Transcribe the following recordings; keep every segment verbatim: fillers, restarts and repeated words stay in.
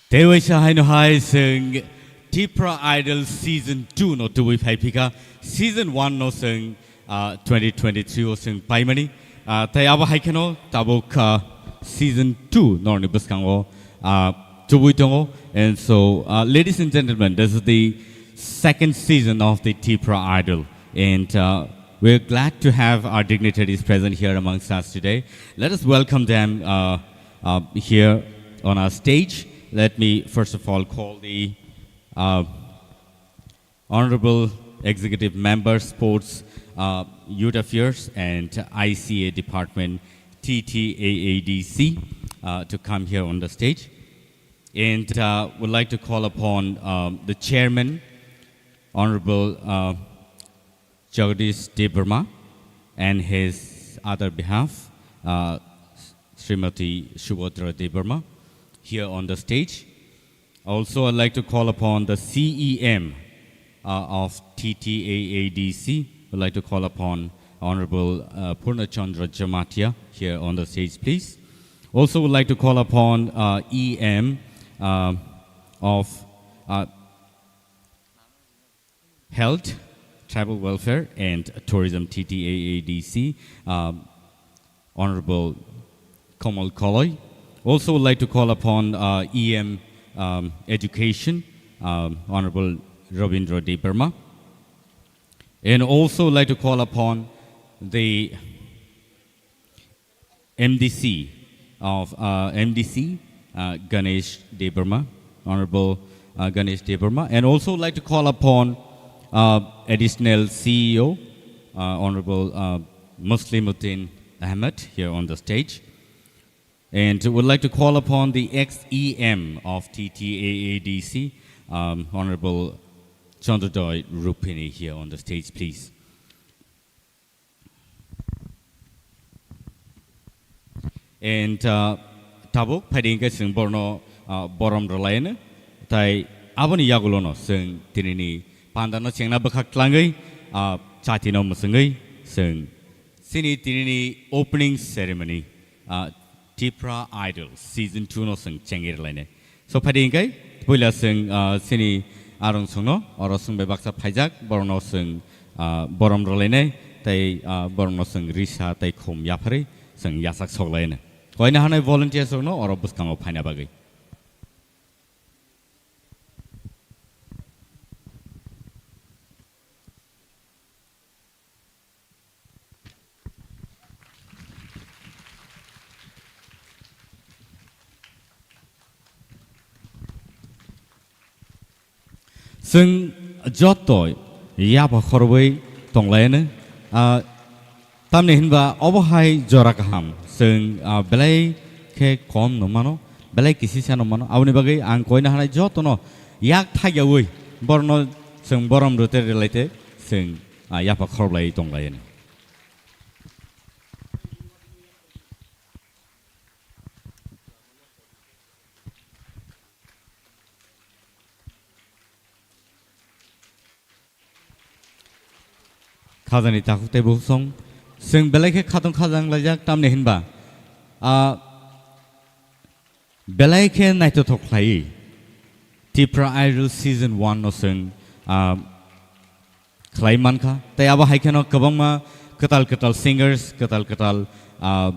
Tei waisa haino hai chwng Tipra Idol Season two no tubui phai phika, Season one no chwng, ah, twenty twenty-three o chwng paimani. Ah, tei abo hai kheno tabuk, ah, Season two norni bwskango, ah, tubui tongo. And so, ah, ladies and gentlemen, this is the second season of the Tipra Idol. And, uh, we're glad to have our dignitaries present here amongst us today. Let us welcome them, uh, uh, here on our stage. Let me first of all call the, uh, Honorable Executive Member, Sports, uh, Youth Affairs and I C A Department, T T A A D C, uh, to come here on the stage. And, uh, would like to call upon, um, the Chairman, Honorable, uh, Jagadish Debbarma, and his other behalf, uh, Srimati Subhadra Debbarma, here on the stage. Also, I'd like to call upon the C E M, uh, of T T A A D C. I'd like to call upon Honorable, uh, Purna Chandra Jamatia here on the stage, please. Also, would like to call upon, uh, E M, uh, of, uh, Health, Tribal Welfare and Tourism, T T A A D C, um, Honorable Komal Koloi. Also would like to call upon, uh, E M, um, Education, um, Honorable Rabindra Debbarma. And also would like to call upon the M D C of, uh, M D C, uh, Ganesh Debbarma, Honorable, uh, Ganesh Debbarma, and also like to call upon, uh, Additional C E O, uh, Honorable, uh, Muslimuddin Ahmed here on the stage. And would like to call upon the ex E M of T T A A D C, um, Honorable Chandrodoy Rupini here on the stage, please. And, uh, tabuk phaidi hwnkhe chwng borno, uh, borom rwlaino, tai aboni yagulono chwng tinini pandano chengna bwkhak tlangwi, uh, chatino mwchwngwi chwng chini tinini opening ceremony, uh, Tipra Idol Season two no chwng chengwi rwlainai. So, phaidi hwnkhe, puila chwng, ah, chini arong songno, oro chwng bai baksa phaijak, borokno chwng, ah, borom rwlainai, tei, ah, borokno chwng risa tei khum yapharwi chwng yachak soklainai. Koina hanai volunteers rokno oro bwskango phaina bagwi. Chwng joto yapha khorwi tonglaino, ah, tamni hinba obo hai jora kaham, chwng, ah, belai khe kom no mano, belai kisisa no mano, aboni bagwi ang koina hanai jotono yak thaiyawi borno chwng borom rwte rwlaite chwng, ah, yapha khorlai tonglaino. Khajani takhuk tei bukhuk song. Chwng belai khe khatong khajang laijak, tamni hinba, ah, belai khe naithothok khlaiwi Tipra Idol Season one no chwng, ah, khlai mankha. Tei abo hai kheno kwbangma kwtal kwtal singers, kwtal kwtal, ah,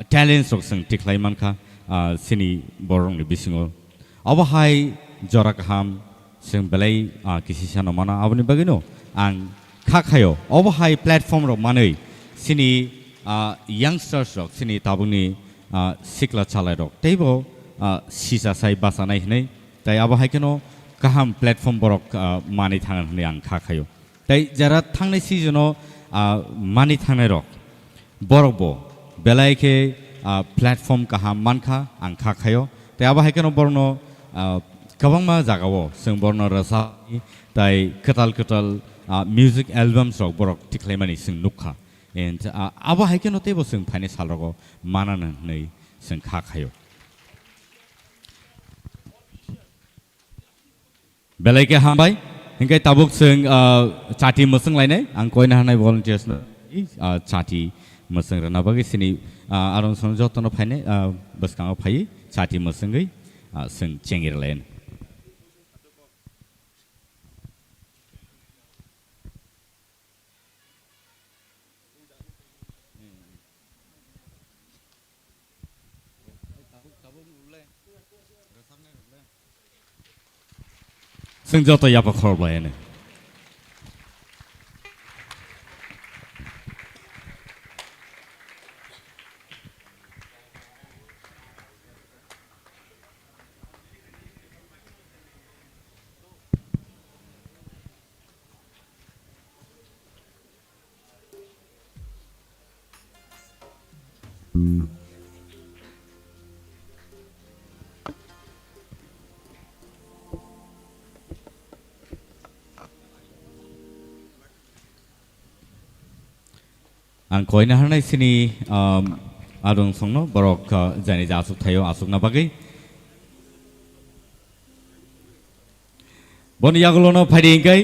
talents rok chwng tikhlai mankha, ah, chini borokni bisingo. Obo hai jora kaham chwng belai, ah, kisisa no mano, aboni bagwino ang kha khayo. Obo hai platform rok manwi chini, ah, youngsters rok, chini tabukni, ah, sikla chalai rok teibo, ah, sisa sai bachanai hinwi, tai abo hai kheno kaham platform borok, ah, manwi thangna hinwi ang kha khayo. Tei jara thangnai season o, ah, manwi thangnai rok, borok bo belai khe, ah, platform kaham mankha, ang kha khayo. Tei abo hai kheno borokno, ah, kwbangma jagao chwng borokno rwchapni tei kwtal kwtal, ah, music albums rok borok tikhlaimani chwng nukha. And, ah, abo hai kheno teibo chwng phainai salrogo manana hwnwi chwng kha khayo. Belai khe hambai. Hinkhe tabuk chwng, ah, chati mwswng lainai. Ang koina hanai volunteers no, ah, chati mwswng rwna bagwi chini, ah, arong song jotono phainai, ah, bwskango phaiwi chati mwswngwi ah, chwng chengirlayan. Chwng joto yapha khorokbaiyani. Ang koina hanai sini, um, adung songno borok, uh, jani ja asuk thaio asukna bagwi. Boni yagulono phaidi hingkai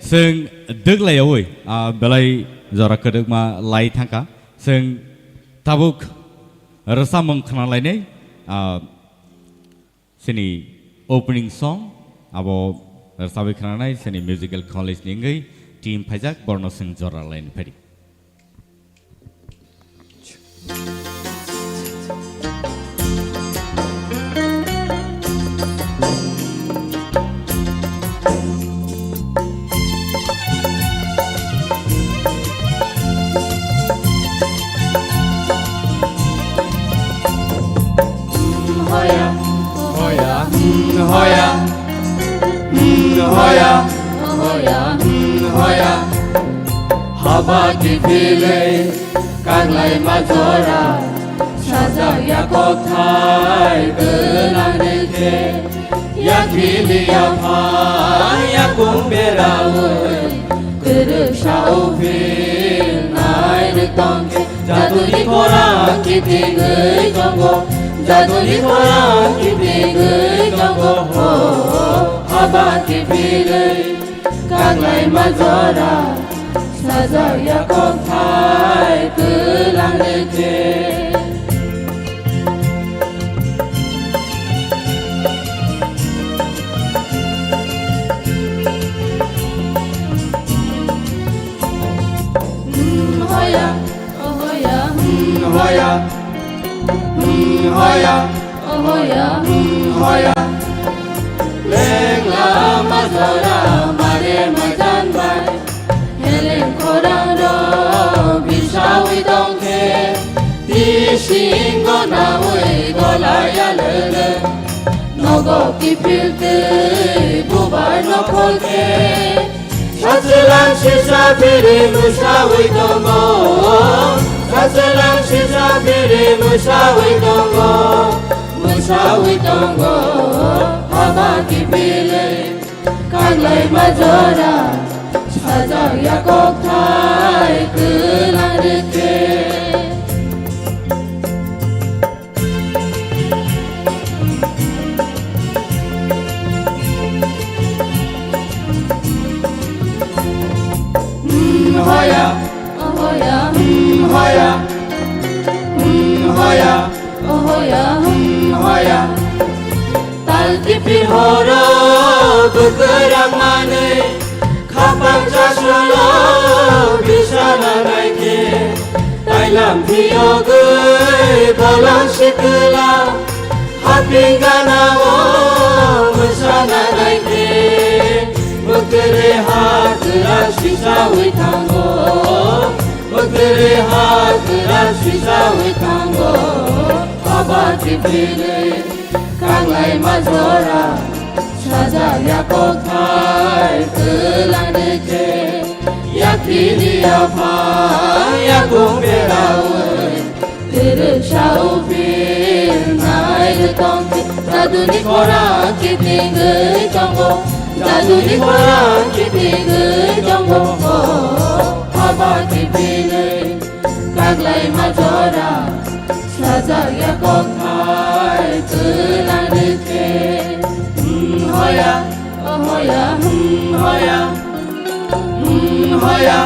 chwng dwglaiyaui, ah, belai jora kwdwkma lai thangkha. Chwng tabuk rwchapmung khwnalainai, ah, chini opening song abo rwchapwi khwnanai chini musical college ni wngwi team phaijak borno chwng jora laini phaidi. Hoya, hoya, hmm, hoya. Hmm, hoya, hoya, hmm, hoya. Haba kiphilwi kaklaima jora, sajak ya kokthai kwlang rikhe. Yakhili yaphang yakung beraui, kwrwsa uphil nai rwtongkhe. Jaduni khorang kiphilwi tongo, jaduni khorang kiphilwi tongo, ho, haba kiphilwi kaklaima jora, sajak ya kokthai kwlang rikhe. Hmm, hoya, oh, hoya, hmm, hoya. Hmm, hoya, oh, hoya, hmm, hoya. Lengla majora mare majan bai. Heleng khorang ro bisawi tongkhe. Tisingo nawi golaya lele. Nogo kiphiltwi bubar nokholkhe. Sachelang sisa phiri mwsawi tongo, sachelang sisa phiri mwsawi tongo, mwsawi tongo, haba kiphilwi kaklaima jora, sajak ya kokthai kwlang rikhe. Hmm, hoya, oh, hoya, hmm, hoya, hmm, hoya, oh, hoya, hmm, hoya. Tal kiphil horo bwkha rangmani. Khapang chasolo bisana naikhe, tailam phiyogwi bolong sikla, haping ganao mwsana naikhe, mwkre ha kwrak sisawi thango, mwkre ha kwrak sisawi thango, haba kiphilwi. Kaklaima jora, sajak ya kokthai kwlang rikhe. Yakhili yaphang yakung beraui, kwrwsa uphil nai rwtongkhe. Jaduni khorang kiphilwi tongo, jaduni khorang kiphilwi tongo. O haba kiphilwi kaklaima jora. Sajak ya kokthai kwlang rikhe. Hmm, hoya, oh, hoya, hmm, hoya. Hmm, hoya,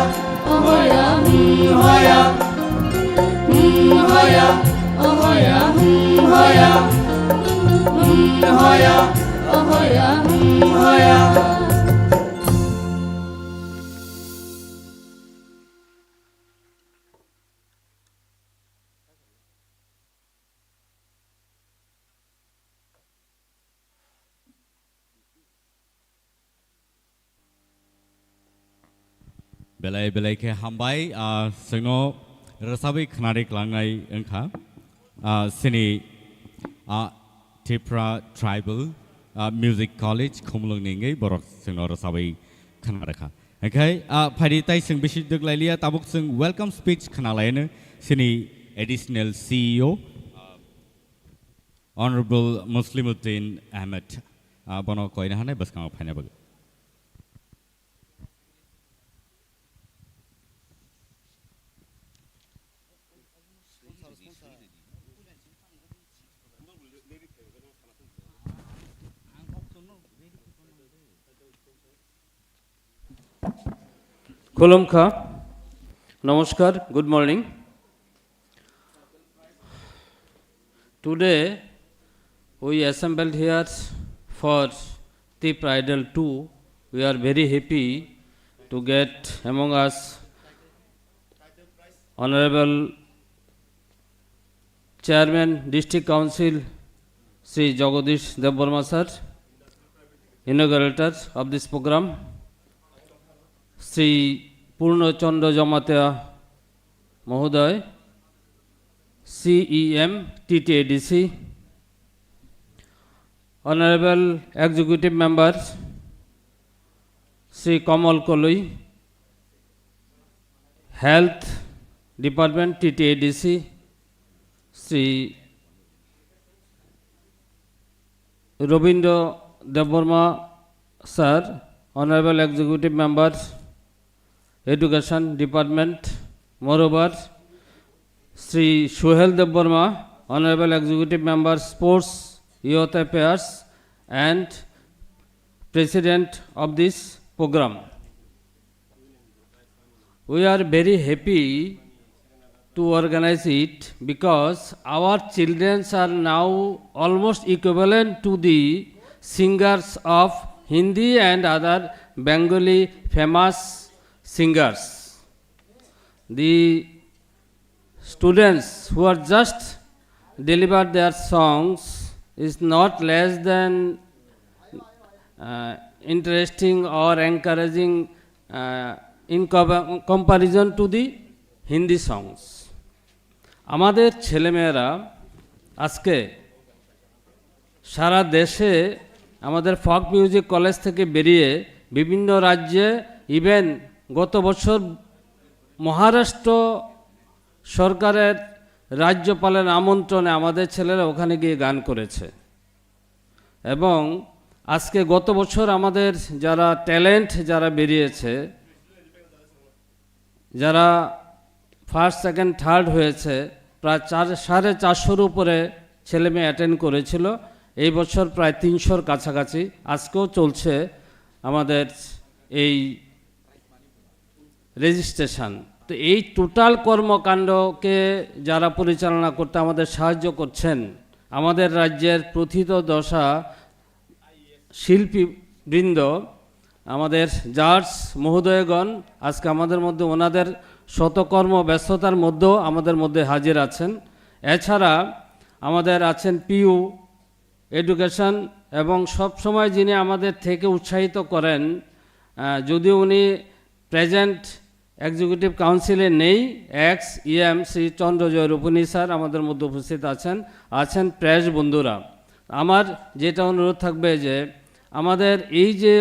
oh, hoya, hmm, hoya. Hmm, hoya, oh, hoya, hmm, hoya. Hmm, Belai belai khe hambai, ah, chwngno rwchabwi khwnari klangnai wngkha. Ah, chini, ah, Tipra Tribal, ah, Music College Khumulwngni wngwi borok chwngno rwchabwi khwnarwkha. Hwnkhe, ah, phaidi tai chwng bisi dwk lailiya, tabuk chwng welcome speech khwnalaino chini Additional C E O, ah, Honorable Muslimuddin Ahmed, ah, bono koina hanai bwskango phaina bagwi. Khulumkha. Namaskar. Good morning. Today, we assembled here for Tipra Idol two. We are very happy to get among us Honorable Chairman District Council Shri Jagadish Debbarma sir, inaugurator of this program, Shri Purno Chandra Jamatia Mahoday, C E M T T A D C, Honorable Executive Member Shri Kamal Koloi, Health Department T T A D C, Shri Robindra Debbarma sir, Honorable Executive Member, Education Department, moreover, Shri Suhel Debbarma, Honorable Executive Member, Sports, Youth Affairs, and President of this program. We are very happy to organize it because our children are now almost equivalent to the singers of Hindi and other Bengali famous singers. The students who are just delivered their songs is not less than, uh, interesting or encouraging, uh, in com-, comparison to the Hindi songs. আমাদের ছেলেমেয়েরা আজকে সারা দেশে আমাদের ফক music college থেকে বেরিয়ে বিভিন্ন রাজ্যে, ইভেন গত বছর মহারাষ্ট্র সরকারের রাজ্যপালের আমন্ত্রণে আমাদের ছেলেরা ওখানে গিয়ে গান করেছে। এবং আজকে গত বছর আমাদের যারা ট্যালেন্ট যারা বেরিয়েছে, যারা ফার্স্ট, সেকেন্ড, থার্ড হয়েছে, প্রায় চার, সাড়ে চারশোর উপরে ছেলে মেয়ে অ্যাটেন্ড করেছিল। এই বছর প্রায় তিনশোর কাছাকাছি। আজকেও চলছে আমাদের এই রেজিস্ট্রেশন। তো এই টোটাল কর্মকাণ্ডকে যারা পরিচালনা করতে আমাদের সাহায্য করছেন, আমাদের রাজ্যের প্রথিতযশা শিল্পীবৃন্দ, আমাদের জাজ মহোদয়গণ আজকে আমাদের মধ্যে ওনাদের শতকর্ম ব্যস্ততার মধ্যেও আমাদের মধ্যে হাজির আছেন। এছাড়া আমাদের আছেন পিইউ এডুকেশন এবং সবসময় যিনি আমাদের থেকে উৎসাহিত করেন, আহ, যদিও উনি প্রেজেন্ট এক্সিকিউটিভ কাউন্সিলে নেই, এক্স ইএম শ্রী চন্দ্রজয় রূপনী স্যার আমাদের মধ্যে উপস্থিত আছেন, আছেন প্রেস বন্ধুরা। আমার যেটা অনুরোধ থাকবে যে আমাদের এই যে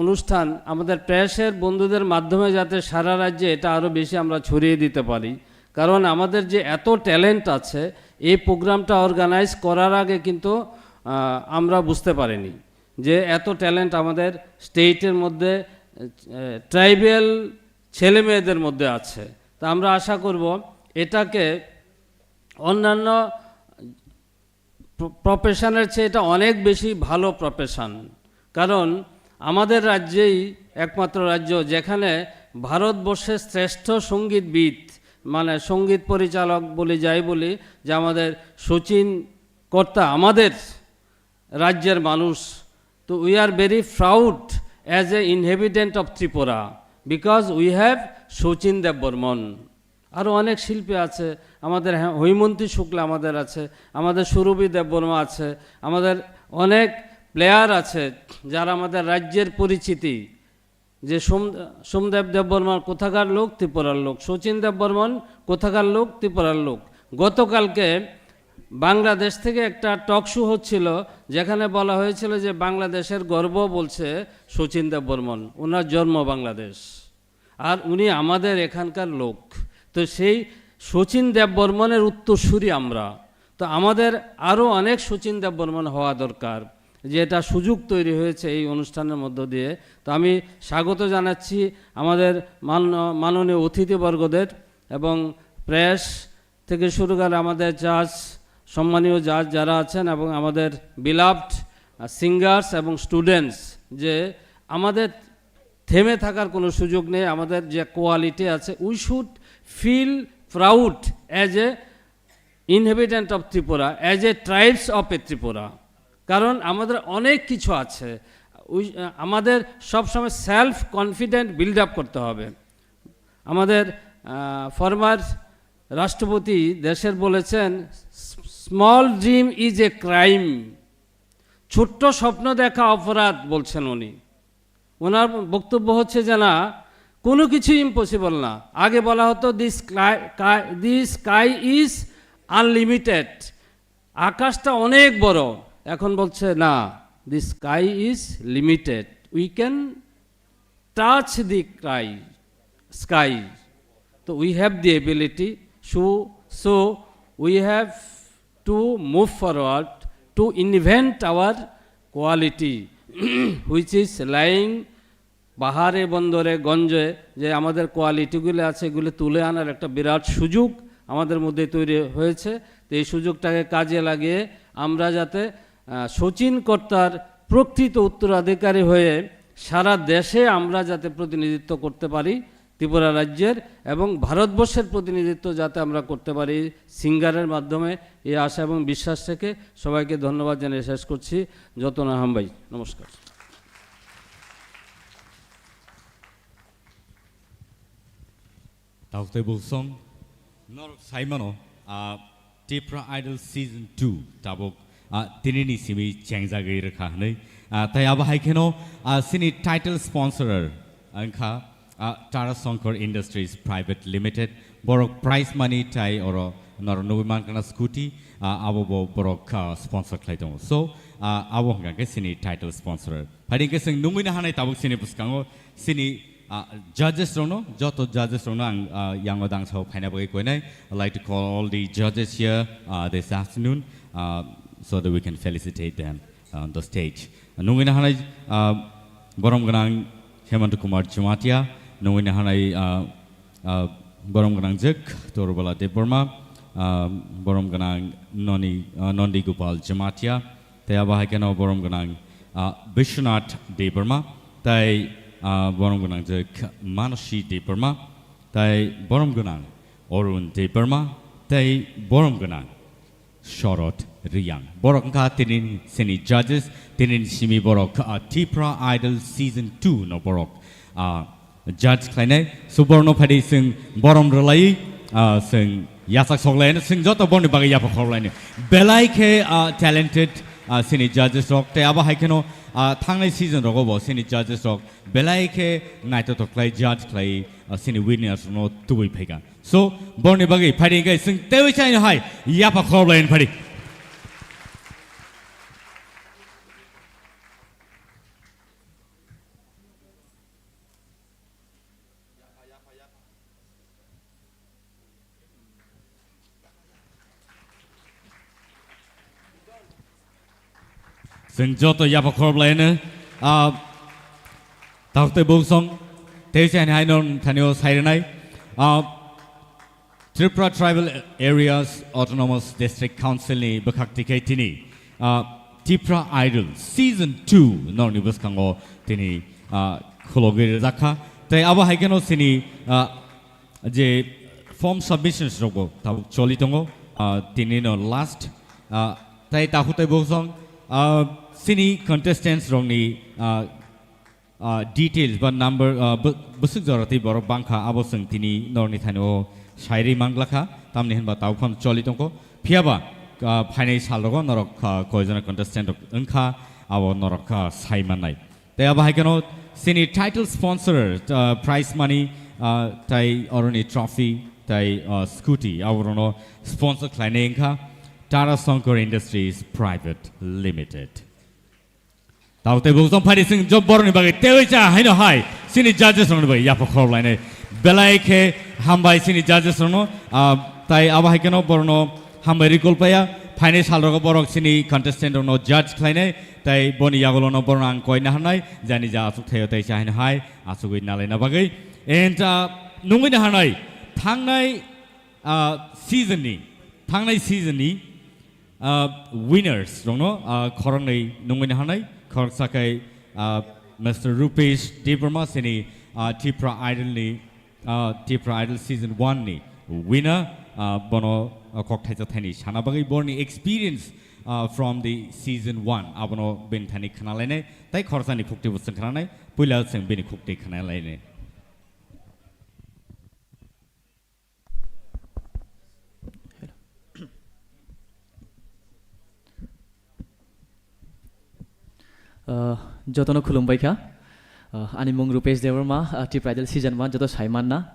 অনুষ্ঠান, আমাদের প্রেসের বন্ধুদের মাধ্যমে যাতে সারা রাজ্যে এটা আরও বেশি আমরা ছড়িয়ে দিতে পারি, কারণ আমাদের যে এত ট্যালেন্ট আছে, এই প্রোগ্রামটা অর্গানাইজ করার আগে কিন্তু, আহ, আমরা বুঝতে পারিনি যে এত ট্যালেন্ট আমাদের স্টেটের মধ্যে, আহ, ট্রাইবাল ছেলে মেয়েদের মধ্যে আছে। তা আমরা আশা করব এটাকে অন্যান্য প্র-, প্রফেশনের চেয়ে এটা অনেক বেশি ভালো প্রফেশন। কারণ আমাদের রাজ্যেই একমাত্র রাজ্য যেখানে ভারতবর্ষের শ্রেষ্ঠ সঙ্গীতবিদ, মানে সঙ্গীত পরিচালক বলি যাই বলি, যে আমাদের শচীন কর্তা, আমাদের রাজ্যের মানুষ। তো we are very proud as a inhabitant of Tripura because we have Sachin দেববর্মন। আরও অনেক শিল্পী আছে, আমাদের হ্যাঁ, হৈমন্তী শুক্লা আমাদের আছে, আমাদের সুরভি দেববর্মা আছে, আমাদের অনেক প্লেয়ার আছে যারা আমাদের রাজ্যের পরিচিতি। যে সোম-, সোমদেব দেববর্মন কোথাকার লোক? ত্রিপুরার লোক। শচীন দেববর্মন কোথাকার লোক? ত্রিপুরার লোক। গতকালকে বাংলাদেশ থেকে একটা টক শো হচ্ছিল, যেখানে বলা হয়েছিল যে বাংলাদেশের গর্ব বলছে শচীন দেববর্মন, ওনার জন্ম বাংলাদেশ, আর উনি আমাদের এখানকার লোক। তো সেই শচীন দেববর্মনের উত্তরসূরি আমরা। তো আমাদের আরও অনেক শচীন দেববর্মন হওয়া দরকার, যে এটা সুযোগ তৈরি হয়েছে এই অনুষ্ঠানের মধ্য দিয়ে। তো আমি স্বাগত জানাচ্ছি আমাদের মান-, মাননীয় অতিথিবর্গদের এবং প্রেস থেকে শুরু করে আমাদের জাজ, সম্মানীয় জাজ যারা আছেন এবং আমাদের beloved, আহ, সিঙ্গার্স এবং স্টুডেন্টস, যে আমাদের থেমে থাকার কোনো সুযোগ নেই। আমাদের যে কোয়ালিটি আছে, we should feel proud as a inhabitant of Tripura, as a tribes of a Tripura। কারণ আমাদের অনেক কিছু আছে। We, আহ, আমাদের সবসময় সেলফ কনফিডেন্ট বিল্ড আপ করতে হবে। আমাদের, আহ, ফরমার রাষ্ট্রপতি দেশের বলেছেন, "Small dream is a crime।" ছোট্ট স্বপ্ন দেখা অপরাধ, বলছেন উনি। ওনার বক্তব্য হচ্ছে যে না, কোনো কিছুই ইম্পসিবল না। আগে বলা হতো, "The sky, sky, the sky is unlimited।" আকাশটা অনেক বড়। এখন বলছে, "না, the sky is limited। We can touch the sky, sky।" তো we have the ability, so, so we have to move forward to invent our quality, which is lying বাহারে বন্দরে গঞ্জে, যে আমাদের কোয়ালিটিগুলো আছে, এগুলো তুলে আনার একটা বিরাট সুযোগ আমাদের মধ্যে তৈরি হয়েছে। তো এই সুযোগটাকে কাজে লাগিয়ে আমরা যাতে, আহ, শচীন কর্তার প্রকৃত উত্তরাধিকারী হয়ে সারা দেশে আমরা যাতে প্রতিনিধিত্ব করতে পারি ত্রিপুরা রাজ্যের এবং ভারতবর্ষের প্রতিনিধিত্ব যাতে আমরা করতে পারি সিঙ্গারের মাধ্যমে, এই আশা এবং বিশ্বাস থেকে সবাইকে ধন্যবাদ জানিয়ে শেষ করছি। যতনা হামবাই, নমস্কার। Taukte Bulsong, norok saimano, ah, Tipra Idol Season two tabuk, ah, tinini simi chengjagwi rwkha hwnwi. Ah, tai abo hai kheno, ah, sini title sponsorer wngkha, ah, Tara Shankar Industries Private Limited. Borok prize money tai oro norok nugwi mankha na scooty, ah, abo bo borok, ah, sponsor khlai tongo. So, ah, abo hwnkha khe sini title sponsorer. Phaidi khe chwng nungwi na hanai tabuk sini bwskango sini, ah, judges rokno, joto judges rokno ang, ah, yango dangsa o phaina bagwi koinai. I'd like to call all the judges here, ah, this afternoon, ah, so that we can felicitate them on the stage. Nungwi na hanai, ah, borom gwnang Hemanta Kumar Jamatia, nungwi na hanai, ah, ah, borom gwnang jek Torbala Debbarma, ah, borom gwnang Noni, ah, Nondi Gopal Jamatia, tei abo hai kheno borom gwnang, ah, Bishwanath Debbarma, tei, ah, borom gwnang jek Manasi Debbarma, tei borom gwnang Arun Debbarma, tei borom gwnang Shorod Riyang. Borok wngkha tini sini judges, tini simi borok, ah, Tipra Idol Season two no borok, ah, judge khlainai. Suborno phadi sing borom rwlai, ah, sing yasak soklaino sing joto borni bagwi yapha khorlaino. Belai khe, ah, talented, ah, sini judges rok tei abo hai kheno, ah, thangnai season rogo bo sini judges rok belai khe naithothok khlai judge khlai, ah, sini winners no tubui phaikha. So, borni bagwi phadi hwnkhe chwng teiwi chaino hai yapha khorlaino phadi. Chwng joto yapha khorlaino, ah, takhuk tei bungsong, tei chani haino thanio sairinai, ah, Tripura Tribal Areas Autonomous District Council ni bwkhak tikhe tini, ah, Tipra Idol Season two norni bwskango tini, ah, khulogwi rwjakha. Tei abo hai kheno chini, ah, je form submissions rokbo tabuk choli tongo, ah, tini no last, ah, tei takhuk tei bungsong, ah, chini contestants rokni, ah, ah, details ba number, ah, bw-, bwswk jora tei borok bangkha abo chwng tini norni thanio sairwi manglakha, tamni hinba tabuk phano choli tongkho. Phiyaba, ah, phainai salrogo norok, ah, koijona contestant rok wngkha abo norok, ah, sai mannai. Tei abo hai kheno Sini title sponsor, uh, prize money, uh, tai oroni trophy, tai, uh, scooty, aborokno sponsor khlainai wngkha Tara Shankar Industries Private Limited. Tao tei bukjong phari sing job boroni bagwi tei cha haino hai sini judges rokni bagwi yapha khorok lainai. Belai khe hambai sini judges rokno, ah, tai abo hai kheno borokno hambai recall paya. Phainai sal rogo borok sini contestant rokno judge khlainai. Tai boni yagulono borokno ang koina hanai jani ja asuk thaio tai cha haino hai asugwi nalaina bagwi. And, ah, nungwi na hanai thangnai, ah, season ni, thangnai season ni, ah, winners rokno, ah, khoroknwi nungwi na hanai, khoroksa khe, ah, Mister Rupesh Debbarma sini, ah, Tipra Idol ni, ah, Tipra Idol season one ni winner, ah, bono, ah, kok thaisa thaini sana bagwi borni experience, ah, from the season one abono bini thani khna lainai, tai khoroksa ni khukti bo swng khna nai, puila swng bini khukti khna lainai. Uh, jotono khulumbai kha. Uh, ani mung Rupesh Debbarma, uh, Tipra Idol season one, joto saimanna.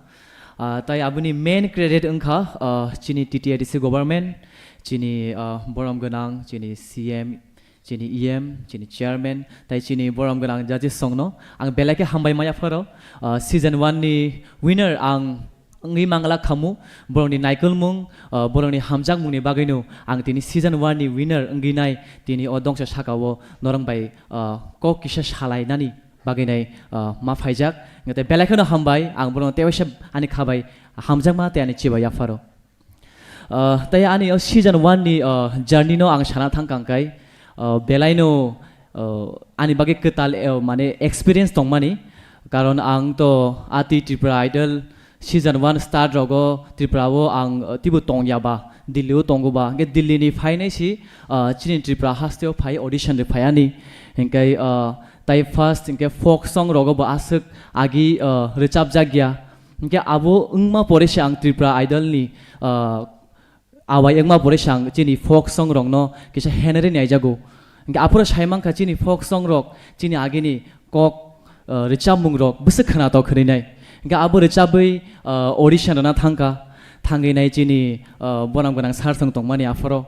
Uh, tai aboni main credit wngkha, uh, chini T T A D C government, chini, uh, borom gwnang, chini C M, chini E M, chini chairman, tai chini borom gwnang judges songno ang belai khe hambai maya pharo. Uh, season one ni winner ang wngwi mangla khamu, borokni naikolmung, uh, borokni hamjakmungni bagwino ang tini season one ni winner wngwi nai, tini o dongsa sakao norok bai, uh, kok kisa salainani bagwi nai, uh, ma phaijak. Tei belai kheno hambai, ang borokno tewaisa ani khabai hamjakma tei ani chibai yapharo. Uh, tei ani o season one ni, uh, journey no ang sana thang kang kai, uh, belai no, uh, ani bagwi kwtal, uh, mane experience tongmani, karon ang to ati Tripura Idol season one start rogo Tripura o ang, uh, tibo tongya ba, Delhi o tongo ba, hwnkhe Delhi ni phainai si, uh, chini Tripura haste o phai audition ri phai ani, hwnkhe, uh, tai first hwnkhe folk song rogo bo aswk agi, uh, rwchapjak ya, hwnkhe abo wngma pore se ang Tripura Idol ni, ah, awai wngma pore se ang chini folk song rokno kisa henere naijago. Hwnkhe aphuru sai mankha chini folk song rok chini agini kok, ah, rwchapmung rok bwswk khwnatok hwnwi nai. Hwnkhe abo rwchabwi, ah, audition rwna thangkha, thangwi nai chini, ah, bonam gwnang sir song tongmani aphuru.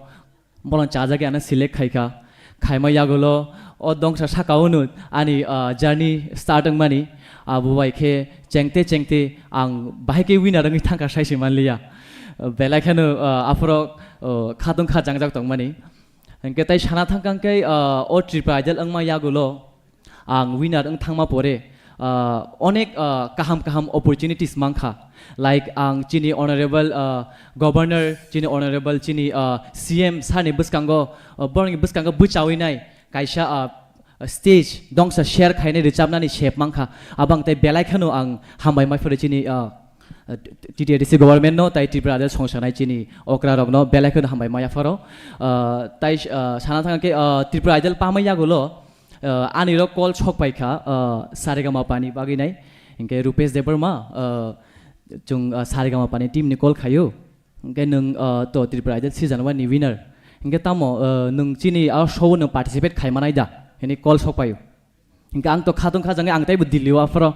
Bono chajagwi ano select khaikha. Khaima yagulo o dongsa saka-o no ani, ah, journey start wngmani. Abo bai khe chengte chengte ang bahai khe winner wngwi thangkha saisi manliya. Belai kheno, ah, aphuru, ah, khatung kha jangjak tongmani. Hwnkhe tai sana thangkha hwnkhe, ah, o Tripura Idol wngma yagulo ang winner wng thangma pore, ah, onek, ah, kaham kaham opportunities mankha. Like ang chini honorable, ah, governor, chini honorable, chini, ah, C M sir ni bwskango, ah, borokni bwskango bwchawi nai kaisa, ah, stage dongsa share khainai rwchapnani sep mankha. Abang tei belai kheno ang hambai mai phuru chini, ah, T T A D C government no tai Tripura Idol songsanai chini okra rokno belai kheno hambai maya pharo. Ah, tai, ah, sana thangkhe, ah, Tripura Idol pamai yagulo, ah, ani rok call sok paikha, ah, Saregama Pani bagwi nai. Hwnkhe Rupesh Debbarma, ah, chwng, ah, Saregama Pani team ni call khaio. Hwnkhe nwng, ah, to Tripura Idol season one ni winner. Hwnkhe tamo, ah, nwng chini a show o nwng participate khaimanai da? Hwnwi call sok paio. Hwnkhe ang to khatung khajangwi ang teibo Delhi o aphuru.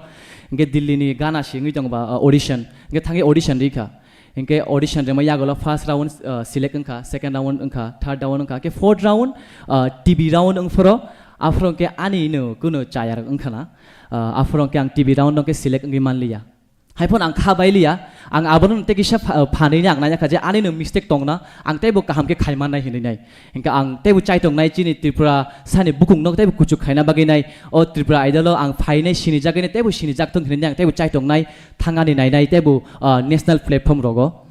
Hwnkhe Delhi ni gana si wngwi tongo ba, ah, audition. Hwnkhe thangwi audition rikha. Hwnkhe audition rema yagulo first round, ah, select wngkha, second round wngkha, third round wngkha, hwnkhe fourth round, ah, T V round wngphuru. Aphuru hwnkhe ani no kuno chayarok wngkha na. Ah, aphuru hwnkhe ang T V round no hwnkhe select wngwi manliya. Haiphano ang kha bailiya, ang abono tei kisa pha-, phanwi ni ang naina kha je ani no mistake tongna, ang teibo kaham khe khaimannai hinwi nai. Hwnkhe ang teibo chaitongnai chini Tripura sani bukung no teibo kuchuk khaina bagwi nai. O Tripura Idol o ang phainai sinijagwi nai, teibo sinijak thung hinwi nai, ang teibo chaitongnai thangani nainai teibo, ah, national platform rogo.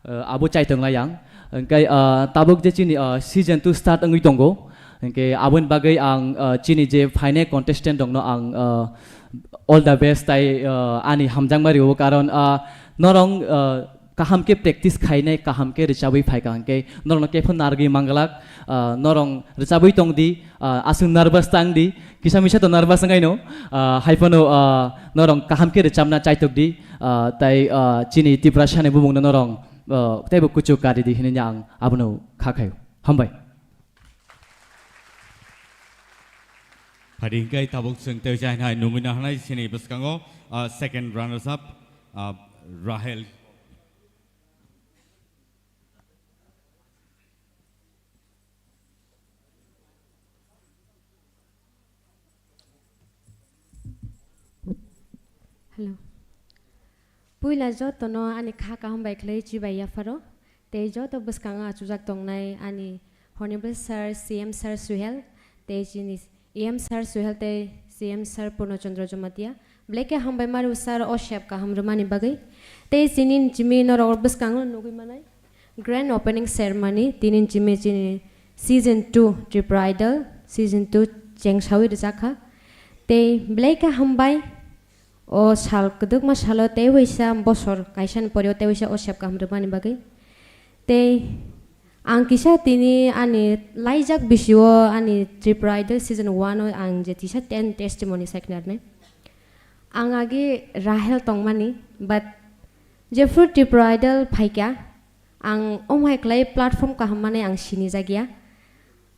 Ah, abo chaitongnai ang. Hwnkhe, ah, tabuk je chini, ah, season two start wngwi tongo. Hwnkhe aboni bagwi ang, ah, chini je phainai contestant rokno ang, ah, all the best tai, ah, ani hamjakma rio, karon, ah, norong, ah, kaham khe practice khainai, kaham khe rwchabwi phaikha hwnkhe norokno khe phano narwgwi manglak, ah, norong rwchabwi tongdi, ah, aswk nervous tangdi, kisa misa to nervous wngwi no, ah, haiphano, ah, norong kaham khe rwchabna chaitok di, ah, tai, ah, chini Tripura sani bumungno norong, ah, teibo kuchuk kari di hinwi ang abono kha khaio. Hambai. Phadi hingke tabuk chwng tei jai hai nungwi nahanai sini bwskango, ah, second runners up, ah, Rahel. Hello. Puila jotono ani kha kaham bai khlai chibai yapharo. Tei joto bwskango achujak tongnai ani Honorable Sir, C M Sir Suhel, tei chini E M Sir Suhel tei C M Sir Purno Chandra Jamatia. Belai khe hambai maru sir o sep kaham rwmani bagwi. Tei chini chimi norok bwskango nugwi manai. Grand opening ceremony tini chimi chini season two Tripura Idol season two chengsawi rwjakha. Tei belai khe hambai o sal kwdwkma salo tei waisa bosor kaisani pore o tei waisa o sep kaham rwmani bagwi. Tei ang kisa tini ani laijak bisio ani Tripura Idol season one o ang je tisa ten testimony sai khna rwnai. Ang agi Rahel tongmani, but jephru Tripura Idol phaikha, ang omo hai khlai platform kaham mane ang sinijak ya.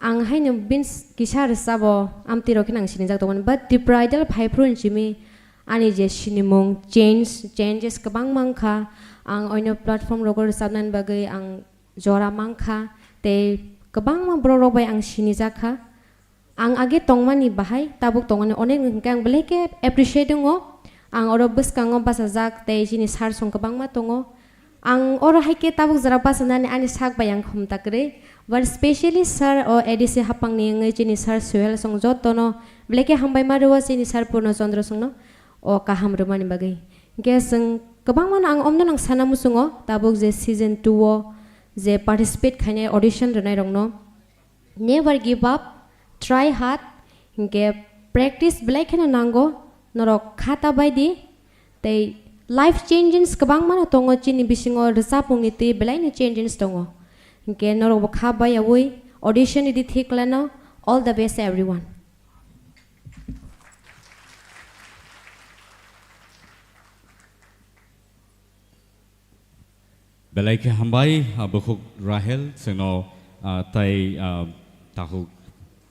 Ang haino bini kisa rwchabo amtwi rok kheno ang sinijak tongmani, but Tripura Idol phaiphru hinchimi ani je sinimung change, changes kwbangma wngkha. Ang oino platform rogo rwchapnani bagwi ang jora mankha, tei kwbangma borok rok bai ang sinijak kha. Ang age tongmani bahai, tabuk tongmani onek hwnkhe ang belai khe appreciate wngo. Ang oro bwskango bachajak tei chini sir song kwbangma tongo. Ang oro hai khe tabuk jora bachanani ani sak bai ang khum ta kwrwi. But specially sir o A D C hapangni wngwi chini sir Suhel song jotono belai khe hambai ma rwo chini sir Purno Chandra songno o kaham rwmani bagwi. Hwnkhe chwng kwbangmano ang omno nang sana muchungo tabuk je season two o je participate khainai audition rwnairokno. Never give up, try hard, hinkhe practice belai kheno nango, norok kha ta bai di, tei life changes kwbangmano tongo, chini bisingo rwchapmungni twi belaino changes tongo. Hinkhe norokbo kha baiyawi audition ridi thik khlaino, all the best everyone. Belai khe hambai, ah, bukhuk Rahel, chwngno, ah, tai, ah, tahuk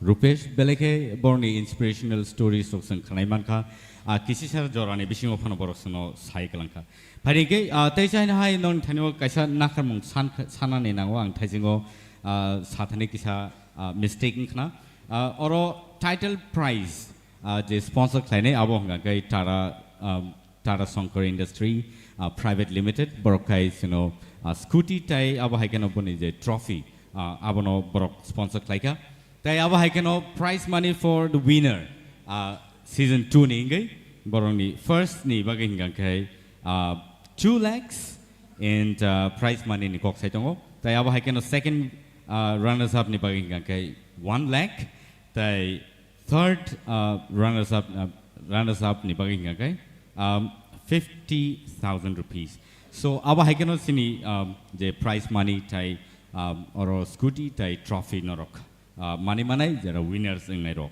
Rupesh, belai khe borni inspirational stories rok chwng khwnai mankha, ah, kisisa jorani bisingo phano borok chwngno sai kwlangkha. Phaidi khe, ah, tei chaina hai noni thanio kaisa nakharmung san-, sanani nango ang thaisingo, ah, sathani kisa, ah, mistake wngkhna. Ah, oro title prize, ah, je sponsor khlainai abo hwnkha khe Tara, ah, Tara Shankar Industry, ah, Private Limited, borok khai sino, ah, scooty tai abo hai kheno boni je trophy, ah, abono borok sponsor khlaikha. Tai abo hai kheno prize money for the winner, ah, season two ni wngwi borokni first ni bagwi hwnkha khe, ah, two lakhs and, ah, prize money ni kok sai tongo. Tai abo hai kheno second, ah, runners up ni bagwi hwnkha khe one lakh. Tai third, uh, runners up, uh, runners up ni bagwi hwnkha khe, um, fifty thousand rupees. So, abo hai kheno chini, um, je prize money tai, um, oro scooty tai trophy norok, uh, mani manai jera winners wngnai rok.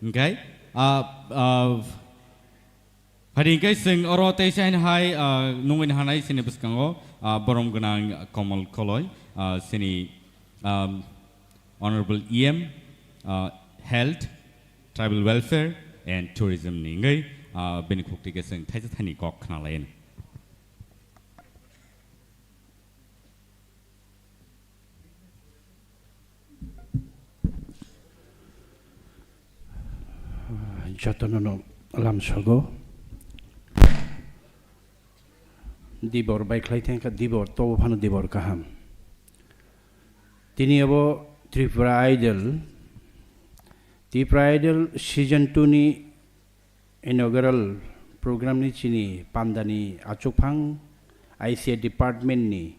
Okay? Uh, uh, Phaidi hwnkhe chwng oro tei chaina hai, ah, nungwi nahanai chini bwskango, ah, borom gwnang Komol Koloi, ah, chini, um, Honorable E M, ah, Health, Tribal Welfare and Tourism ni wngwi, ah, bini khukti khe chwng thaisa thani kok khna lai. Jotono no lamsogo. Dibor bai khlai thangkha, dibor tobo phano dibor kaham. Tini abo Tripura Idol, Tripura Idol season two ni inaugural program ni chini pandani achukphang I C A department ni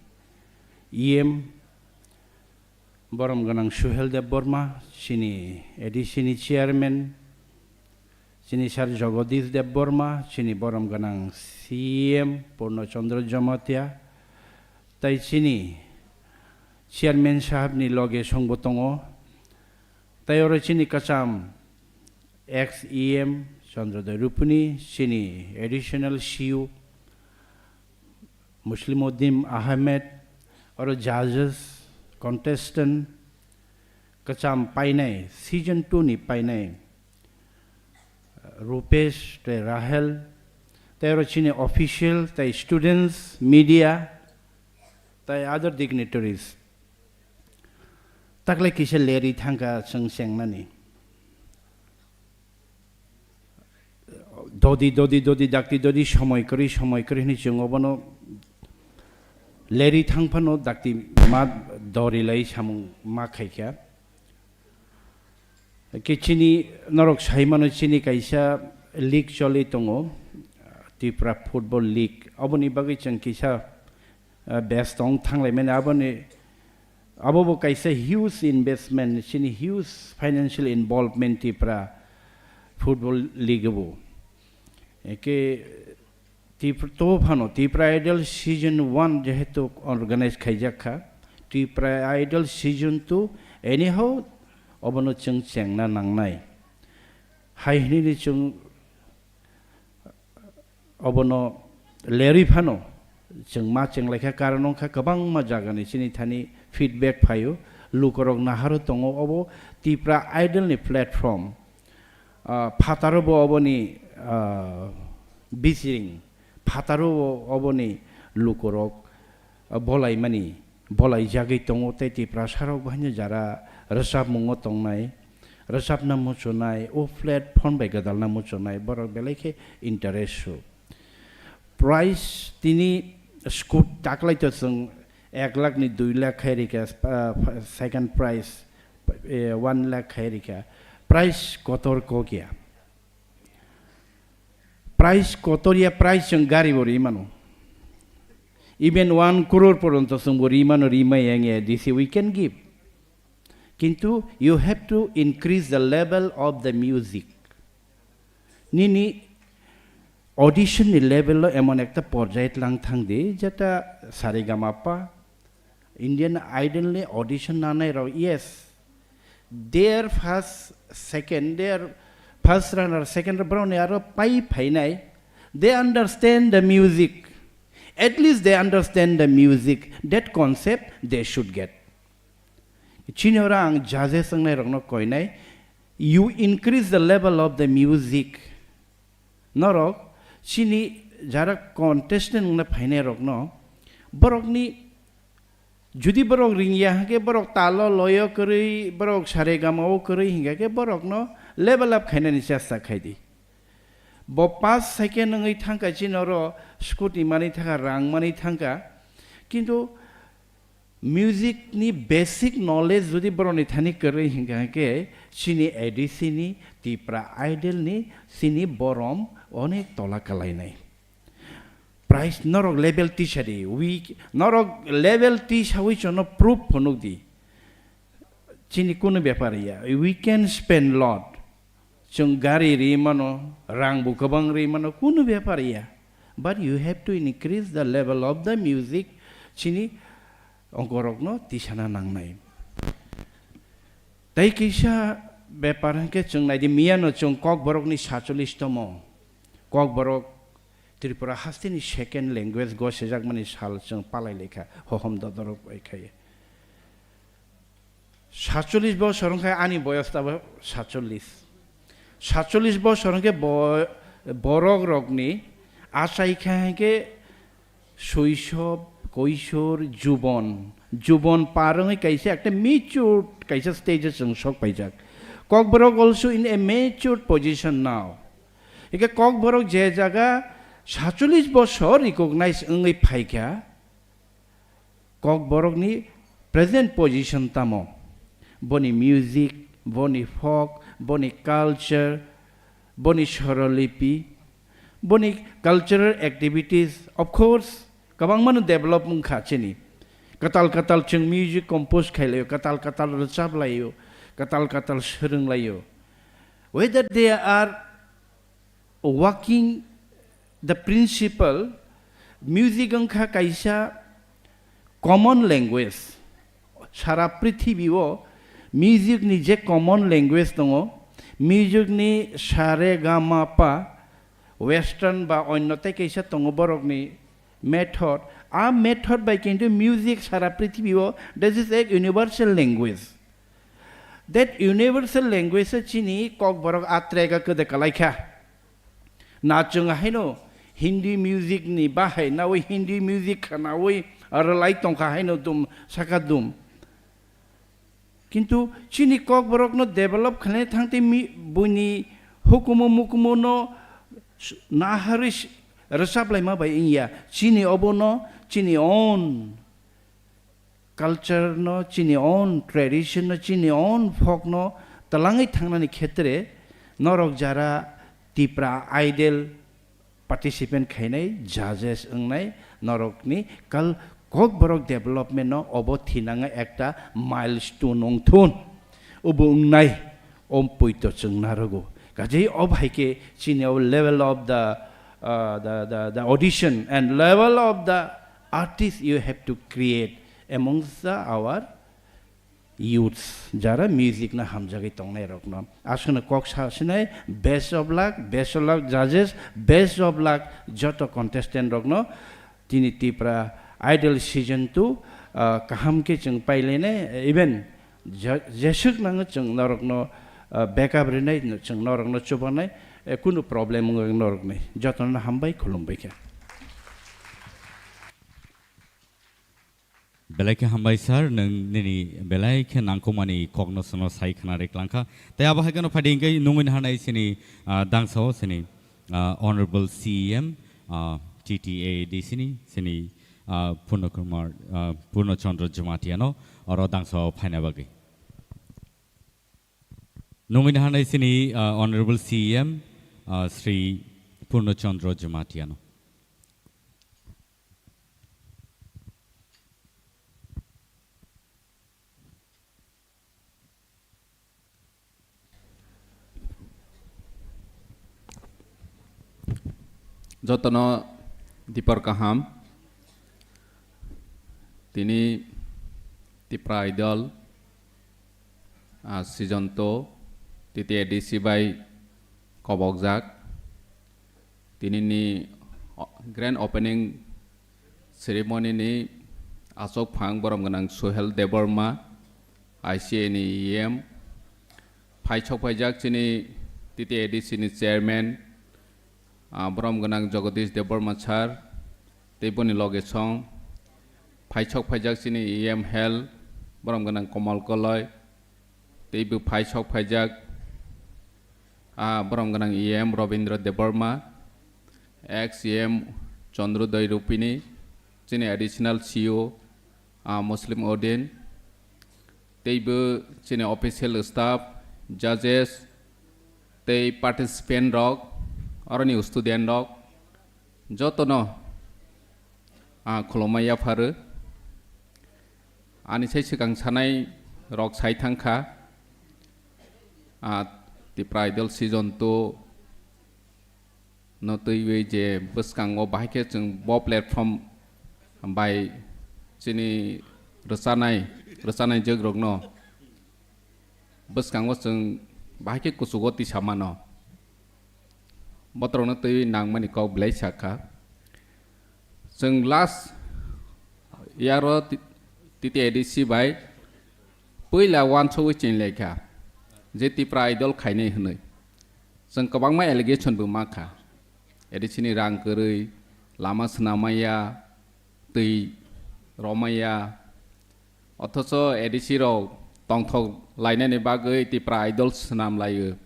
E M borom gwnang Suhel Debbarma, chini A D C ni chairman, chini sir Jagadish Debbarma, chini borom gwnang C M Purno Chandra Jamatia, tai chini chairman sahab ni loge songbo tongo, tai oro chini kwcham ex E M Chandrodaya Rupini, chini additional C U Muslimuddin Ahmed, oro judges, contestant, kwcham painai, season two ni painai, Rupesh, tei Rahel, tei oro chini official, tei students, media, tei other dignitaries. Taklai kisa leri thangkha chwng chengnani. Dodi, dodi, dodi, dakti, dodi, somoi kwrwi, somoi kwrwi hwnwi chwng obono leri thang phano dakti ma dorilai samung ma khaikha. Khe chini norok sai mano, chini kaisa league choli tongo, Tripura Football League. Aboni bagwi chwng kisa, ah, best tong thanglai mani. Aboni, abo bo kaisa huge investment, chini huge financial involvement Tripura Football League bo. Eke Tip-, to phano Tipra Idol season one jehetu organize khaijak kha, Tipra Idol season two anyhow obono chwng chengna nangnai. Hai hwnwi chwng obono lerwi phano chwng ma chenglaikha, karon wngkha kwbangma jagani chini thani feedback phaio, lukorok naharo tongo obo Tipra Idol ni platform. Ah, phataro bo oboni, ah, bisiring, phataro bo oboni lukorok, ah, bolaimani, bolaijagwi tongo tei Tiprasarok bo haino jara rwchapmungo tongnai, rwchapna muchunai, o platform bai gwdalna muchunai, borok belai khe interest su. Prize tini scoot taklai to chwng ek lakh ni dui lakh khai rikha, ah, second prize, eh, one lakh khai rikha. Prize kotor kok ya. Prize kotor ya, prize chwng gari bo ri mano. Even one crore poronto chwng bo ri mano, ri mai yang ya, this we can give. Kintu you have to increase the level of the music. Nini audition ni level lo emon ekta porjai tlang thang di, jeta saregamapa, Indian Idol ni audition nanai rok, yes, their first, second, their first runner, second runner, borok ni aro pai phainai, they understand the music, at least they understand the music, that concept they should get. Chini oro ang judges wngnai rokno koinai, you increase the level of the music. Norok chini jara contestant wngna phainai rokno, borokni, judi borok ringya hwnkhe borok talo loyo kwrwi, borok saregama o kwrwi hingkha khe borokno level up khainani chesta khai di. Bo pass second wngwi thangkha, chini oro scooty manwi thangkha, rang manwi thangkha, kintu music ni basic knowledge jodi borok ni thani kwrwi hingkha khe chini A D C ni, Tipra Idol ni chini borom onek tola kwlainai. Price norok level tisa di, we, norok level tisawi chono proof phunuk di. Chini kunu bepar ya, we can spend lot. Chwng gari ri mano, rang bo kwbang ri mano, kunu bepar ya. But you have to increase the level of the music, chini ongkorokno tisana nangnai. Tei kisa bepar hwnkhe chwng naidi, miyano chwng Kokborokni sacholis tomo. Kokborok Tripura hasteni second language gosejakmani sal chwng palai laikha, hohom dodorok bai khai. Sacholis bosor wngkha ani boyos tabo sacholis. Sacholis bosor wngkhe bo-, borok rokni achai kha hwnkhe soisob, koisor, jubon. Jubon par wngwi kaisa ekta matured kaisa stage o chwng sok paijak. Kokborok also in a matured position now. Hwnkhe Kokborok je jaga sacholis bosor recognize wngwi phaikha, Kokborokni present position tamo? Boni music, boni folk, boni culture, boni swarolipi, boni cultural activities, of course, kwbangmano develop wngkha chini. Kwtal kwtal chwng music compose khailaiyo, kwtal kwtal rwchap laiyo, kwtal kwtal swrwng laiyo. Whether they are working the principle, music wngkha kaisa common language. Sara prithibio music ni je common language tongo, music ni sa re ga ma pa, western ba onno tei kaisa tongo borokni method. A method bai kintu music sara prithibio, this is a universal language. That universal language o chini Kokborok a track o kwdwi kwlaikha. Nachwng haino Hindi music ni bahai nawi Hindi music khanawi rwlai tongkha haino dum saka dum. Kintu chini kokborokno develop khlaina thangtwi mi-, buini hukumu mukumu no s-, naharwi s-, rwchaplaima bai wngya. Chini obono chini own culture no, chini own tradition no, chini own folk no twlangwi thangnani khetre norok jara Tipra Idol participant khainai, judges wngnai, norokni kal kokborok development no obo thinangwi ekta milestone wngthun. Obo wngnai, om poito chwng narogo. Kaje ob hai khe chini o level of the, uh, the, the, the audition and level of the artist you have to create amongst the, our youths, jara music no hamjagwi tongnai rokno. Aswkno kok sa sinai, best of luck, best of luck judges, best of luck joto contestant rokno. Tini Tipra Idol season two, ah, kaham khe chwng pailainai, even je-, jeswk nango chwng norokno, ah, backup rinai, chwng norokno chubanai, eh, kunu problem wngwi norokni. Jotono hambai, khulumbai khe. Belai khe hambai sir, nwng nini belai khe nangkukmani kokno chwngno sai khna riklang kha. Tei abo hai kheno phaidi hwnkhe nungwi naharnai chini, ah, dangsa o chini, ah, Honorable C E M, ah, T T A A D C ni chini, ah, Purno Kumar, ah, Purno Chandra Jamatia no oro dangsa o phaina bagwi. Nungwi naharnai chini, ah, Honorable C E M, ah, Shri Purno Chandra Jamatia no. Jotono dipor kaham. Tini Tipra Idol, ah, season two, T T A D C bai kobokjak. Tinini o-, grand opening ceremony ni aswk phang borom gwnang Sohel Debbarma, I C A ni E M, phai sok phaijak chini T T A D C ni chairman, ah, borom gwnang Jagadish Debbarma sir, tei boni loge song phai sok phaijak chini E M Health, borom gwnang Komal Koloi, tei bo phai sok phaijak, ah, borom gwnang E M Robindra Debbarma, ex E M Chandrodoi Rupini, chini additional C E O, ah, Muslim Odin, tei bo chini official staff, judges, tei participant rok, oroni student rok, jotono, ah, khulumma yapharwi. Ani sai swkang sanai rok sai thang kha, ah, Tipra Idol season two no twiwi je bwskango bahai khe chwng bo platform bai chini rwchanai, rwchanai jwkrokno bwskango chwng bahai khe kuchugo tisa mano. Botorokno twiwi nangmani kok belai sa kha. Chwng last year o T-, T T A D C bai puila uansugwi chenglai kha je Tipra Idol khainai hwnwi. Chwng kwbangma allegation bo ma kha. A D C ni rang kwrwi, lama swnam maya, twi romaya. Othocho A D C rok tongthok lainani bagwi Tipra Idol swnam laio.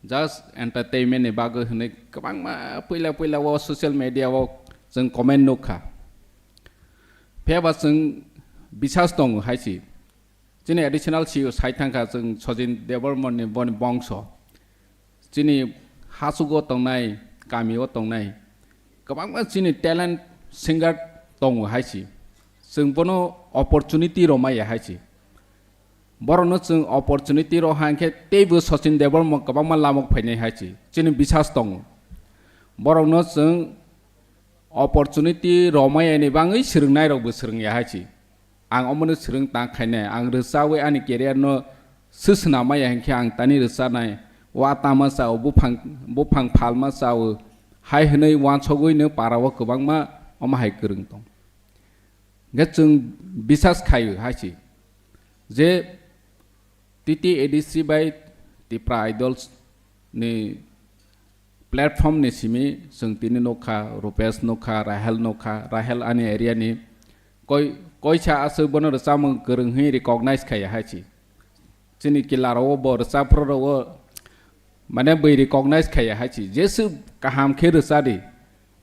Just entertainment ni bagwi hwnwi kwbangma puila puila o social media o chwng comment nukha. Phiyaba chwng bisas tongo hai si. Chini additional C E O sai thangkha chwng Sachin Debbarma ni boni bongso. Chini hasugo tongnai, kami o tongnai. Kwbangma chini talent singer tongo hai si. Chwng bono opportunity rw maya hai si. Borokno chwng opportunity rw hai khe teibo Sachin Debbarma kwbangma lamok phainai hai si. Chini bisas tongo. Borokno chwng opportunity rw maya ni bagwi swrwngnai rokbo swrwngya hai si. Ang omono swrwng tang khainai, ang rwchawi ani career no swswna maya hinkhe ang tani rwchanai, wa tama chao, buphang, buphang phalma chao, hai hwnwi uansugwi no para o kwbangma omo hai kwrwng tong. Hinkhe chwng bisas khaio hai si je T T A D C bai Tipra Idols ni platform ni simi chwng tini nukha, Rupesh nukha, Rahel nukha, Rahel ani area ni koi, koisa aswk bono rwchapmung kwrwng hwnwi recognize khaiya hai si. Chini kila rogo bo rwchapro rogo mane bwi recognize khaiya hai si. Jesu kaham khe rwcha di.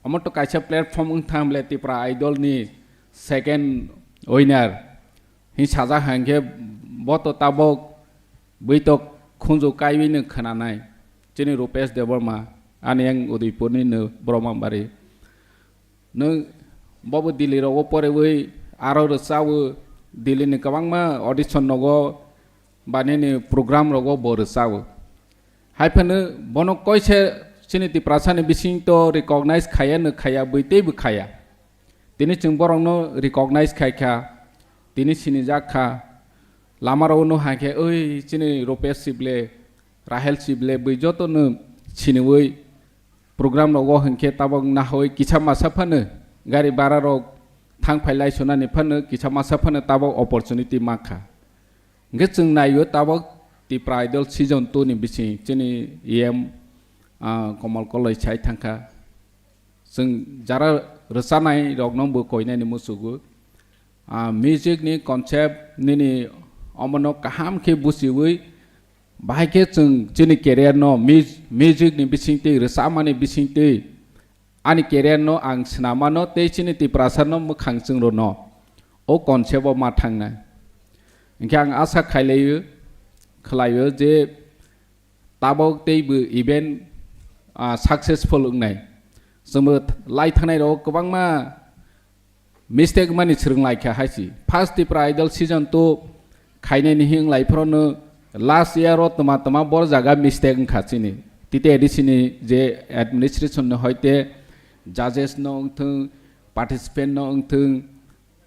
Omo to kaisa platform wng thang ble Tipra Idol ni second winner. Hing sajak hang khe bo to tabok bwi to khunju kaiwi nw khwnanai. Chini Rupesh Debbarma, ani yang Udaipur ni nw Brahmabari. Nwng bobo Delhi rogo porewi aro rwchawo, Delhi ni kwbangma audition rogo ba nini program rogo bo rwchawo. Hai phano bono koise chini Tiprasa ni bising to recognize khaya nw khaya bwi teibo khaya. Tini chwng borokno recognize khai kha, tini sinijak kha. Lama rogo no hai khe, "Oi, chini Rupesh Sible, Rahel Sible," bwi joto no siniwi program rogo hwnkhe tabok nahoi kisa masa phano gari bara rok thang phai lai sunani phano kisa masa phano tabok opportunity ma kha. Hwnkhe chwng naio tabok Tipra Idol season two ni bising chini E M, ah, Komal Koloi sai thang kha. Chwng jara rwchanai rokno bo koinani muchugo. Ah, music ni concept nini omono kaham khe buchiwi, bahai khe chwng chini career no mu-, music ni bisingtwi, rwchapmani bisingtwi ani career no ang swnamano tei chini Tiprasa no mwkhang chwng rwno o concept o ma thangnai. Hwnkhe ang asa khailaio, khlaio je tabok teibo event, ah, successful wngnai. Chwngbo lai thangnai rok kwbangma mistake mani swrwng lai kha hai si. First Tipra Idol season two khainai ni hing lai phoro no last year o tma tma bor jaga mistake wng kha chini. T T A D C ni je administration no hoite judges no wng thung, participant no wng thung,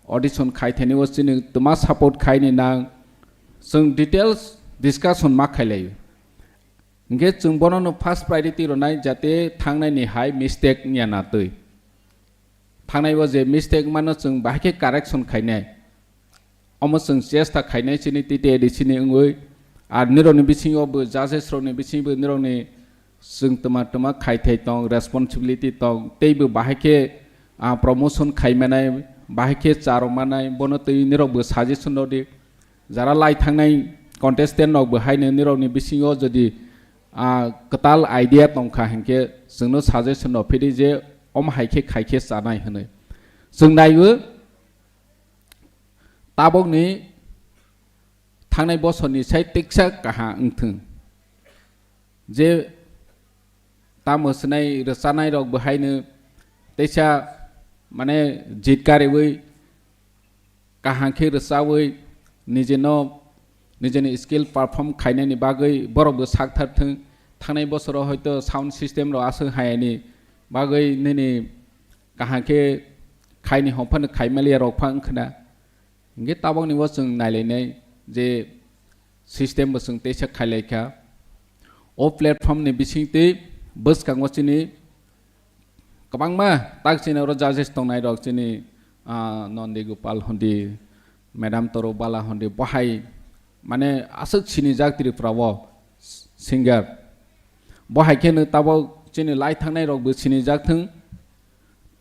audition khai thani o chini tma support khai ni nang. Chwng details discussion ma khai lai. Hwnkhe chwng bono no first priority rwnai jate thangnai ni hai mistake wngya na twi. Thangnai o je mistake mano chwng bahai khe correction khainai. Omo chwng chesta khainai chini T T A D C ni wngwi. Ar nirokni bisingo bo judges rokni bisingo nirokni chwng tma tma khai thai tong, responsibility tong, teibo bahai khe, ah, promotion khai manai, bahai khe cha rw manai, bono twi nirok bo suggestion rw di. Jara lai thangnai contestant rok bo haino nirokni bisingo jodi, ah, kwtal idea tong kha hinkhe chwngno suggestion rw phidi je omo hai khe khai khe chanai hwnwi. Chwng naiwi tabokni thangnai bosorni sai teksa kaha wngthwng. Je tamo swnai rwchanai rok bo haino teisa mane jit kariwi kaham khe rwchawi nijino nijini skill perform khainani bagwi borok bo sak thar thwng. Thangnai bosoro hoito sound system rok aswk hayani bagwi nini kaham khe khaini hongphano khai maliya rok pha wngkhna. Hingke tabokni bo chwng nailainai je system bo chwng teisa khailaikha. O platform ni bisingtwi bwskango chini kwbangma tak chini oro judges tongnai rok chini, ah, Nondi Gopal hondi, Madam Toro Bala hondi, bohai mane aswk sinijak Tripura o singer. Bohai khe no tabok chini lai thangnai rok bo sinijak thwng.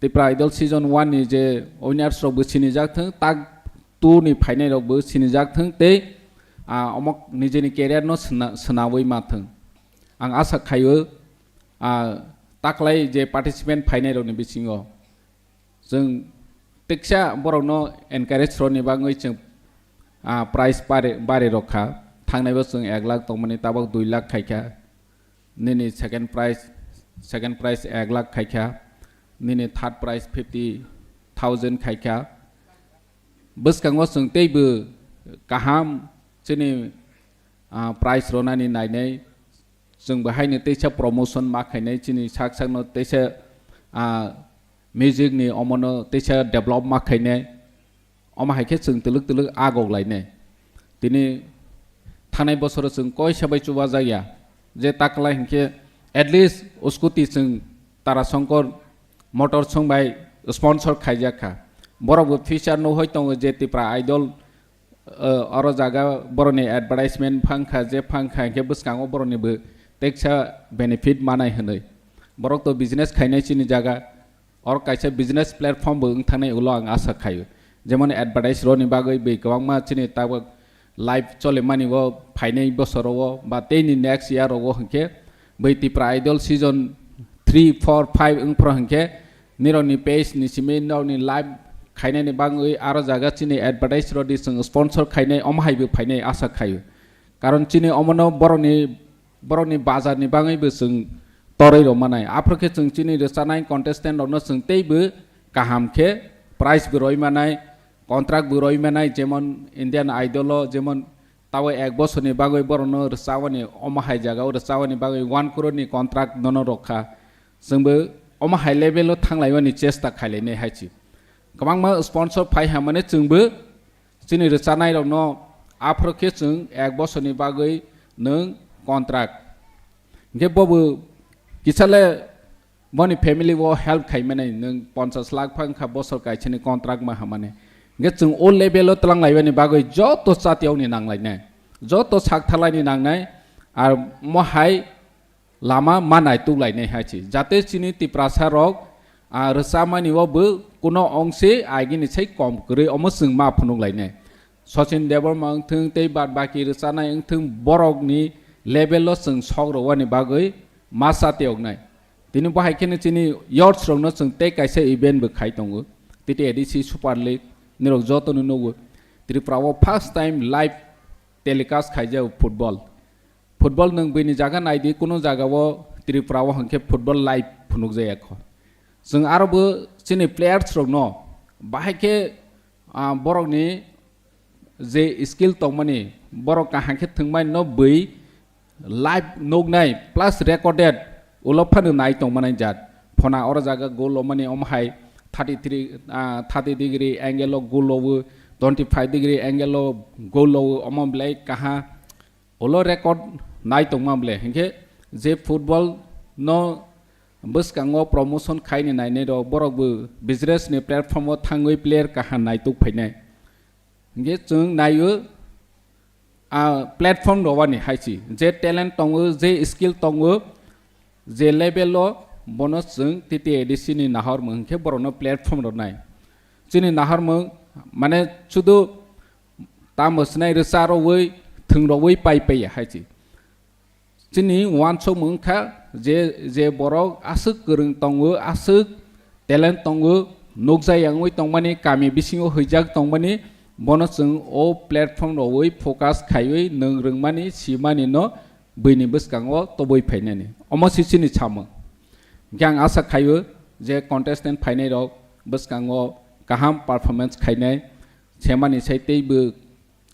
Tipra Idol season one ni je winners rok bo sinijak thwng, tak two ni phainai rok bo sinijak thwng tei, ah, omok nijeni career no sna-, swnawi ma thwng. Ang asa khaio, ah, taklai je participant phainai rok ni bisingo chwng teksa borok no encourage rwni bagwi chwng, ah, prize bari, bari rok kha. Thangnai bo chwng ek lakh tongmani tabok dui lakh khaikha. Nini second prize, second prize ek lakh khaikha, nini third prize fifty thousand khaikha. Bwskango chwng teibo kaham chini, ah, prize rwnani nainai, chwng bo haino teisa promotion ma khainai, chini sak sakno teisa, ah, music ni omono teisa develop ma khainai. Omo hai khe chwng twlwk twlwk agok lainai. Tini thanai bosoro chwng koisa bai chubajakya. Je taklai hinkhe at least scooty chwng Tara Songkor Motors song bai sponsor khaijak kha. Borok bo future no hoi tongo je Tipra Idol, eh, oro jaga boroni advertisement phang kha, je phang kha hinkhe bwskango boroni bo teksa benefit manai hwnwi. Borok to business khainai chini jaga. Or kaisa business platform bo wng thangnai ulo ang asa khaio. Jemon advertise roni bagwi bai kwbangma chini tabuk live cholimani o phainai bosoro o ba teini next year o hwnkhe bai Tipra Idol season three, four, five wngphro hwnkhe nirokni page ni simi nirokni live khainani bagwi aro jaga chini advertise rodi chwng sponsor khainai omo hai bo phainai asa khaio. Karon chini omono borokni borokni bazar ni bagwi bo chwng torwi rw manai. Aphuru khe chwng chini rwchanai contestant rokno chwng teibo kaham khe prize bo rwi manai, contract bo rwi manai, jemon Indian Idol o jemon tabo ek bosor ni bagwi borokno rwchabani omo hai jaga o rwchabani bagwi one crore ni contract nono rwkha. Chwngbo omo hai level o thanglaimani chesta khailainai hai se. Kwbangma sponsor phai hamani chwngbo chini rwchanai rokno aphuru khe chwng ek bosor ni bagwi nwng contract. Hingkhe bobo kisa le boni family o help khai mani nwng ponchas lakh phang kha bosor kaisa ni contract ma hamani. Hingkhe chwng o level o twlang laibani bagwi joto chatiyok ni nang lainai, joto sak thalai ni nangnai, ar mo hai lama ma naituk lainai hai se. Jate chini Tiprasa rok, ah, rwchamani o bo kuno ongse agini sai kom kwrwi omo chwng ma phunuk lainai. Sachin Debbarma wngthwng tei bad baki rwchanai wngthwng borokni level o chwng sok rwani bagwi ma chatiyoknai. Tini bo hai kheno chini youths rokno chwng tei kaisa event bo khai tongo. T T A D C Super League nirok jotono nugo. Tripura o first time live telecast khaijak football. Football nwng buini jaga naidi, kuno jaga o Tripura o hwnkhe football live phunukjaya kho. Chwng aro bo chini players rokno bahai khe, ah, borokni je skill tongmani, borok kaham khe thwngmani no bui live nuknai plus recorded ulo phano nai tongmani jat. Phona oro jaga goal lomani omo hai thirty three, ah, thirty degree angle o goal lobo, twenty five degree angle o goal lobo, omo belai kaha. Ulo record nai tongma ble, hinkhe je football no bwskango promotion khaini nainai rok, borok bo business ni platform o thangwi player kaham naituk phainai. Hinkhe chwng naio, a platform rowani hai se, je talent tongo, je skill tongo, je level o, bono chwng T T A D C ni nahormung hinkhe borokno platform rwnai. Chini nahormung mane sudu tamo swnai rwcha rowui, thwng rowui pai paiya hai se. Chini uansukmung wngkha je, je borok aswk kwrwng tongo, aswk talent tongo, nukjaya wngwi tongmani, kami bisingo huijak tongmani, bono chwng o platform rowui focus khaiwi nwng rwngmani, simani no buini bwskango tobwi phainani. Omo se chini samung. Hingkhe ang asa khaio je contestant phainai rok bwskango kaham performance khainai, semani sai teibo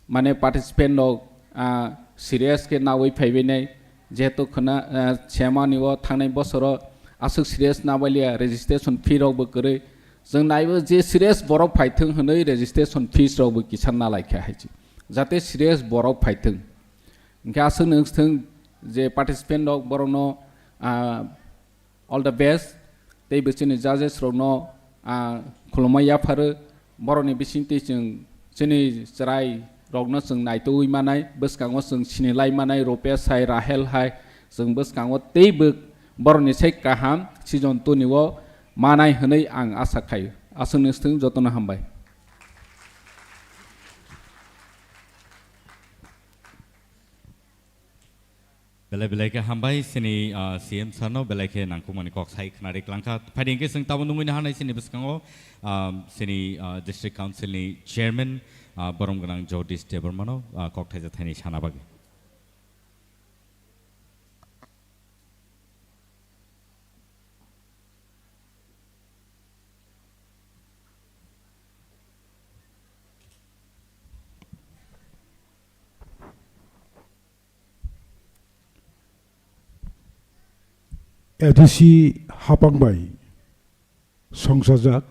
mane participant rok, ah, serious khe nawi phaibainai, jehetu khwna, ah, semani o thangnai bosoro aswk serious nabaliya, registration fee rokbo kwrwi. Chwng naibo je serious borok phaithwng hwnwi registration fees rokbo kisa nalaikha hai se. Jate serious borok phaithwng. Hinkhe aswkno wngthwng je participant rok borokno, ah, all the best. Tei bo chini judges rokno, ah, khulumma yapharo. Borokni bisingtwi chwng chini chwrai rokno chwng naitugwi manai, bwskango chwng sinilai manai, Rupesh hai, Rahel hai, chwng bwskango teibo borokni sai kaham season two ni o manai hwnwi ang asa khaio. Aswkno wngthwng, jotono hambai. Belai belai khe hambai chini, ah, C M sir no belai khe nangkukmani kok sai khwnari klangkha. Phaidi hwnkhe chwng tabuk nungwi naharnai chini bwskango, ah, chini, ah, District Council ni Chairman, ah, borom gwnang Jagdish Debbarma no, ah, kok thaisa thaini sana bagwi. A D C hapang bai songsajak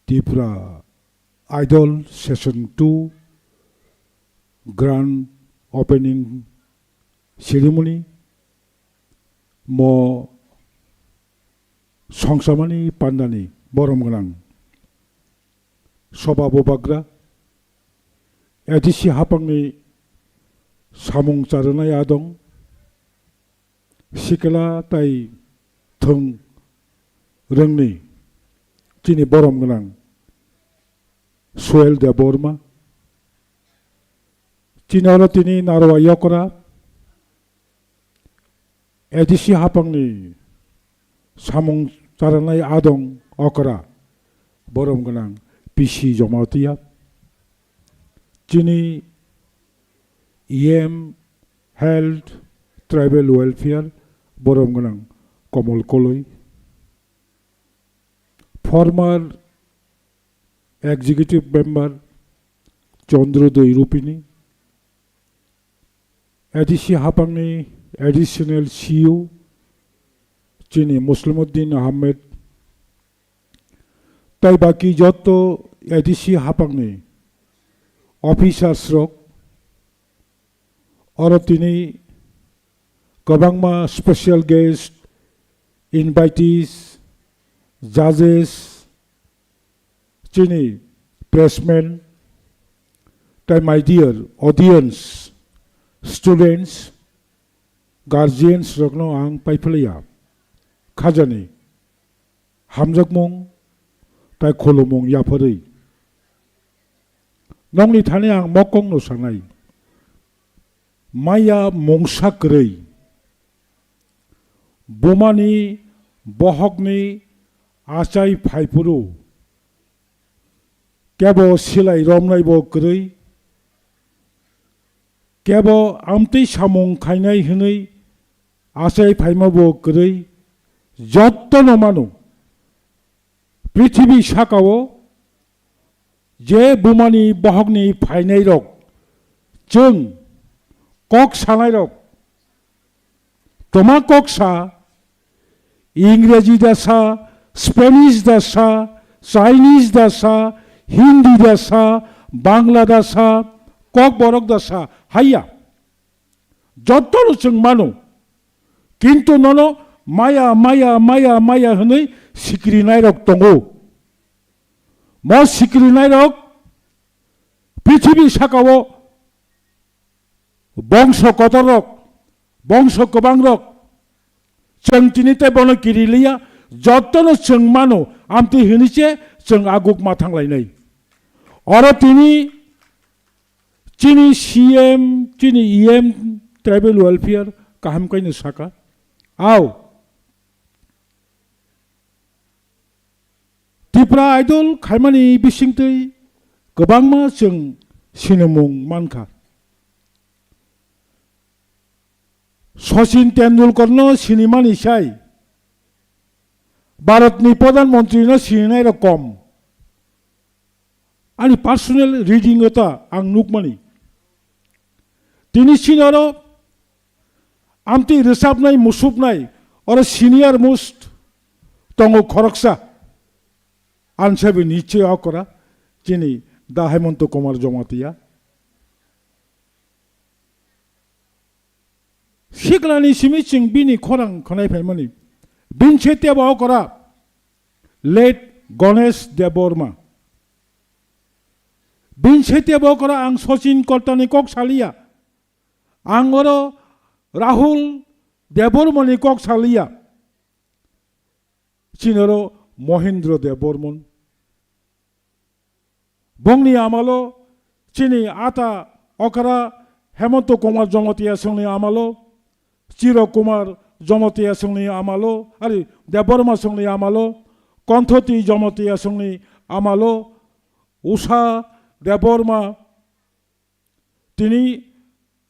Tripura Idol Season two Grand Opening Ceremony mo songsamani pandani borom gwnang soba bobagra A D C hapangni samung charwnai adong sikla tai thwng rwngni chini borom gwnang Suel Debbarma. Chini oro tini Narwa Yokra, A D C hapangni samung charanai adong okra borom gwnang P C Jamatia. Chini E M Health Tribal Welfare borom gwnang Komol Koloi. Former Executive Member Chandrodoi Rupini, A D C hapangni Additional C E O chini Muslimuddin Ahmed, tai baki jotto A D C hapangni officers rok, oro tini kwbangma special guest, invitees, judges, chini pressmen, tai my dear audience, students, guardians rokno ang paiphlaiya khajani hamjakmung tai khulumung yapharwi. Nokni thani ang mokongno sanai, maya mungsa kwrwi, bumani bohokni achai phaiphuru, kebo silai romnaibo kwrwi, kebo amtwi samung khainai hwnwi achai phaimabo kwrwi, jottono mano. Prithibi sakao je bumani bohokni phainairok, chwng kok sanairok, toma kok sa, Ingreji da sa, Spanish da sa, Chinese da sa, Hindi da sa, Bangla da sa, Kokborok da sa, haiya. Jottono chwng mano. Kintu nono maya, maya, maya, maya hwnwi sikrinairok tongo. Mo sikrinairok prithibi sakao bongso kotorrok, bongso kwbangrok, chwng tini tei bono kiri liya, jottono chwng mano, amtwi hwnwi se chwng aguk ma thanglainai. Oro tini chini C M, chini E M, tribal welfare kaham kaino saka. Ao, Tipra Idol khaimani bisingtwi kwbangma chwng sinimung mankha. Sachin Tendulkarno sinimani sai Bharatni Pradhan Mantrino sininairok kom. Ani personal reading o ta ang nukmani. Tini chini oro amtwi rwchapnai, musupnai, oro senior most tongo khoroksa. Ansabi niche okora, chini da Hemanta Kumar Jamatia. Siklani simi chwng bini khorang khwnai phaimani. Bini se tebo okora late Ganesh Debbarma. Bini se tebo okora ang Sachin Koltani kok saliya. Ang oro Rahul Debbarmani kok saliya. Chini oro Mohindra Debbarman. Bongni amalo chini ata okra Hemanta Kumar Jamatia songni amalo, Chiro Kumar Jamatia songni amalo, ari Debbarma songni amalo, Konthoti Jamatia songni amalo, Usha Debbarma, tini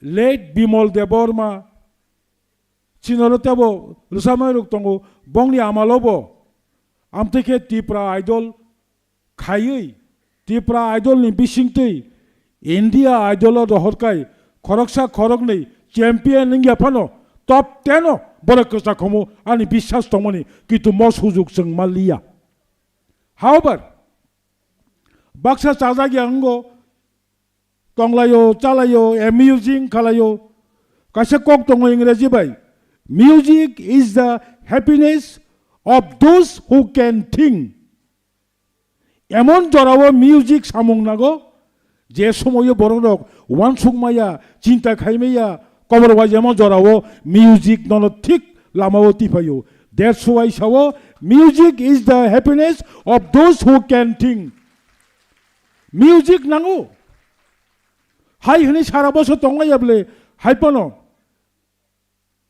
late Bimal Debbarma, chini oro tebo rwchapnai rok tongo, bongni amalo bo amtwi khe Tipra Idol khaiwi, Tipra Idol ni bisingtwi India Idol o rohor kai khoroksa khoroknwi champion wngya phano top ten o borok kwchak khomo ani biswas tongmani, kintu mo sujuk chwng manliya. However, baksa chajak ya wngo, tonglaio, chalaio, amusing khalaio. Kaisa kok tongo Ingreji bai, "Music is the happiness of those who can think." Emon jorao music samung nago, je somoio borok rok uansuk maya, chinta khai maya, kobor bai emon jorao music nono thik lamao tiphaio. That's why sao, music is the happiness of those who can think. Music nango. Hai hwnwi sara bosor tonglaiya bwle, hai phano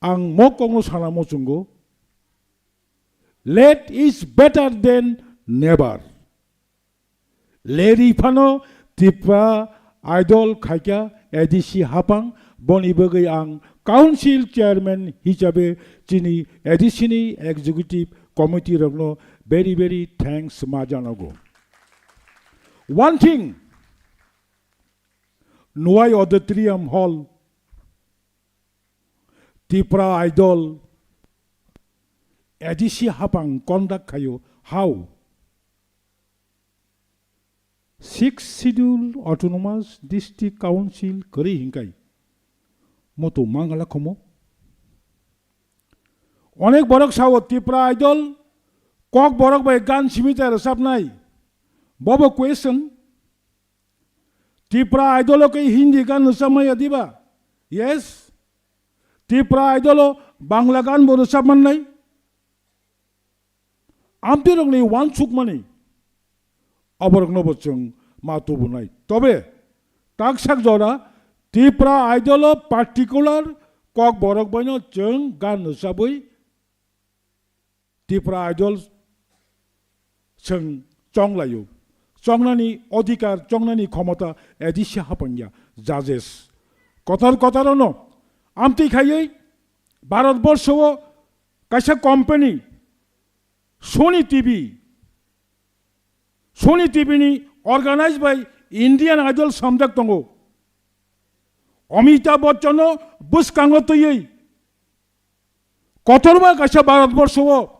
ang mo kokno sana muchungo. Late is better than never. Leri phano Tipra Idol khaikha A D C hapang, boni bagwi ang council chairman hisabe chini A D C ni executive committee rokno very, very thanks ma janago. One thing, Nwai Auditorium Hall, Tipra Idol, A D C hapang conduct khaio, how? Sixth Schedule Autonomous District Council kwrwi hinkai. Moto mangala khomo. Onek borok sao Tipra Idol, kok borok bai gan simi ta rwchapnai. Bobo question. Tipra Idol o khe Hindi gan rwchapmaya diba? Yes. Tipra Idol o Bangla gan bo rwchap mannai. Amtwi rokni wansukmani aborokno bo chwng ma tubunai. Tobe taksak jora Tipra Idol o particular kok borok baino chwng gan rwchabwi Tipra Idol chwng chonglaio. Chongnani odhikar, chongnani khomota A D C hapangya, judges. Kotor kotor ono amtwi khaiwi Bharat borsho o kaisa company Sony T V, Sony T V ni organized by Indian Idol samjak tongo. Amitabh Bachchan no bwskango twiwi kotorma kaisa Bharat borsho o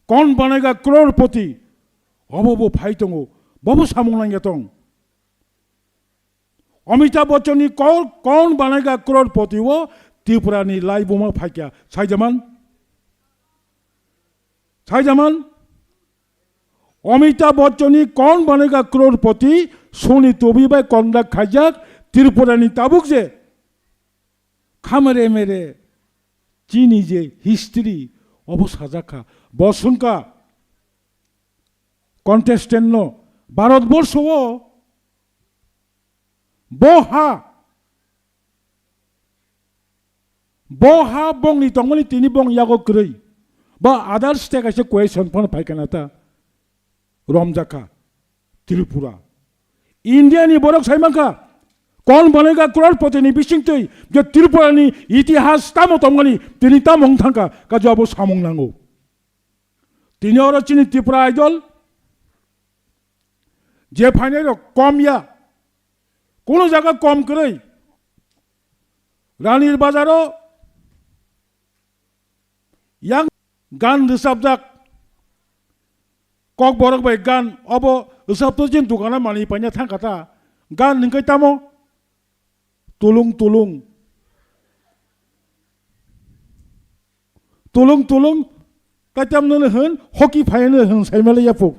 kon banega crorepoti obo bo phai tongo, bobo samung nangya tong. Amitabh Bachchan ni kor-, kon banega crorepoti o Tripura ni laibuma phaikya. Saijaman? Saijaman? Amitabh Bachchan ni kon banega crorepoti Sony T V bai conduct khaijak Tripura ni tabuk je khamere mere chini je history obo sajakha. Bo swngkha contestant no Bharat borsho o bo ha, bo ha bongni tongmani tini bong yago kwrwi. Ba other state kaisa question phano phaikha na ta romjakha Tripura. India ni borok saimankha kon banega crorepoti ni bisingtwi je Tripura ni itihas tamo tongmani tini tamo wng thangkha kajo abo samung nango. Tini oro chini Tripura Idol je phainai rok kom ya, kuno jaga kom kwrwi. Ranir Bazar o yang gan rwchapjak kok borok bai gan obo rwchapto jin dukana manwi paina thangkha ta gan hwnkhe tamo Tulung tulung. Tulung tulung. Kaitam nono hwn, hoki phaino hwn saimale yapuk.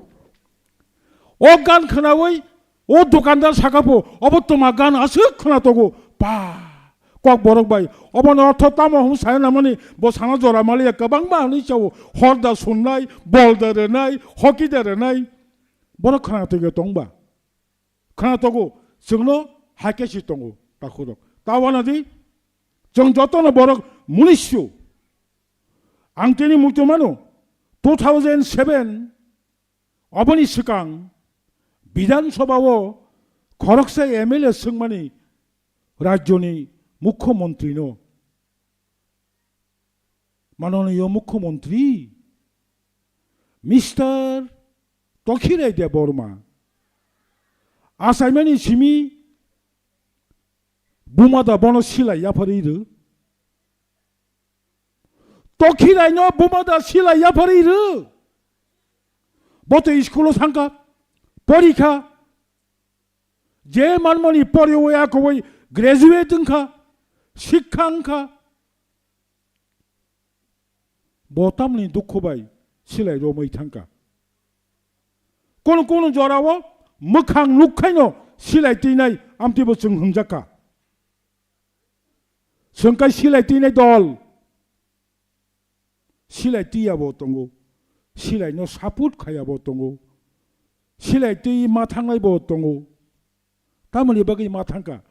O gan khwnawi, o dukandar sakapo, obo toma gan aswk khwna togo. Pa, kok borok bai. Obono ortho tamo hwn sai namani, bo sana jora maliya kwbangma hwnwi chao. Hor da sunnai, bol da rwnai, hoki da rwnai. Borok khwna togo tongba. Khwna tongo, chwngno hai khe si tongo, takhurok. Ta uanadi, chwng jotono borok munisyo. Ang tini muitu mano, two thousand seven, oboni swkang, Bidhan Sabha o khoroksa M L A swngmani rajyoni mukhyamantri no. Manoniyo Mukhyamantri, Mister Tokhirai Debbarma, achaimani simi buma da bono silai yapharwi rw. Tokhirai no buma da silai yapharwi rw. Bo to school o thangkha, porikha, je manmani poriwi akowi graduate wngkha, sikha wngkha. Bo tamni dukhu bai silai romwi thangkha. Kunu kunu jorao mwkhang nukhaino silai twinai amtwibo chwng hwnjakha. Chwng kai silai twinai dol. Silai twi yabo tongo. Silai no support khai yabo tongo. Silai twi ma thangnai bo tongo. Tamoni bagwi ma thangkha,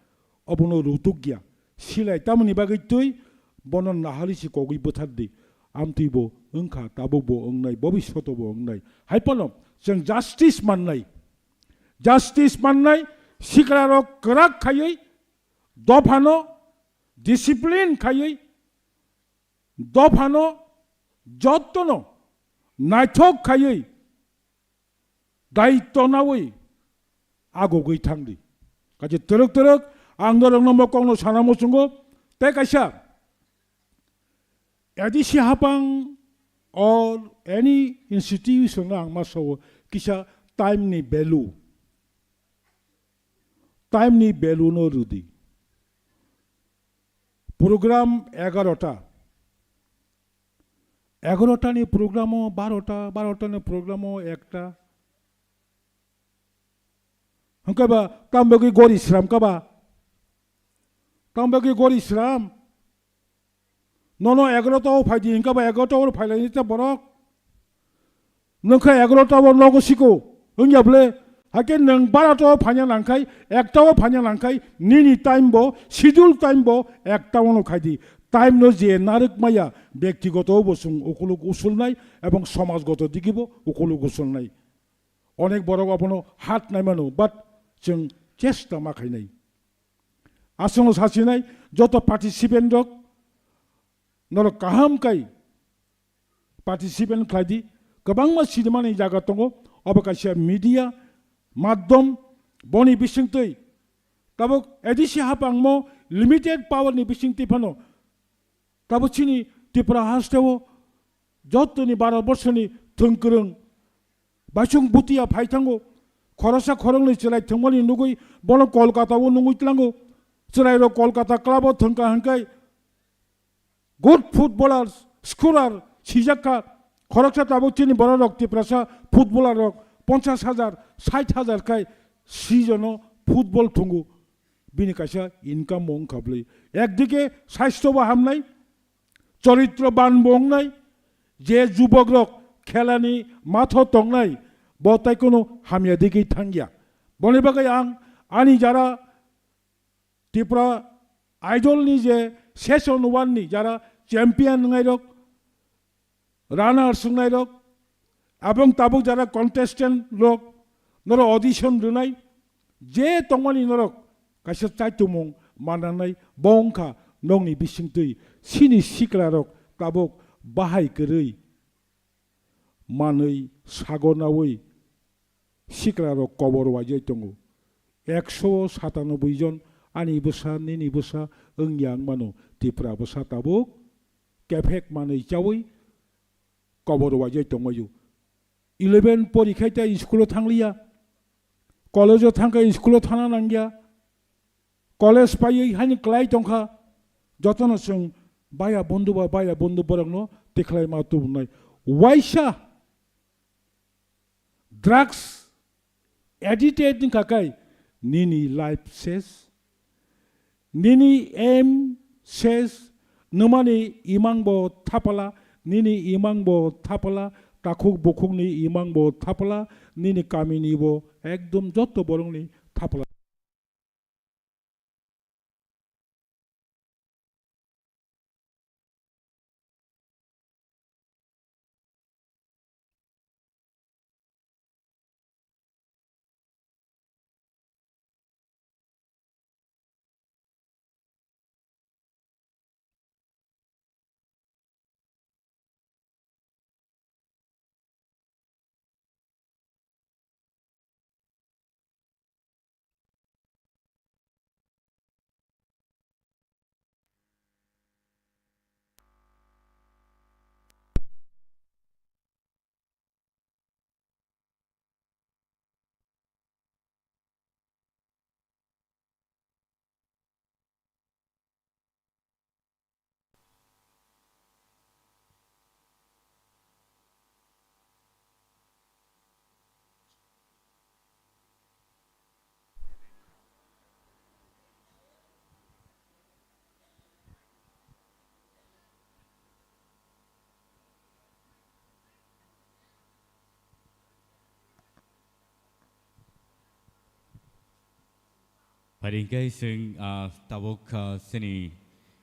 obono rutuk ya. Silai tamoni bagwi twi bono nahali si kogwi bwthar di. Amtwi bo wngkha, tabuk bo wngnai, bobishoto bo wngnai. Hai phano chwng justice mannai. Justice mannai, sikla rok kwrak khaiwi, dophano discipline khaiwi, dophano jottono naithok khaiwi, daitto nawi agugwi thangdi. Kaisa twrwk twrwk ang norokno mokokno sana muchungo, tei kaisa A D C hapang or any institution ang ma sao kisa time ni value, time ni value no rwdi. Program egarota, egarota ni program o barota, barota ni program o ekta. Hwnkhe ba tamo bagwi gori sram kha ba? Tamo bagwi gori sram? Nono egarota o phaidi hwnkhe ba egarota o phailai ta borok. Nwng khe egarota o nogo siko wngya bwle. Hakhe nwng barota o phaina nangkhai, ekta o phaina nangkhai, nini time bo, schedule time bo ekta o no khaidi. Time no je narwk maya, bektigoto bo chwng ukuluk usulnai ebong somajgoto digi bo ukuluk usulnai. Onek borok abono hat naimano, but chwng chesta ma khainai. Aswkno sachinai joto participant rok, norok kaham kai participant khlai di. Kwbangma sinimani jaga tongo, obo kaisa media madhyom, boni bisingtwi tabuk A D C hapangmo limited power ni bisingtwi phano tabuk chini Tripura hasteo jotoni Bharat borshoni thwngkwrwng baisong butiya phai thango. Khoroksa khoroknwi chwrai thwngmani nugwi bono Kolkata o nungwi tlango. Chwrairok Kolkata club o thwngkha hwnkhe good footballer, scorer sijak kha. Khoroksa tabuk chini bororok Tiprasa footballer rok ponchash hajar, sait hajar khai season o football thwngo. Bini kaisa income bo wngkha bwlwi. Ekdike saisto bo hamnai, choritro ban bo wngnai, je jubok rok khelani matho tongnai, bo tai kono hamya digwi thangya. Boni bagwi ang ani jara Tripura Idol ni je session one ni jara champion wngnai rok, runners wngnai rok, abong tabuk jara contestant rok, norok audition rwnai, je tongmani norok kaisa chaitumung mananai bo wngkha nokni bisingtwi sini sikla rok tabuk bahai kwrwi manwi sago nawi sikla rok kobor waijai tongo. Ekso satanoboi jon ani bwsa, nini bwsa wngya wngmano Tripura bwsa tabuk kephek manwi chawi kobor waijai tongmaio. Eleven porikhai ta school o thangliya, college o thangkha school o thana nangya, college paiwi haini klai tongkha, jotono chwng baya bondhu ba baya bondhu borokno tikhlai ma tubunai. Waisa drugs addicted wngkha khe nini life ses, nini aim ses, nwmani imang bo thapala, nini imang bo thapala, takhuk bukhukni imang bo thapala, nini kamini bo ekdom jotto borokni thapala. Phaidi hwnkhe chwng, ah, tabuk, ah, chini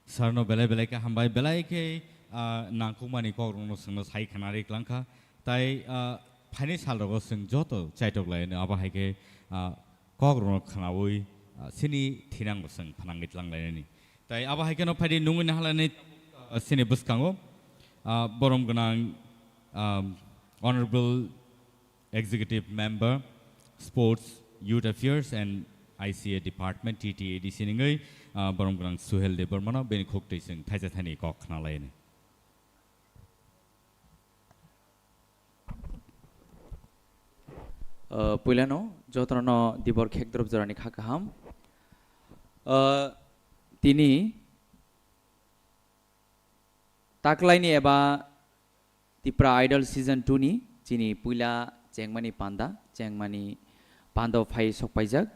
sir no belai belai khe hambai, belai khe, ah, nangkukmani kokrokno chwngno sai khna ri klang kha. Tai, ah, phaini sal rogo chwng joto chaitok lai no abo hai khe, ah, kokrokno khnaui, ah, chini thinang bo chwng phnangwi tlang lai nani. Tai abo hai kheno phaidi nungwi nahalani, ah, chini bwskango, ah, borom gwnang, ah, Honorable Executive Member, Sports, Youth Affairs and I C A Department, T T A D C ningwi, ah, borom gwnang Suhel Debbarmano bini khuk twi chwng thaisa thani kok khna lai ni. Ah, puilano jotono dibor khekdrop jorani kha kaham. Ah, tini taklaini eba Tipra Idol Season two ni chini puila chengmani panda, chengmani panda phai sokpaijak.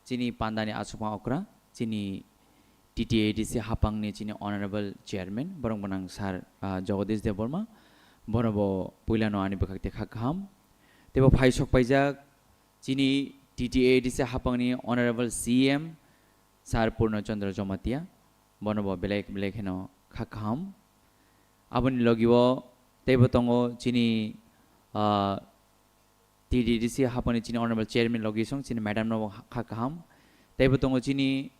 Chini pandani asukma okra, chini T T A D C hapangni chini Honorable Chairman, borok gwnang Sir, ah, Jagadish Debbarma, bono bo puilano ani bwkhak te kha kaham. Teibo phai sokpaijak chini T T A D C hapangni Honorable C M, Sir Purno Chandra Jamatia, bono bo belai belai kheno kha kaham. Aboni logi o teibo tongo chini, ah, T T D C haponi chini Honorable Chairman logi song chini Madam no kha kaham. Teibo tongo chini,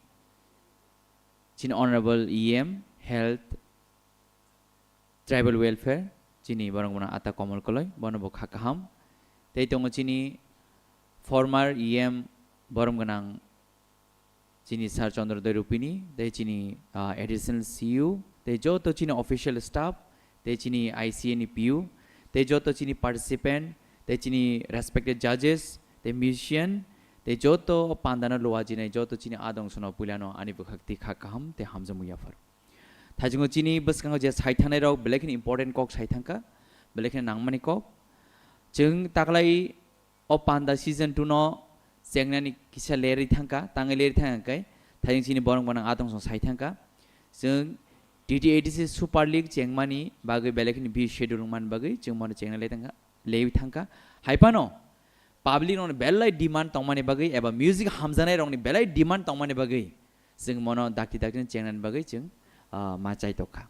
chini Honorable E M Health, Tribal Welfare, chini borok gwnang Ata Komol Koloi, bono bo kha kaham. Tei tongo chini former E M borom gwnang chini Sir Chandra Doi Rupini, tei chini, ah, Additional C U, tei joto chini official staff, tei chini I C A ni P U, tei joto chini participant, tei chini respected judges, tei musician, tei joto pandano luwa jinai joto chini adong sono puilano ani bwkhak twi kha kaham tei hamjakmung yaphar. Thaichungo chini bwskango je sai thangnai rok belai kheno important kok sai thangkha, belai kheno nangmani kok. Chwng taklai o panda season two no chengnani kisa lerwi thangkha, tangwi lerwi thangkha khe, thaichung chini borok gwnang atong song sai thangkha. Chwng T T A D C Super League chengmani bagwi belai kheno B schedule wngmani bagwi chwng bono chengna le thangkha, lewi thangkha. Hai phano public rokni belai demand tongmani bagwi eba music hamjaknai rokni belai demand tongmani bagwi chwng mono dakti dakti chengnani bagwi chwng, ah, ma chai tokha.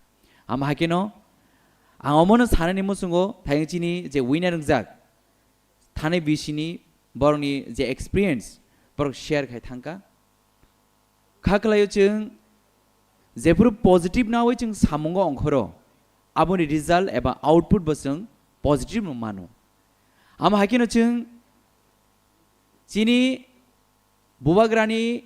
Ama hakeno ang omono sanani muchungo thayung chini je winner wngjak thanai bisini borokni je experience borok share khai thangkha. Kha kwlaio chwng jephuru positive nawi chwng samungo ongkhoro aboni result eba output bo chwng positive no mano. Ama hakeno chwng chini Bubagrani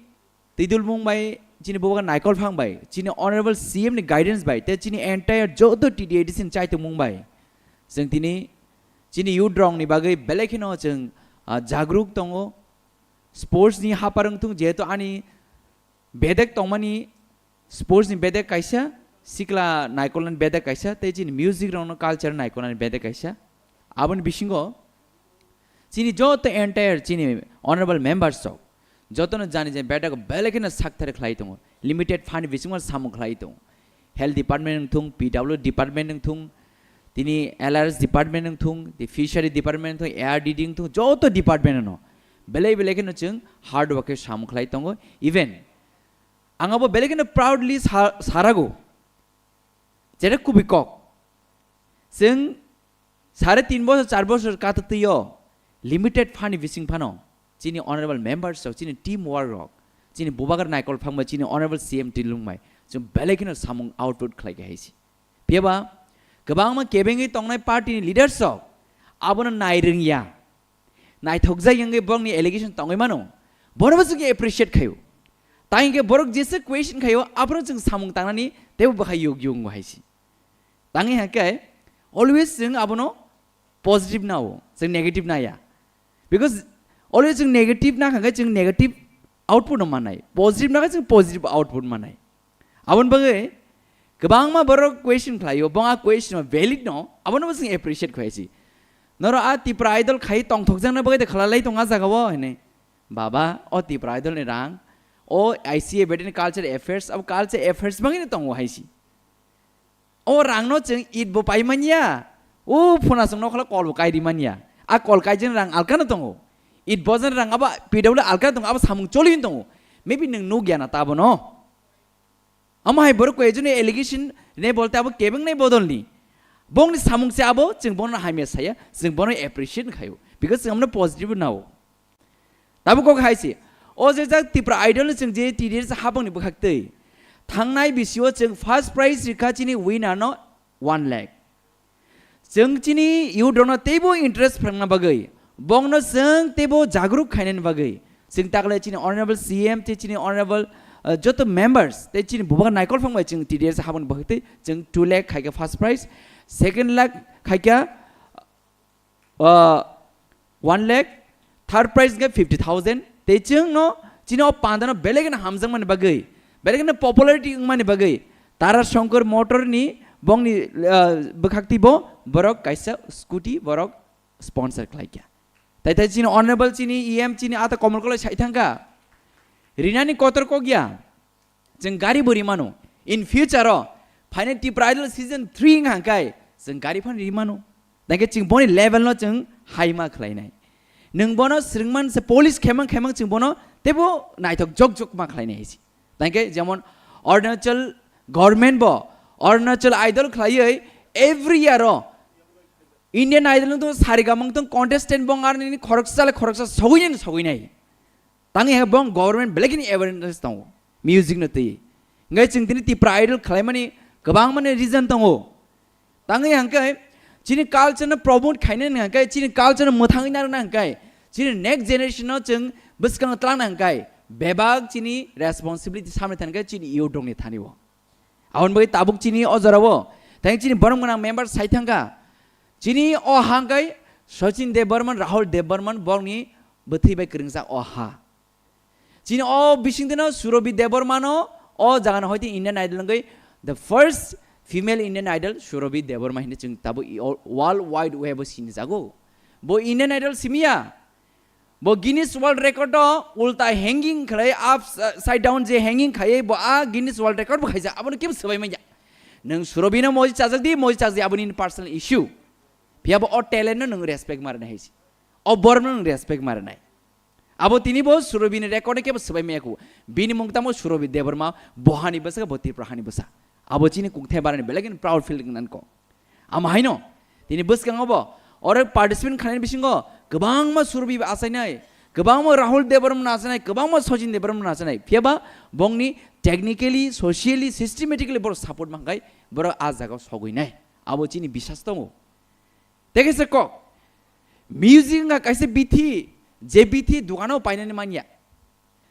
twidulmung bai, chini bubagra Naikol Phang bai, chini Honorable C M ni guidance bai, tei chini entire joto T T A D C ni chaitokmung bai, chwng tini chini youth rokni bagwi belai kheno chwng, ah, jagruk tongo. Sports ni hapar wngthung, jehetu ani bedek tongmani sports ni bedek kaisa, sikla naikolnani bedek kaisa, tei chini music rokno culture naikolnani bedek kaisa. Aboni bisingo chini joto entire chini honorable members rok jotono jani jani bedek belai kheno sakthar khlai tongo, limited fund bisingo samung khlai tongo. Health department wngthung, P W department wngthung, tini L R S department wngthung, the fishery department wngthung, A R D D wngthung, joto department no belai belai kheno chwng hard work khe samung khlai tongo. Even ang abo belai kheno proudly sa-, sarago. Jere kubui kok. Chwng sare tin bosor, char bosor kata twiyo limited fund ni bising phano chini honorable members rok, chini team work rok, chini bubagra Naikol Phang bai, chini honorable C M Tilung bai chwng belai kheno samung output khlai khe hai si. Phiya ba kwbangma kebengwi tongnai party ni leaders rok abono nai rwngya. Naithokjak wngwi borokni allegation tongwi mano. Bono bo chwng appreciate khaio. Tai hwnkhe borok jesa question khaio, abono chwng samung tangnani teibo bwkhai yug yug wngwi hai si. Tangwi hwnkhe always chwng abono positive nao, chwng negative naya. Because always chwng negative nakha khe chwng negative output no mannai. Positive nakha chwng positive output mannai. Aboni bagwi kwbangma borok question khlaio, bo a question valid no, abono bo chwng appreciate khlai si. Norok a Tipra Idol khai tongthokjakna bagwi de khlai lai tong a jaga o hwnwi. Baba, o Tipra Idol ni rang, o I C A bedeni culture affairs, abo culture affairs bagwi no tongo hai si. O rangno chwng it bo pai manya, o phunaswng nokhola kol bo kai ri manya. A kol kaijani rang alkano tongo. It bojani rang abo P W alkano tongo, abo samung choli tongo. Maybe nwng nukya na ta abono. Amo hai borok koi ekjoni allegation ne bolte abo kebeng nai bodolni. Bongni samung se abo, chwng bono hamya saya, chwng bono appreciate khayo. Because chwng amno positive nao. Tabuk kok hai se. O je jak Tipra Idol ni chwng je T D S habangni bwkhak twi. Thangnai bisio chwng first prize rikha chini winner no one lakh. Chwng chini youth rokno teibo interest phrwngna bagwi, bongno chwng teibo jagruk khainani bagwi, chwng takle chini honorable C M tei chini honorable, uh, joto members tei chini bubagra naikol phang bai chwng T D S habangni bwkhak twi chwng two lakh khaikha first prize, second lakh khaikha, uh, one lakh, third prize hwnkhe fifty thousand. Tei chwngno chini o pandano belai kheno hamjakmani bagwi, belai kheno popularity wngmani bagwi Tara Shankar Motor ni bongni, uh, bwkhak twi bo borok kaisa scooty borok sponsor khlaikha. Tai tai chini honorable chini E M chini ata Komol Kolai sai thangkha. Rinani kotor kokya. Chwng gari bo rimano. In future o, phainai Tipra Idol season three wng hangkai, chwng gari phan rimano. Tangke chwng boni level no chwng hai ma khlainai. Nwng bono swrwngman se polish khemang khemang chwng bono teibo naithok jok jok ma khlainai hai se. Tangke jemon Arunachal government bo, Arunachal Idol khlaiwi every year o Indian Idol wngtong, Saregamang wngtong, contestant bong aroni khoroksa le khoroksa sogwi nai sogwi nai. Tangwi hwnba bong government belai kheno awareness tongo music no twi. Hwnkhe chwng tini Tipra Idol khlaimani kwbangmani reason tongo. Tangwi hwnkhe chini culture no promote khainani hwnkhe chini culture no mwthangwi narwkna hwnkhe chini next generation no chwng bwskango twlangna hwnkhe bebak chini responsibility samni thani khe chini youth rokni thani o. Aboni bagwi tabuk chini o jorao tei chini borok gwnang member sai thangkha. Chini o ha hwnkhe Sachin Debbarman, Rahul Debbarman borokni bwthwi bai kwrwngjak o ha. Chini o bisingtwino Surabhi Debbarmano o jagano hoite Indian Idol wngwi the first female Indian Idol Surabhi Debbarma hinwi chwng tabuk i o world wide web o sinijago. Bo Indian Idol simiya. Bo Guinness World Record o ulta hanging khlai upside down je hanging khaiwi bo a Guinness World Record bo khaijak, abono kebo swbai manya. Nwng Surabhino moji chajak di, moji chajak di, aboni nini personal issue. Phiya bo o talent no nwng respect ma rwnai hai se. O borok no nwng respect ma rwnai. Abo tini bo Surabhini record no kebo swbai maya kho. Bini mung tamo Surabhi Debbarma, bo hani bwsa, bo Tripura hani bwsa. Abo chini kungthai barani belai kheno proud feel nang kok. Amo haino, tini bwskango bo, oro participant khlaini bisingo kwbangma Surabhi achainai, kwbangma Rahul Debbarma achainai, kwbangma Sachin Debbarma achainai. Phiya ba bongni technically, socially, systematically borok support mankhai, borok a jagao sogwinai. Abo chini bisas tongo. Tei kaisa kok, music wngkha kaisa bithi, je bithi dukano painani manya.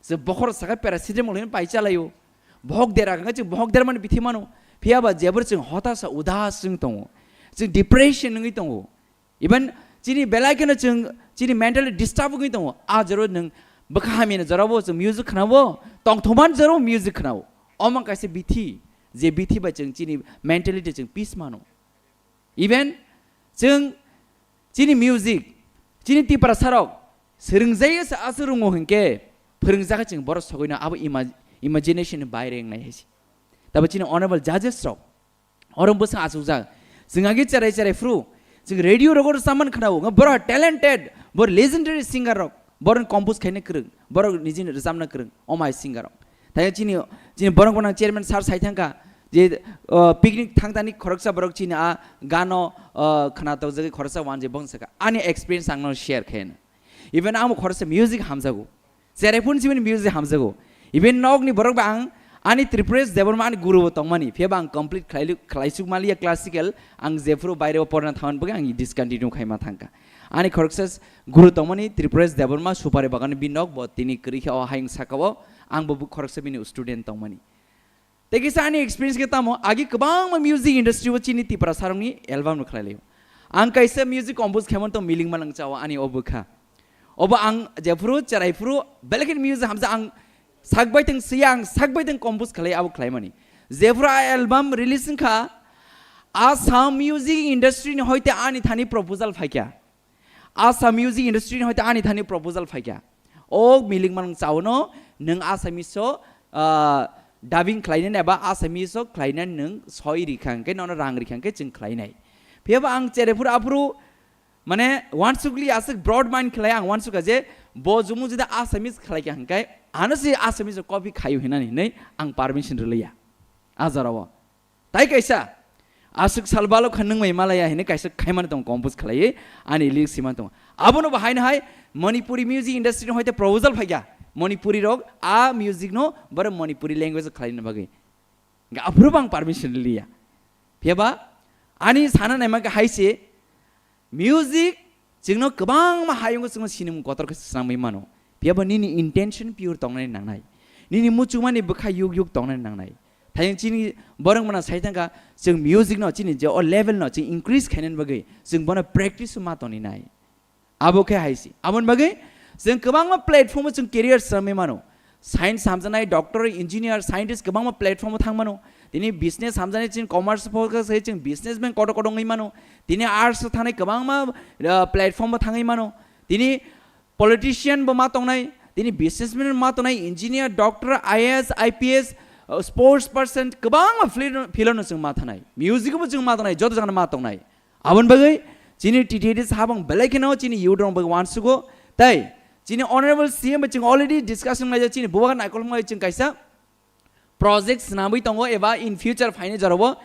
Je bokhorok saka paracetamol hinwi pai chalaio. Bohok dera khe chwng bohok dermani bithi mano. Phiya ba jebor chwng hotasa udas wng tongo. Chwng depression wngwi tongo. Even chini belai kheno chwng chini mentally disturb wngwi tongo. A joro nwng bwkha hamyani jorabo chwng music khnabo, tongthokmani jorabo music khnabo. Omo kaisa bithi, je bithi bai chwng chini mentality chwng peace mano. Even chwng chini music, chini Tiprasarok swrwngjaio se aswk rwngo hinkhe phwrwngjak khe chwng borok sogwino abo ima-, imagination ni baire wngnai hai se. Tabo chini honorable judges rok oro bwswng achukjak. Chwng agi cherai cherai phuru chwng radio rogo rwchapmani khnao, wngkha borok talented, borok legendary singer rok, borok compose khaina kwrwng, borok nijini rwchapna kwrwng, omai singer rok. Thai chini, chini borok gwnang chairman sir sai thangkha je, o, picnic thangtani khoroksa borok chini a gano, o, khna tokjagwi khoroksa wanjwi bong sakha. Ani experience ang no share khaina. Even ang bo khoroksa music hamjago. Cherai phuru chini music hamjago. Even nokni borok ba ang ani Tripuresh Debbarma ani guru bo tongmani. Phiya ba ang complete khlai, khlaisuk maliya classical. Ang jephuru baire o porna thangmani bagwi ang discontinue khaima thangkha. Ani khoroksa guru tongmani Tripuresh Debbarma Supari Bagan ni binok bo tini kwrwi khe o hayung saka o ang bo khoroksa bini student tongmani. Tei kisa ani experience khe tamo agi kwbangma music industry o chini Tipra sarong ni album no khlai laio. Ang kaisa music compose khaimani tong Miling Malang Chao ani o bwkha. Obo ang jephuru cherai phuru belai kheno music hamsa ang sak bai tong siya ang sak bai tong compose khlai abo khlaimani. Jephuru a album release wngkha Assam music industry ni hoite ani thani proposal phaikha. Assam music industry ni hoite ani thani proposal phaikha. O Miling Malang Chao no nwng Assamese o, ah, dubbing khlainani eba Assamese o khlainani nwng soi rikha hwnkhe nono rang rikha hwnkhe chwng khlainai. Phiyaba ang cherai phuru aphuru mane wansukli aswk broad mind khlai ang wansukha je bo jumu jodi Assamese khlaikha hwnkhe Ano se Assamese copy khayu hinani hinwi ang permission rwliya. A jorao. Tai kaisa, aswk sal balo kha nwng mai malaya hinwi kaisa khaimani tong compose khlaiwi ani lyrics simani tong. Abono bo haino hai Manipuri music industry no hoite proposal phaikha. Manipuri rok a music no boro Manipuri language khlaina bagwi. Hingke aphuru bang permission liya. Phiyaba ani sana naima khe hai se music chwngno kwbangma hayungo chwngno sinimung kotor khe swnamwi mano. Phiyaba nini intention pure tongnai nangnai. Nini muchungmani bwkha yuk yuk tongnai nangnai. Thayung chini borok mano sai thangkha chwng music no chini je o level no chwng increase khainani bagwi chwng bono practice ma tongni nai. Abo khe hai se. Aboni bagwi chwng kwbangma platform o chwng career swnamwi mano. Science hamjaknai, doctor, engineer, scientist kwbangma platform o thang mano. Tini business hamjaknai chwng commerce focus khai chwng businessman kotor kotor wngwi mano. Tini arts o thangnai kwbangma, ah, platform o thangwi mano. Tini politician bo ma tongnai, tini businessman ma tongnai, engineer, doctor, I A S, I P S, ah, sports person kwbangma field, field o chwng ma thanai. Music bo chwng ma tongnai, joto jagano ma tongnai. Aboni bagwi chini T T A D habang belai kheno chini youth rok bagwi uansugo. Tai chini honorable C M bai chwng already discussion khlaijak, chini bubagra naikol wngwi chwng kaisa project swnamwi tongo eba in future phainai jorao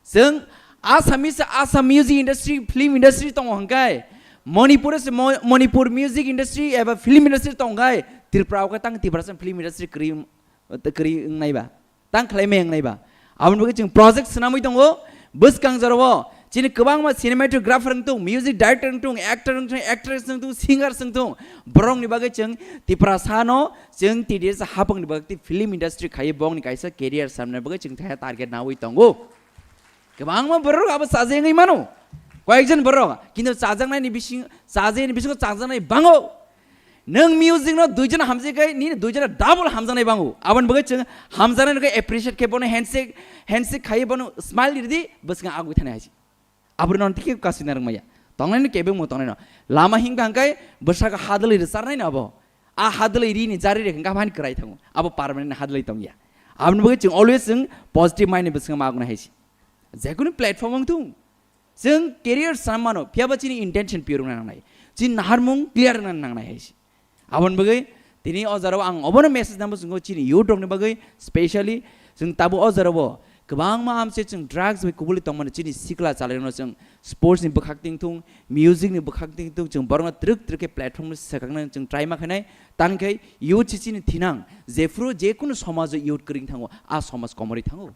chwng Assamese, Assam music industry, film industry tongo hwnkhe Manipur se Mo-, Manipur music industry eba film industry tongo hwnkhe Tripura o khe tang Tiprasa film industry kwrwi, kwrwi wngnai ba. Tang khlai mai wngnai ba. Aboni bagwi chwng project swnamwi tongo. Bwskang jorao chini kwbangma cinematographer wng tung, music director wng tung, actor wng tung, actress wng tung, singer wng tung. Borokni bagwi chwng Tiprasa no chwng T D S hapangni bagwi film industry khaiwi bongni kaisa career samna bagwi chwng thaya target nawi tongo. Kwbangma borok abo chajai wngwi mano. Koyekjon borok kintu chajaknaini bising, chajaini bisingo chajaknai bango. Nwng music no duijon hamjak khai, nini duijon double hamjaknai bango. Aboni bagwi chwng hamjaknai no khe appreciate khe bono handshake, handshake khaiwi bono smile ridi, bwskango agwi thani hai se. Aboni no tiki kasina rwngmaya. Tongnai no kebeng mo tongnai no. Lama himkha hwnkhe bwsaka hadwlwi rwcharnai no abo. A hadwlwi rini jari rikha hwnkhe aphani kwrai thango. Abo permanent hadwlwi tongya. Aboni bagwi chwng always chwng positive mind ni bwskango agwi hai se. Jekunu platform wng thung. Chwng career sam mano, phiyaba chini intention pure wngna nangnai. Chini naharmung clear wngna nangnai hai se. Aboni bagwi tini o jorao ang obono message nangbo chwngkho chini youth rokni bagwi, specially chwng tabuk o jorao kwbangma amse chwng drugs bai kubuli tongmani chini sikla chalairokno chwng sports ni bwkhak tingthung, music ni bwkhak tingthung, chwng borokno twrwk twrwk khe platform no swkaknani chwng try ma khainai, tangkhe youth se chini thinang, jephru jekunu somajo youth kwrwng thango, a somaj komorwi thango.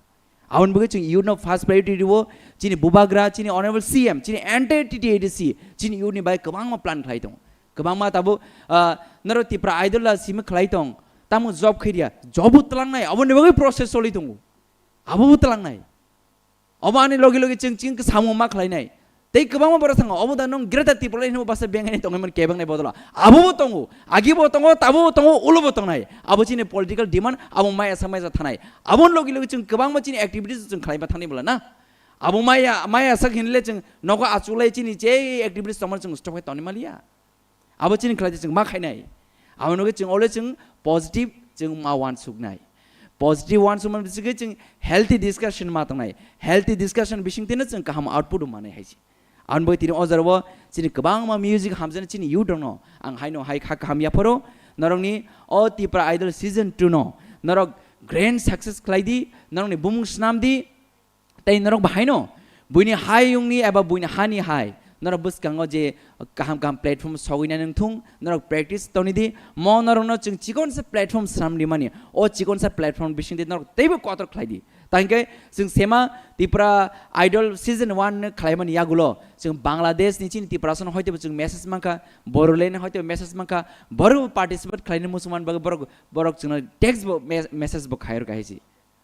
Aboni bagwi chwng youth no first priority rwo, chini bubagra, chini honorable C M, chini entire T T A D C, chini youth ni bai kwbangma plan khlai tongo. Kwbangma tabuk, ah, norok Tipra Idol la simi khlai tong, tamo job khai dia, job bo twlangnai, aboni bagwi process choli tongo. Abo bo twlangnai. Obo ani logi logi chwng chini samung ma khlainai. Tei kwbangma borok thango, obo da nwng Greater Tipraland hinwi bwsa bengaini tongwi mani kebengni bodolo. Abo bo tongo, agi bo tongo, tabo bo tongo, ulo bo tongnai. Abo chini political demand, abo maya sa maya sa thanai. Aboni logi logi chwng kwbangma chini activities chwng khlaiba thangni bwla na. Abo maya, maya sak hinle chwng nogo achuklai chini je activities tongmani chwng stop khai tongni maliya. Abo chini khlai chwng ma khainai. Abo nugwi chwng always chwng positive chwng ma uansuknai. Positive uansukmani bisingtwi chwng healthy discussion ma tongnai. Healthy discussion bisingtwino chwng kaham output manai hai se. Aboni bagwi tini o jorao chini kwbangma music hamjaknai chini youth rokno ang haino hai kha kaham yapharo norokni o Tipra Idol season two no norok grand success khlai di, norokni bumung swnam di. Tei norok bahaino buini hayungni eba buini hani hai norok bwskango je kaham kaham platform sogwina nung thung, norok practice toni di. Mo norokno chwng chikonsa platform swnam rimani, o chikonsa platform bisingtwi norok teibo kotor khlai di. Tangkhe chwng sema Tipra Idol season one no khlaimani yagulo chwng Bangladesh ni chini Tiprasa no hoitebo chwng message mankha, Bodoland ni hoitebo message mankha, borok participate khlaina muchungmani bagwi borok, borok chwngno text bo me-, message bo khairok hai se.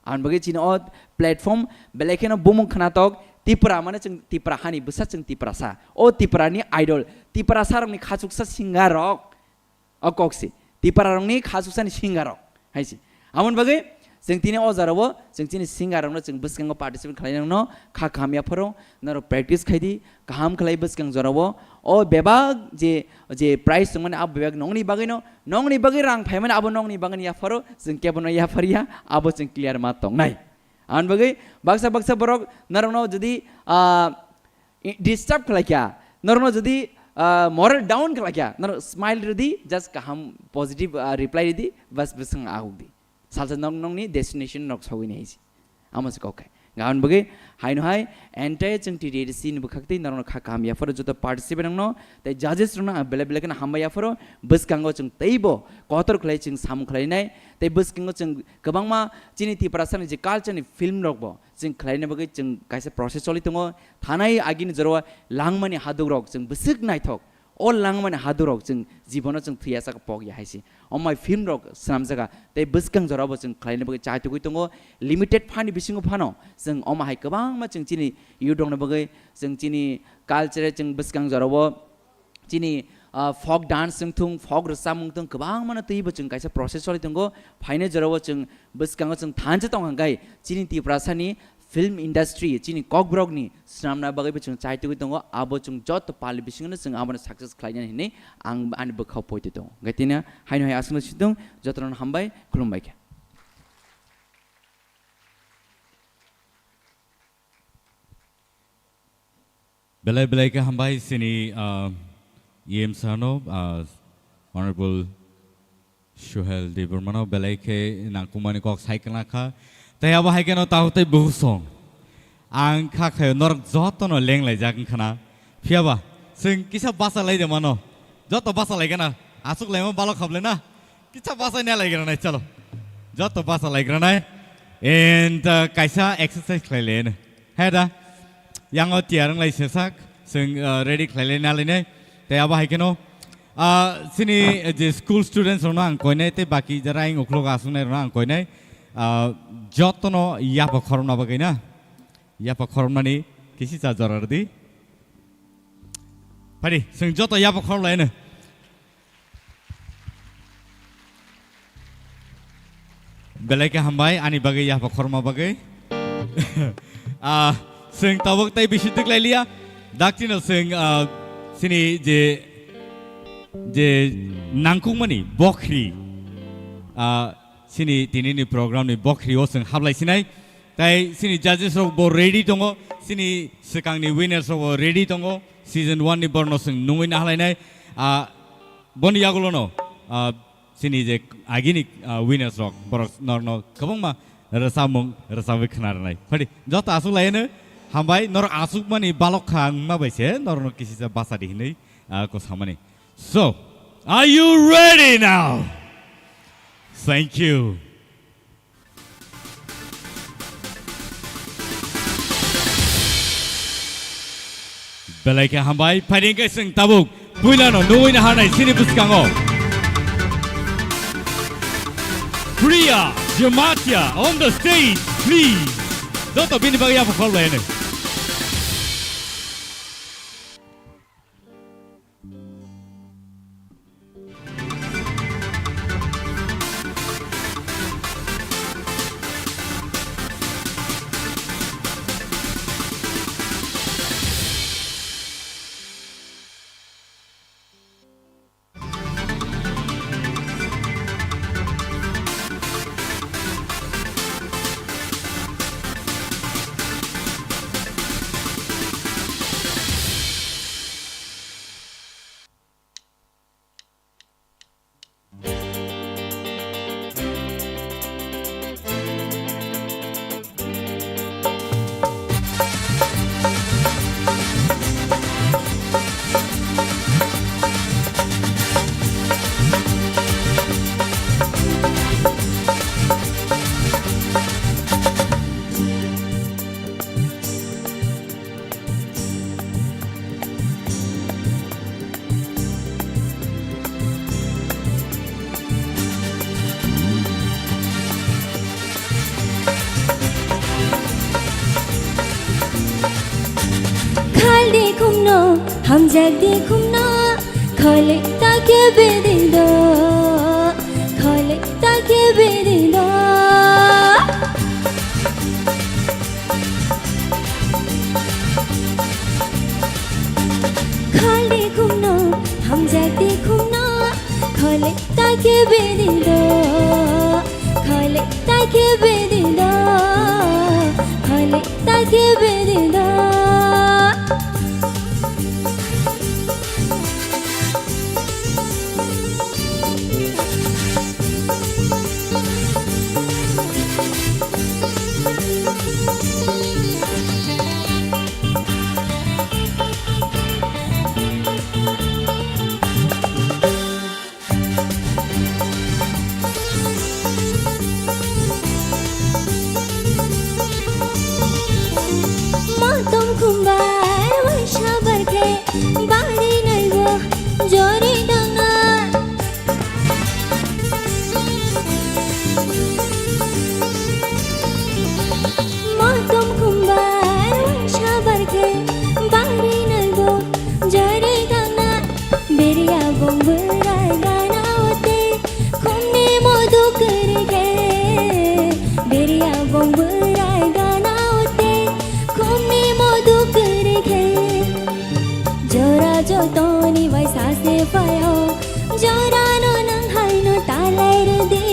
Aboni bagwi chini o platform belai kheno bumung khnatok, Tipra mane chwng Tipra hani bwsa, chwng Tiprasa. O Tiprani idol, Tiprasa rokni khachuksa singer rok. O kok se. Tipra rokni khachuksa ni singer rok. Hai se. Aboni bagwi chwng tini o jorao chwng chini singer rokno chwng bwskango participate khlai nangno kha kaham yapharo norok practice khai di, kaham khlai bwskang jorao o bebak je, je prize tongmani abo bebak nongni bagwino, nongni bagwi rang phaimani abo nongni bagwino yapharo, chwng kebono yapharya, abo chwng clear ma tongnai. Aboni bagwi baksa baksa borok norokno jodi, ah, i-, disturb khlaikha, norokno jodi Ah, moral down khlai kha, norok smile rwdi, just kaham positive, ah, reply rwdi, bas bwswng ahuk di. Salsa nong nongni destination nok sogwi nai si. Amo se kok khai. Gahan bwgwi haino hai entire chwng T T A D C ni bwkhak twi norokno kha kaham yapharo joto participant rokno tei judges rokno ang belai belai kheno hambai yapharo. Bwskango chwng teibo kotor khlai chwng samung khlainai tei bwskango chwng kwbangma chini Tiprasani je culture ni film rokbo chwng khlaina bagwi chwng kaisa process choli tongo. Thanai agini jorao langmani hadukrok chwng bwswk naithok. O langmani hadukrok chwng jibono chwng thwiya saka pok ya hai se. Omai film rok swnamjaga tei bwskang jorao bo chwng khlaina bagwi chai tugwi tongo. Limited phani bisingo phano chwng omo hai kwbangma chwng chini youth rokni bagwi chwng chini culture chwng bwskang jorao chini, ah, folk dance wng thung, folk rwchapmung thung, kwbangmano twibo chwng kaisa process choli tongo. Phainai jorao chwng bwskango chwng thansa tong hwnkhe chini Tiprasani film industry, chini kokborokni swnamna bagwibo chwng chai tugwi tongo. Abo chwng joto pali bisingono chwng abono success khlainani hinwi ang ani bwkhao poito tongo. Hwnkhe tini haino hai aswkno sitong, jotono hambai, khulumbai khe. Belai belai khe hambai chini, ah, E M sano, ah, Honorable Suhel Debbarmano belai khe nangkukmani kok sai khna kha. Tei abo hai kheno tahu tei buhusong. Ang kha khayo norok jotono lenglaijak wngkhana. Phiyaba, chwng kisa basa lai de mano. Joto basa lai gana. Aswk laima balok khablai na. Kisa basa nya lai gana nai, chalo. Joto basa lai gana nai. And, uh, kaisa exercise khlai le. He da. Yango tiyar wng lai sesak. Chwng, uh, ready khlai le na lai nai. Tei abo hai kheno. Ah, chini, eh, je school students rokno ang koinai tei baki jara ayang ukhulok aswknai rokno ang koinai, ah, jotono yapha khorokna bagwi na, yapha khoroknani kisi cha jora rwdi. Phaidi, chwng joto yapha khorok laino. Belai khe hambai ani bagwi yapha khorma bagwi. Ah, chwng tabuk tei bisi twk lai liya. Daktino chwng, ah, chini je, je nangkukmani bokhri, ah, chini tinini program ni bokhri o chwng hablai sinai. Tei chini judges rok bo ready tongo, chini swkangni winners rok bo ready tongo. Season one ni borno chwng nungwi nahalainai. Ah, boni yagulono, ah, chini je agini, ah, winners rok, borok norno kwbangma rwchapmung rwchapwi khna rwnai. Phadi joto aswk laiano hambai, norok aswkmani balok kha wngma bai se norokno kisisa basa di hinwi, ah, ko samani. So, are you ready now? Thank you. Belai khe hambai, phaidi hwnkhe chwng tabuk puilano nugwi naharnai chini bwskango. Priya Jamatia on the stage, please. Joto bini bagwi yapha khorok laino. Khal di khumno, hamjak di khumno, khole ta ke bedi do, khole ta ke bedi do. Khal di khumno, hamjak di khumno, khole ta ke bedi do, khole ta ke bedi do, khole ta ke bedi do. Khumbai waisa barkhe bari naibo jori dangna. Motom khumbai waisa barkhe bari naibo jori dangna. Beria bong bwrai gana ote khumni modu kwrwi khe. Beria bong bwrai gana ote khumni modu kwrwi khe. Jora jotoni bai sase phaio, jorano nwng haino talai rwdi.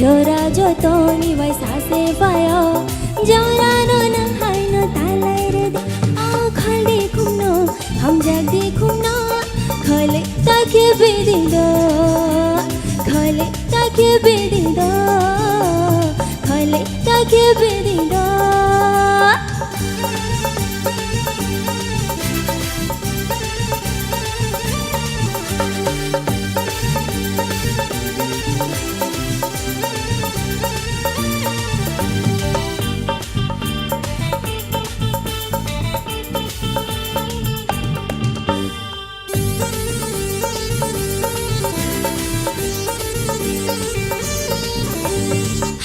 Jora jotoni bai sase phaio, jorano nwng haino talai rwdi. O khaldi khumno, hamjakdi khumno, khale ta khe bidi do, khale ta khe bidi do, khale ta khe bidi do.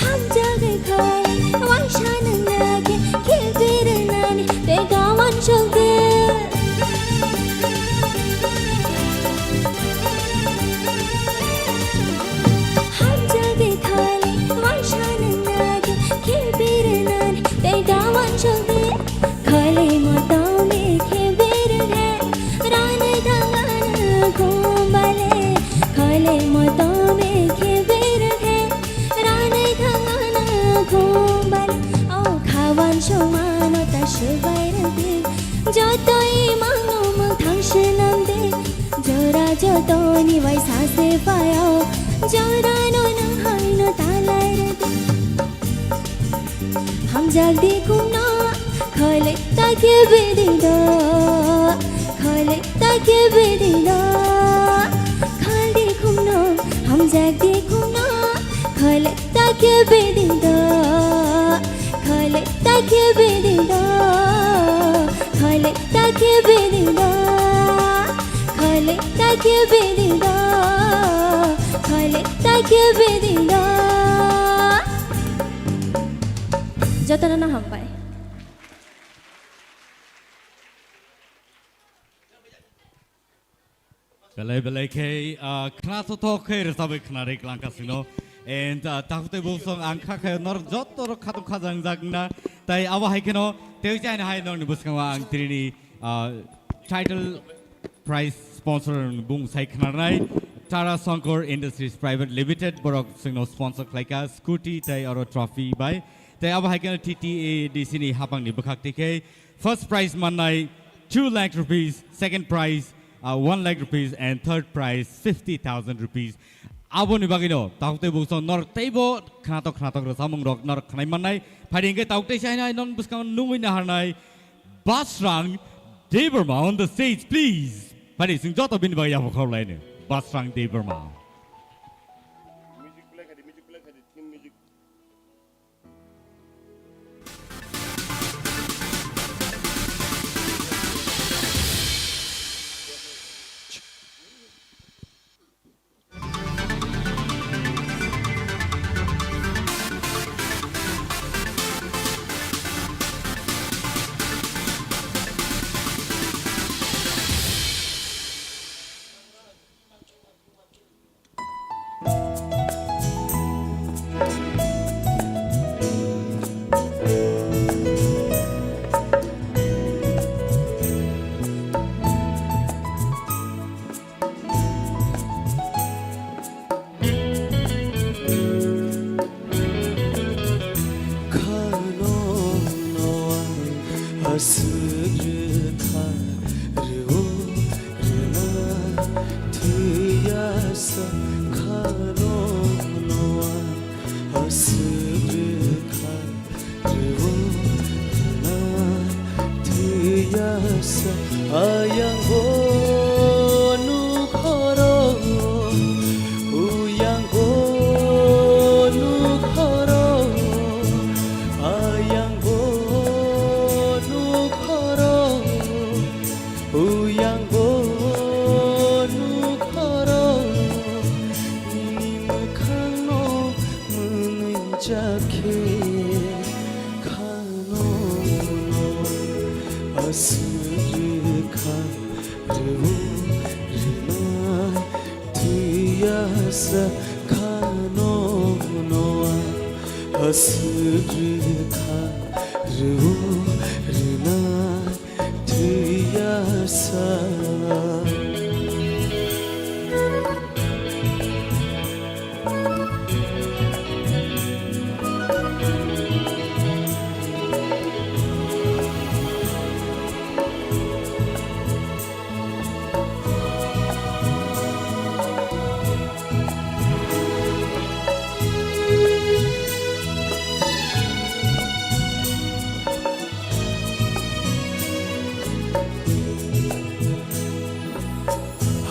Hamjagwi khai waisa nangna khe, khe biri nani tei gawan sogwi. Hamjagwi khai waisa nangna khe, khe biri nani tei gawan sogwi. Khale motom khe biri khe, rani thangana khumbale. Khale motom khe biri khe, rani thangana khumbale. O khawan somano ta swbai rwdi, joto imang umang thang swnamdi. Jora jotoni bai sase phaio, jorano nwng haino talai rwdi. Hamjakdi khumno, khale ta khe bidi do, khale ta khe bidi do. Khaldi khumno, hamjakdi khumno, khale ta khe bidi do, khale ta khe bidi do, khale ta khe bidi do, khale ta khe bidi do, khale ta khe bidi do. Jotono no hambai. Belai belai khe, ah, khna thothok khe rwchabwi khna rwklang ka sino. And, ah, takhuk tei bwswk ang kha khe norok joto rok khatung khajang jak na. Tai abo hai kheno tei chaina hai norokni bwskango ang tini, ah, title prize sponsor bung sai khnarnai Tara Sankar Industries Private Limited borok chwngno sponsor khlaika scooty tei oro trophy bai. Tai abo hai kheno T T A D C ni hapangni bwkhak twi khe first prize mannai two lakh rupees, second prize, uh, one lakh rupees, and third prize fifty thousand rupees. Aboni bagwino takhuk tei bwswk norok teibo khnatok khnatok rwchapmung rok norok khnai mannai. Phaidi hwnkhe takhuk tei sainai non bwskango nungwi naharnai Basrang Debbarma on the stage, please. Phaidi chwng joto bini bagwi yapha khorlaino. Basrang Debbarma. Khano noa aswk rwkha rwo rwna thwiya sa khano noa aswk rwkha. Ayang bo nukhoro, uyang bo nukhoro, ayang bo nukhoro. Aswk rwkha rw-o rwnai thwiya sa khano noa. Aswk rwkha rw-o rwnai thwiya sa.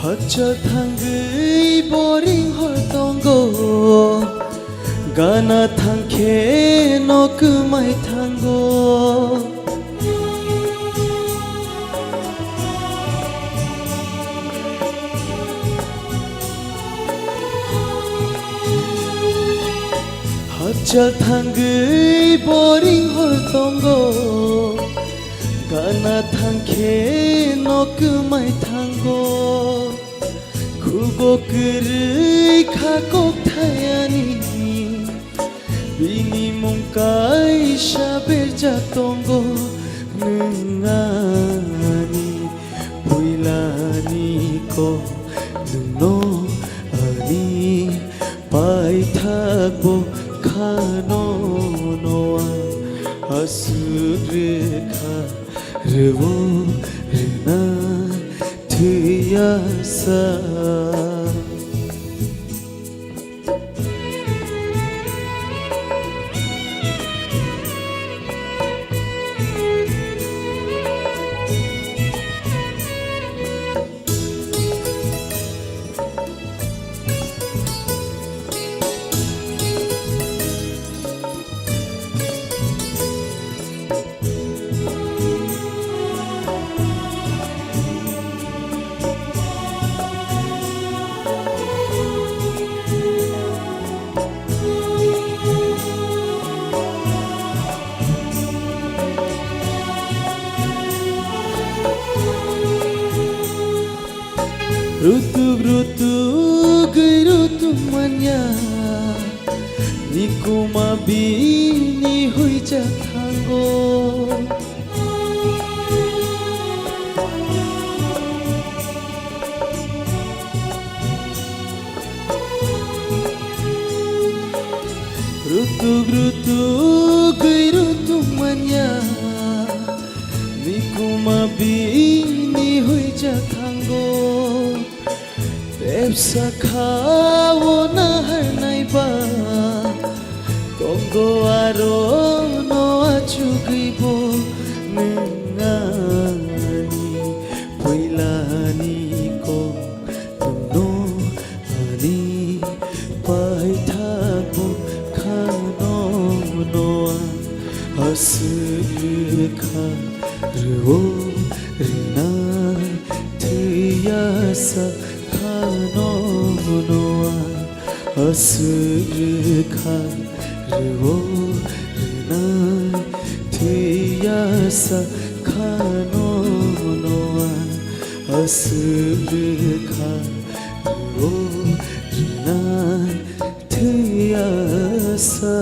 Hachal thangwi boring hor tongo, gana thangkhe no kwmai thango. Hachal thangwi boring hor tongo, gana thangkhe no kwmai thango. Khugo kwrwi kha kok thayani, bini mung kaisa berjak tongo nwng ani. Puilani kok nwngno ani paithakbo khano noa. Aswk rwkha rw-o rwna thwiya sa. Rutuk rutuk gwi rutuk manya, nikuma bini huijak thango. Rutuk rutuk gwi rutuk manya, nikuma bini huijak thango. Tepsa kha-o naharnai ba, tongo aro no achugwi bo nwng ani. Puilani kok nwngno ani paithakbo khano noa. Aswk rwkha rw-o rwnai thwiya sa khano noa. Aswk rwkha rw-o rwnai thwiya sa khano noa. Aswk rwkha rw-o rwnai thwiya sa.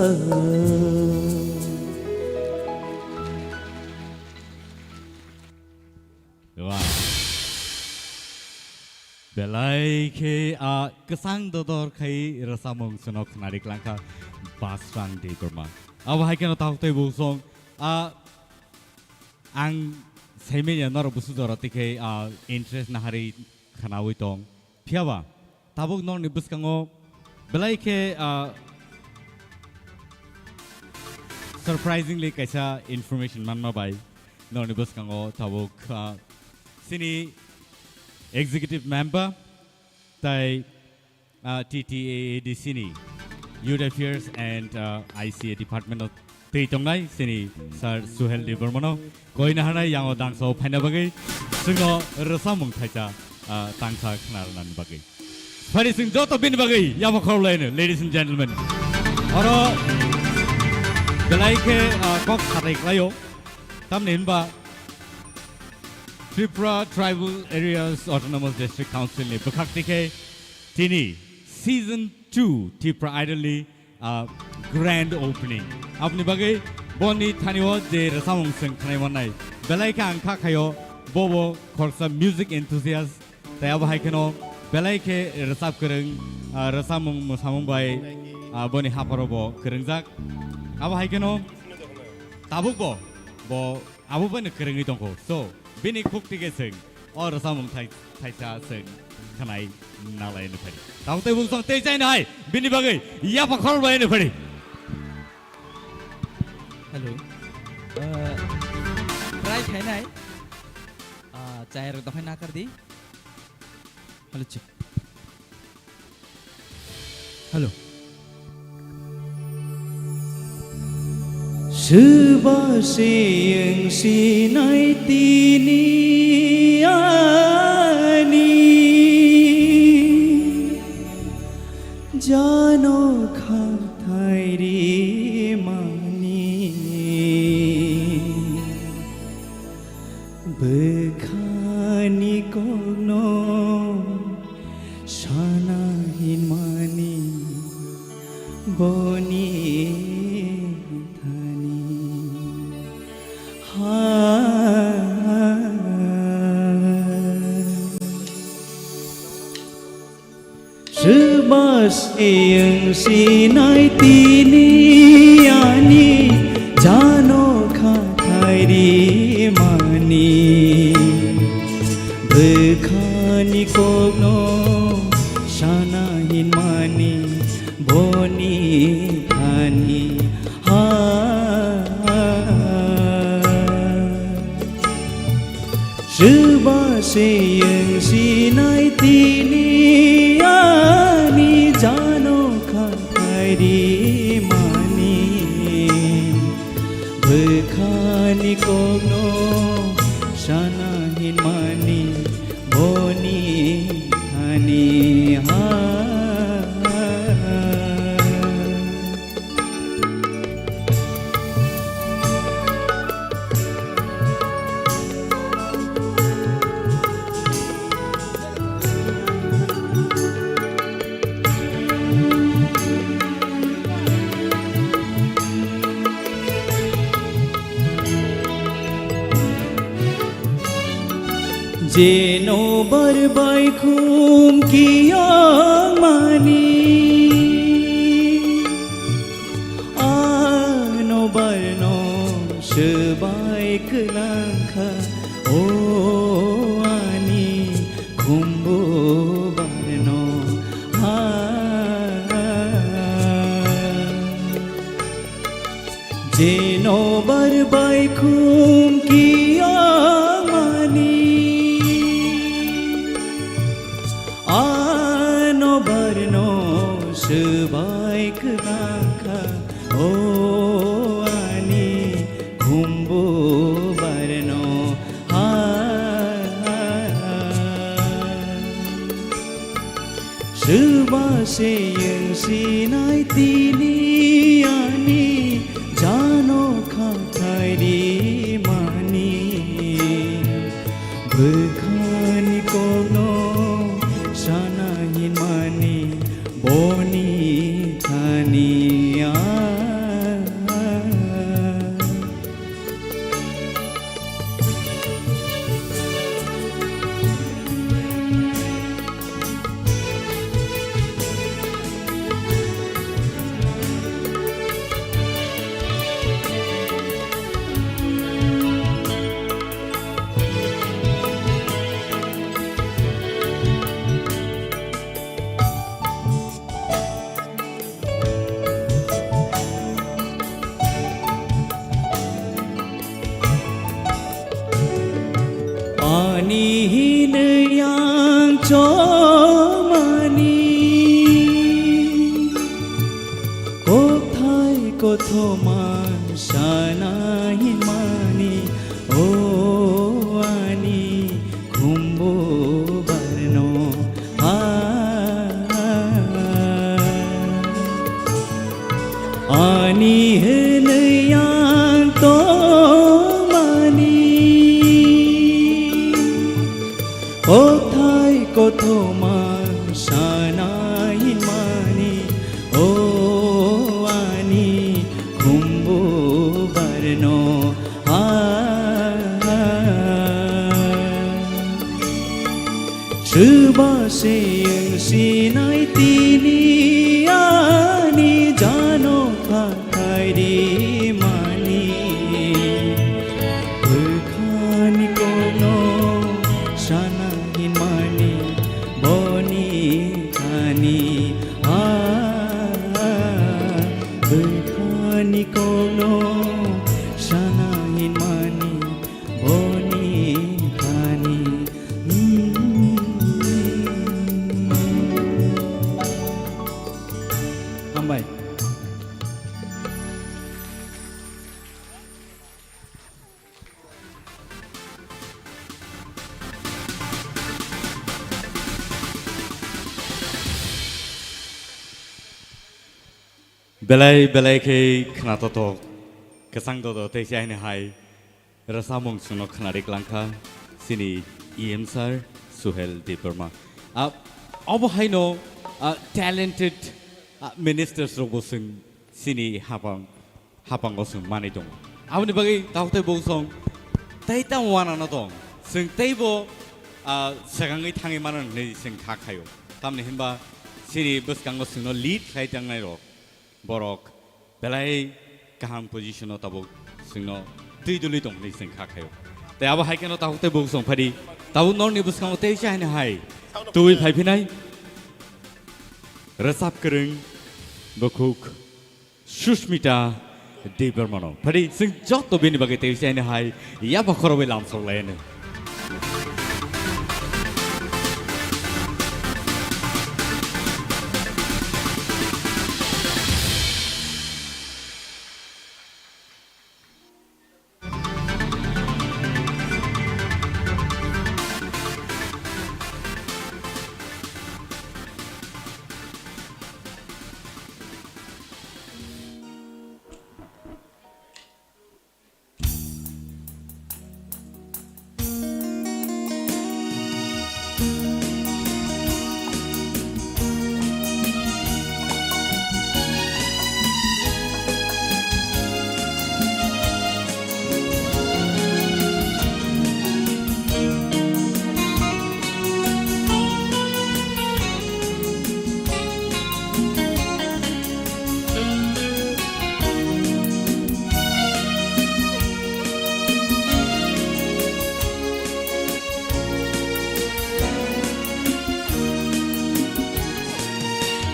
Wow. Belai khe a kwchang dodor khai rwchapmung chwngno khwnari klangkha Basrang Debbarma. Abo hai kheno tabuk tei bosong a ang saimanya norok busu jora tikhe a interest naharwi khwnawi tong. Phiyaba tabuk norokni bwskango belai khe, ah, surprisingly kaisa information manma bai norokni bwskango tabuk, ah, chini executive member tai, ah, T T A A D C ni Youth Affairs and, ah, I C A department no twi tongnai chini Sir Suhel Debbarmano koi naharnai yango dangso phaina bagwi chwngno rwchapmung thaisa, ah, tangsa khna rwnani bagwi. Phani chwng joto bini bagwi yamo khorok laino, ladies and gentlemen. Oro belai khe, ah, kok satai khlaio. Tamni hinba Tripura Tribal Areas Autonomous District Council ni bwkhak tikhe tini season two Tripura Idol ni, ah, grand opening. Aboni bagwi boni thani o je rwchapmung chwng khnai mannai. Belai khe ang kha khaio bobo khoroksa music enthusiast. Tei abo hai kheno belai khe rwchap kwrwng, ah, rwchapmung mwsamung bai, ah, boni hapharo bo kwrwngjak. Abo hai kheno tabuk bo, bo abo bai no kwrwngwi tongkho. So, bini khuk tikhe chwng o rwchapmung thai-, thaisa chwng khnai nalai no phari. Tabuk tei bung song tei chai no hai, bini bagwi yapha khor bai no phari. Hello. Uh, try khainai. Ah, chayarok dokhai nakar di. Hello, check. Hello. Swba se wng sinai tini ani jano khathai rimani. Bwkhani kokno sana hinmani boni thani ha. Swba se wng sinai tini ani jano khathai rimani. Bwkhani kokno sana hinmani boni thani ha. Swba se wng sinai tini ani jano khathai rimani. Bwkhani kokno sana hinmani boni thani ha. Jeno bar bai khum kiyang mani, ano barno swbai kwlang kha, o ani khumbu barno ha. Jeno bar bai khum kiyang mani, ano barno swbai kwlang kha, o ani khumbu barno ha. Swba se wng sinai tini ani jano khathai rimani. Bwkhani kokno sana hinmani boni thani a. Ani hinwi ang chomani, kokthai kothoma sana hinmani, o ani khumbu barno ha. Ani hinwi ang tongmani, Twba se wng sinai tini ani jano kha khairi mani. Bwkhani kokno sana hinmani boni thani. Ah, bwkhani kokno sana hinmani boni thani. Hambai. Belai belai khe khwnatotok, kwchang dodo tei chaini hai rwchapmung chwngno khwnari klangkha chini E M sir Suhel Debbarma. Ah, obo haino, ah, talented, ah, ministers rokbo chwng chini hapang, hapango chwng manwi tongo. Aboni bagwi takhuk tei bukhuk song tei tamo wanano tong. Chwng teibo, ah, swkangwi thangwi mano hwnwi chwng kha khaio. Tamni hwnba chini bwskango chwngno lead khlai tangnai rok. Borok belai kaham position-o tabuk chwngno twi dulwi tong hwnwi chwng kha khaio. Tei abo hai kheno takhuk tei bukhuk song phadi tabuk norokni bwskango tei chaini hai tubui phai phinai rwchap kwrwng bukhuk Sushmita Debbarmano. Phadi chwng joto bini bagwi tei chaini hai yapha khorobwi lamsok lai anw.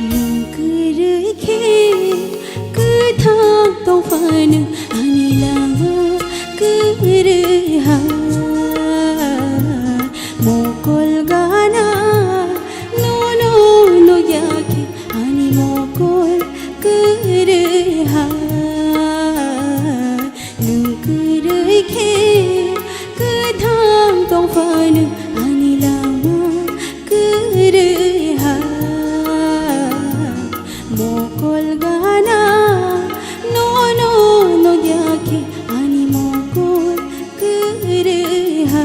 Nwng kwrwi khe kwthang tong phano ani lama kwrwi ha. Mokol gana nono nukya khe ani mokol kwrwi ha. Nwng kwrwi khe kwthang tong phano ani lama kwrwi ha. Mokol gana nono nukya khe ani mokol kwrwi ha.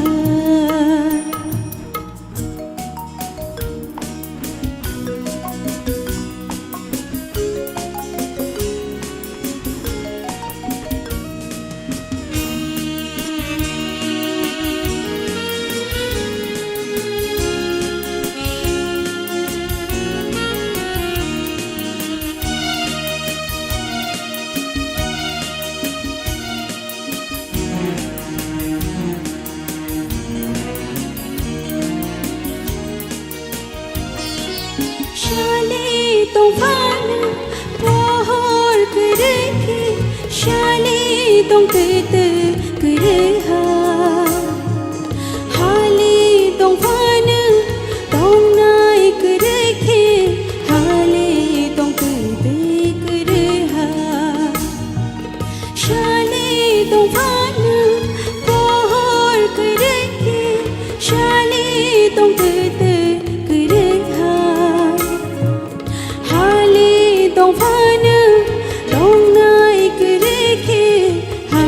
Sali tongphano pohor kwrwi khe, sali tongtwtw kwrwi ha. Hali tongphano tongnai kwrwi khe, hali tongtwtw kwrwi ha. Sali tongphano pohor kwrwi khe, sali tongtwtw kwrwi ha. Hali tongphano tongnai kwrwi khe, ha.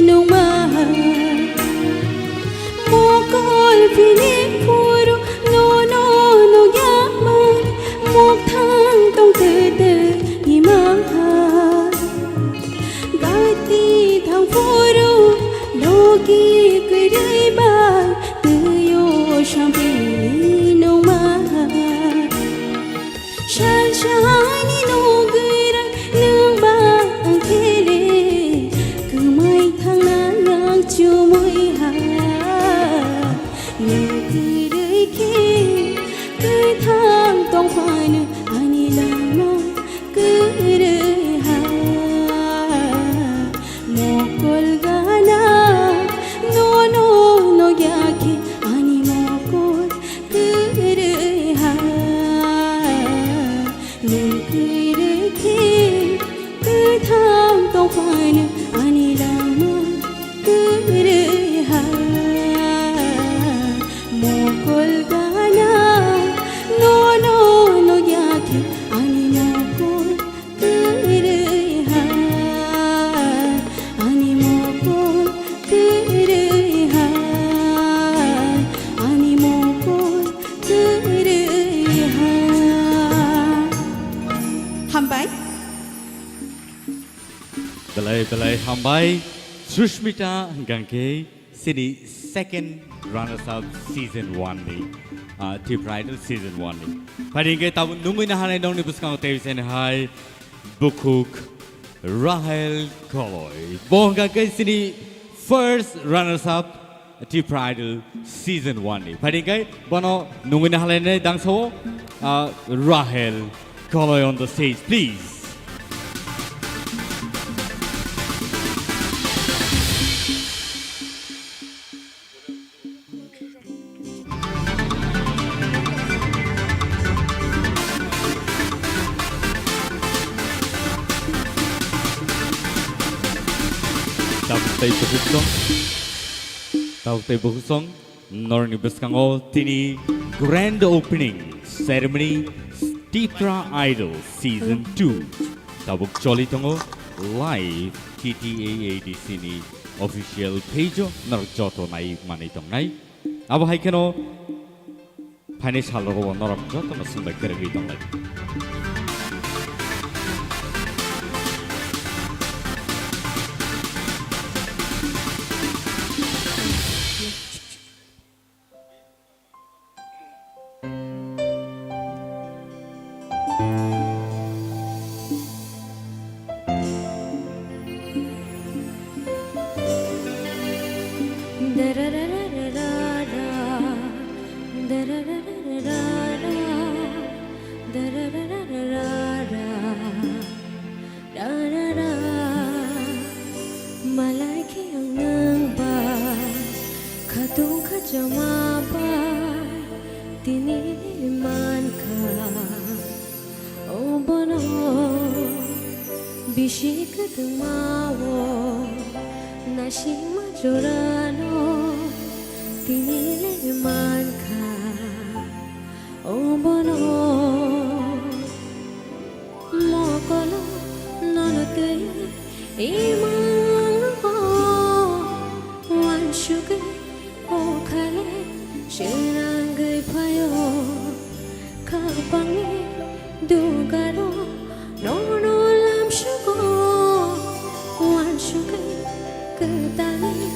Nungma mokol philip phuru nono nugya man mokthang tong tete imaha. Gati thang phuru logi kwrwi bai twiyo sampili nungma. Sal sani nugwira nungba ang kele kwmai thangna yang chumui ha. Nugwirwi khe kwthang tongphano ani lama kwrwi ha. Mokol gana nono nogya khe ani mokol kwrwi ha. Nwng kwrwi khe kwthang tongphano ani lama kwrwi ha. Mokol gana nono nogya khe ani mokol kwrwi ha, ani mokol kwrwi ha, ani mokol kwrwi ha. Hambai. Belai belai hambai Sushmita hwnkha khe. Sini second runners up season one ni, ah, Tipra Idol season one ni. Phai hwnkhe tabuk nungwi nahanai nongni bwskango tei sini hai bukhuk Rahel Koloi. Bo hwnkha khe sini first runners up Tipra Idol season one ni. Phai hwnkhe bono nungwi nahalainai dangsao, ah, Rahel Koloi on the stage, please. Tabuk tei bukhuk song, tabuk tei bukhuk song, norokni bwskango tini grand opening ceremony Tipra Idol season two tabuk choli tongo live T T A A D C ni official page o norok joto nai manwi tongnai. Abo hai kheno phaini salrogo norok jotono swngbai kwrwngwi tonglai. Malai khe ang nwng bai khatung khachama bai tini mankha. O bono bisi kwtwma o naisingma jorano tini le mankha. O bono mokolo nono twi imang o wansugwi o khale swnangwi phaio. Khapangni dugaro nono lamsugo wansugwi kwtalwi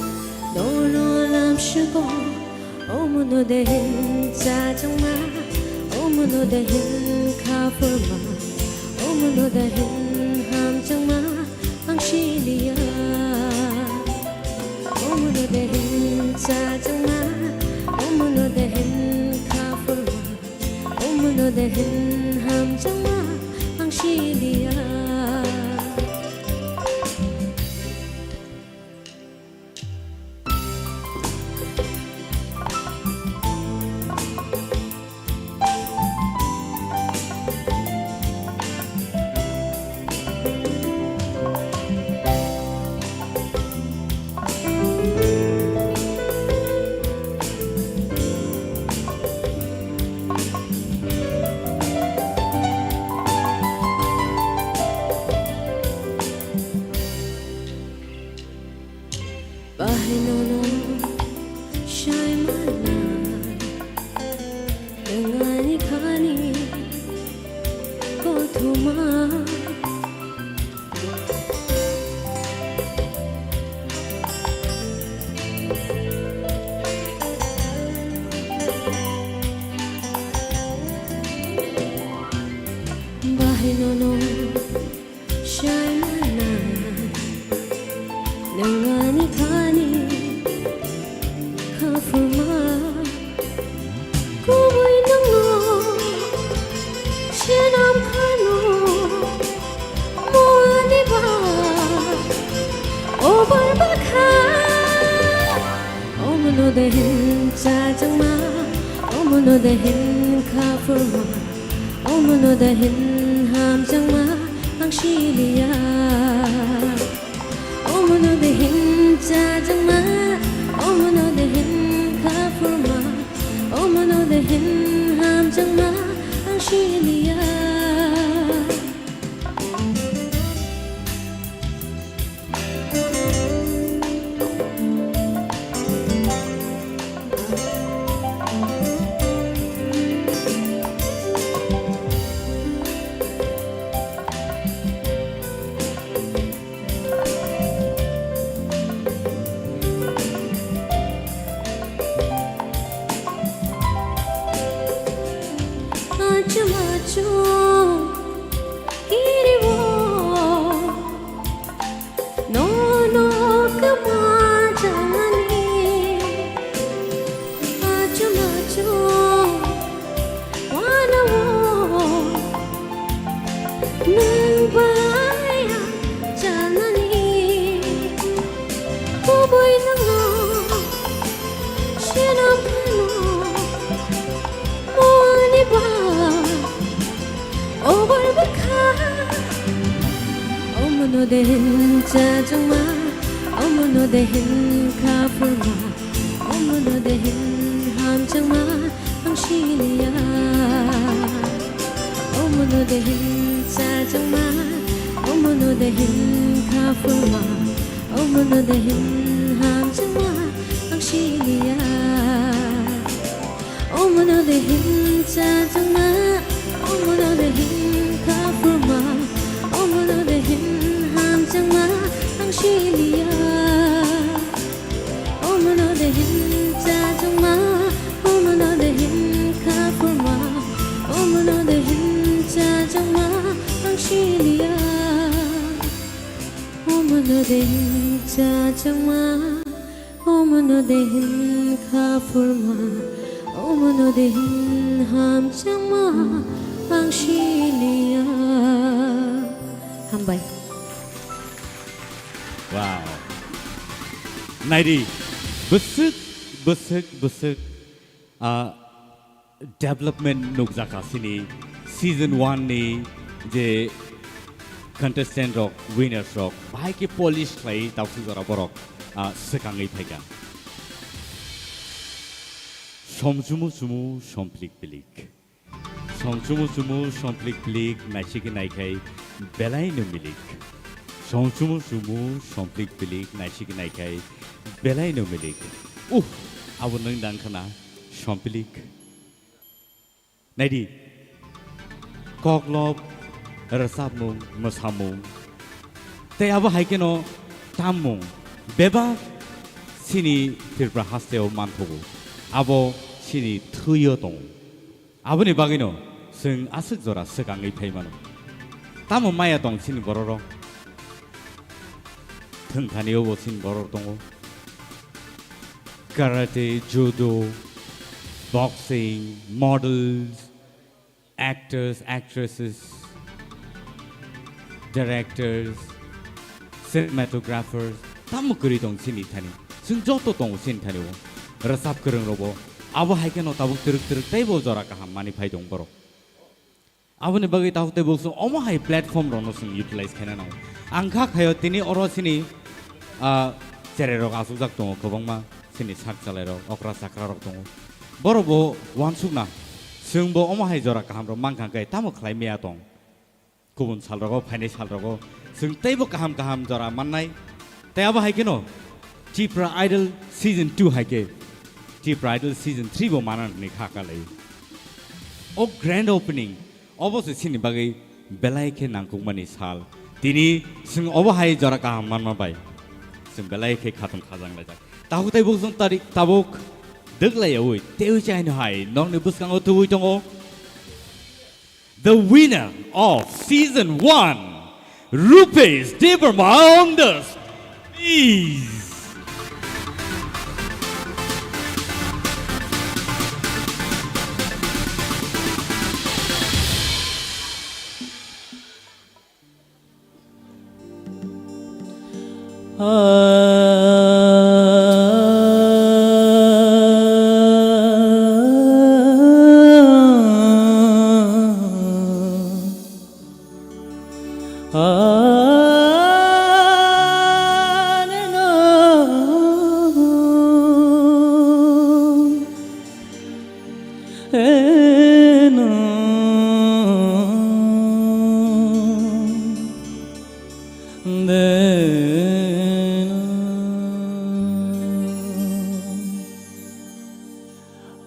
nono lamsugo. Omono de hin chajangma, omono de hin khapurma, omono de hin hamjangma ang siliya. Omono de hin chajangma, omono de hin khapurma, omono de hin hamjangma ang siliya. Nwng ani khani kothoma. Bahai nono sai mana, nwng ani khani khafuma. Kubui nwngno swnam khano, moni ba obar bakha. Omono de hin chajangma, omono de hin khafuma, omono de hin hamjangma, ang siliya. Omono de hin chajangma, omono de hin khafuma, omono de hin hamjangma, ang siliya. Achum achum kiriwo nono kama jani. Achum achum wanawo nwng bai ang janani. Kubui nwngno swnam khano, moni ba obar bakha. Omono de hin chajangma, omono de hin khafuma, omono de hin hamjangma, ang siliya. Omono de hin chajangma, omono de hin khafuma, omono de hin hamjangma, ang siliya. Omono de hin chajangma, omono de hin khafuma, omono de hin hamjangma, ang siliya. Omono de hin chajangma, omono de hin khafuma, omono de hin chajangma, ang siliya. Omono de hin chajangma, omono de hin khafuma, omono de hin hamjangma, ang siliya. Hambai. Wow. Naidi, bwswk, bwswk, bwswk, ah, development nukjakha chini season one ni je contestant rok, winners rok, bahai khe polish khlai tausuk jora borok, ah, swkangwi phaikha. Somchumu chumu, somplik pilik. Songchumu chumu, somplik plik, naisik naikhai belai no milik. Songchumu chumu, somplik plik, naisik naikhai belai no milik. Uh, abo nwng dang khna, somplik. Naidi, koklop, rwchapmung, mwsamung, tei abo hai kheno tammung bebak chini Tripura hasteo manthogo. Abo chini thwio tongo. Aboni bagwino chwng aswk jora swkangwi phai mano. Tamo maya tong chini bororok? Thwngthani o bo chini bororok tongo. Karate, judo, boxing, models, actors, actresses, directors, cinematographers, tamo kwrwi tong chini thani. Chwng joto tongo chini thani o. Rwchap kwrwng robo. Abo hai kheno tabuk twrwk twrwk teibo jora kaham mani phai tong borok. Aboni bagwi tabuk teibo chwng omo hai platform rokno chwng utilize khaina nango. Ang kha khaio tini oro chini, ah, cherai rok achukjak tongo kwbangma. Chini sak chalai rok, okra chakra rok tongo. Borok bo uansukna. Chwng bo omo hai jora kaham rok mankha khe tamo khlai maya tong. Kubun sal rogo, phainai sal rogo chwng teibo kaham kaham jora mannai. Tei abo hai kheno Tipra Idol season two hai khe Tea Bridal Season three bo manani kha kha lai. O grand opening, obo se chini bagwi belai khe nangkukmani sal. Tini chwng obo hai jora kaham manma bai chwng belai khe khatung khajang laijak. Tabuk tei bukchung tarik tabuk dwklai yaui tei chaino hai nokni bwskango tubui tongo. The winner of season one, Rupesh Debbarma on the stage.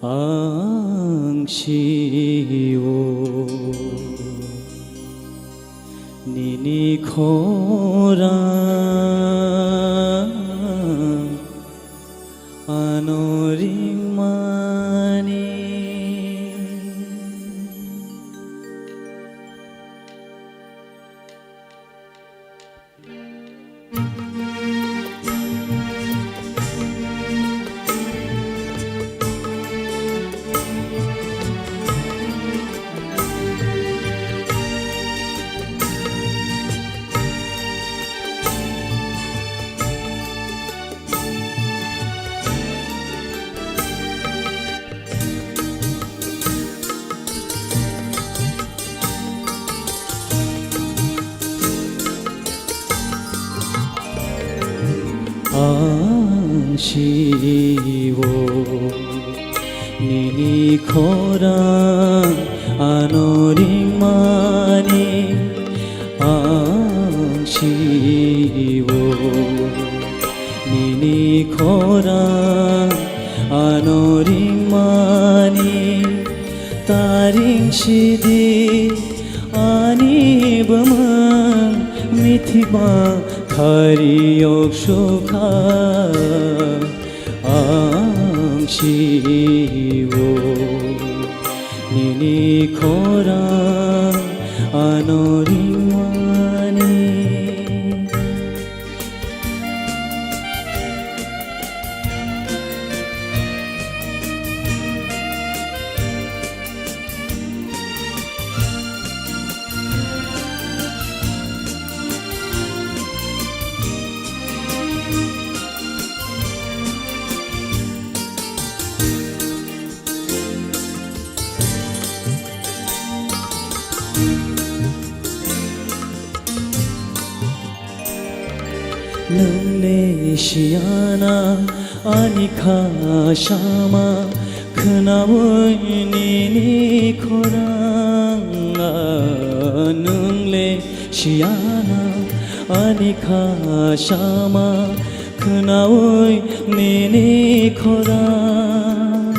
Ang sio nini khorang ano ringmani. Ang sio nini khorang ano ringmani, ang sio nini khorang ano ringmani, ta ring sidi ani bwmwng mithima khari yok sukha. Ang sio nini khorang ano ringmani. Nwng le siyana ani kha sama khwnaui nini khorang. Nwng le siyana ani kha sama khwnaui nini khorang.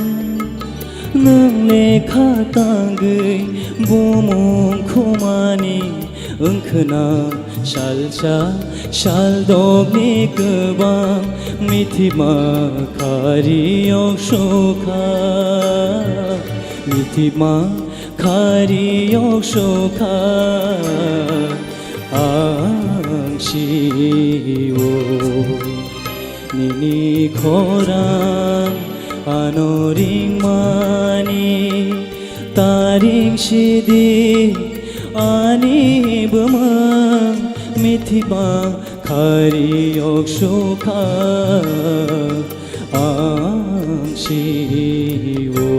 Nwng le kha tangwi bumung khumani wngkhwna salsa saldokni kwbang mithima khari yok sukha. Mithima khari yok sukha. Ang sio nini khorang ano ringmani, ta ring sidi ani bwmwng mithima khari yok sukha. Ang sio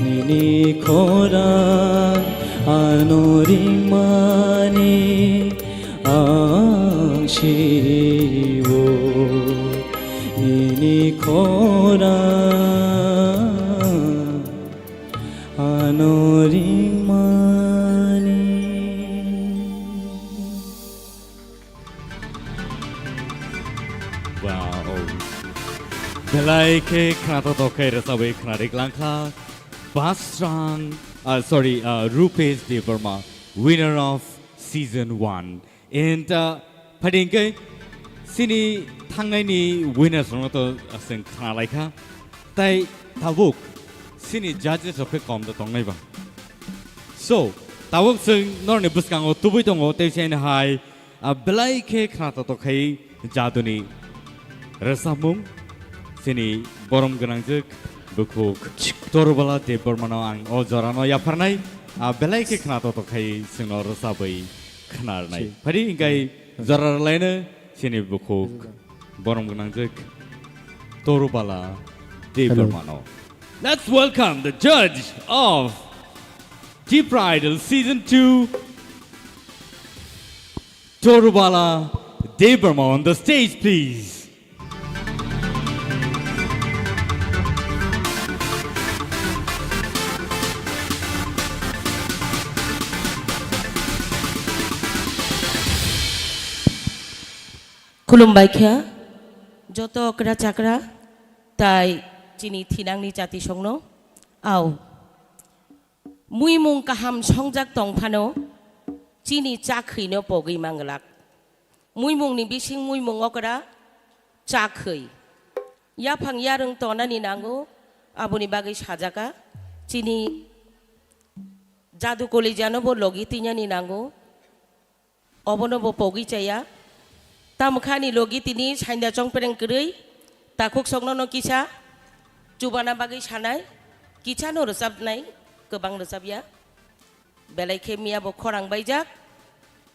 nini khorang ano ringmani, ang sio nini khorang ano ringmani. Wow. Belai khe khnathok khe rwchabwi khnarik langkha Basrang, uh, sorry, uh, Rupesh Debbarma, winner of season one. And, uh, phaidi hwnkhe chini thangnaini winners rokno to chwng khna laikha. Tai tabuk chini judges rok khe kom da tongnai ba. So, tabuk chwng norni bwskango tubui tongo, tei chini hai, ah, belai khe khnathok khai jaduni rwchapmung chini borom gwnangjwk bukhuk Torubala Debbarmano ang o jorano yapharnai, ah, belai khe khnathok khai chwngno rwchabwi khnarnai. Phaidi hwnkhe jora rwlaino chini bukhuk borom gwnangjwk Torubala Debbarmano. Let's welcome the judge of Tipra Idol Season two, Torubala Debbarma on the stage, please. Khulumbai kha, joto okra chakra, tai chini thinangni chatisongno, au. Muimung kaham songjak tong phano, chini chakhwino pogwi manglak. Muimungni bising muimung okra chakhwi. Yaphang yarwng tonani nango, aboni bagwi sajaka. Chini jadu kolejiano bo logi twinani nango. Obono bo pogwi chaya. Tamo kha ani logi tini sainda chongpereng kwrwi, takhuk sokno no kisa chubana bagwi sanai, kisa no rwchapnai, kwbang rwchapya. Belai khe miya bo khorang baijak,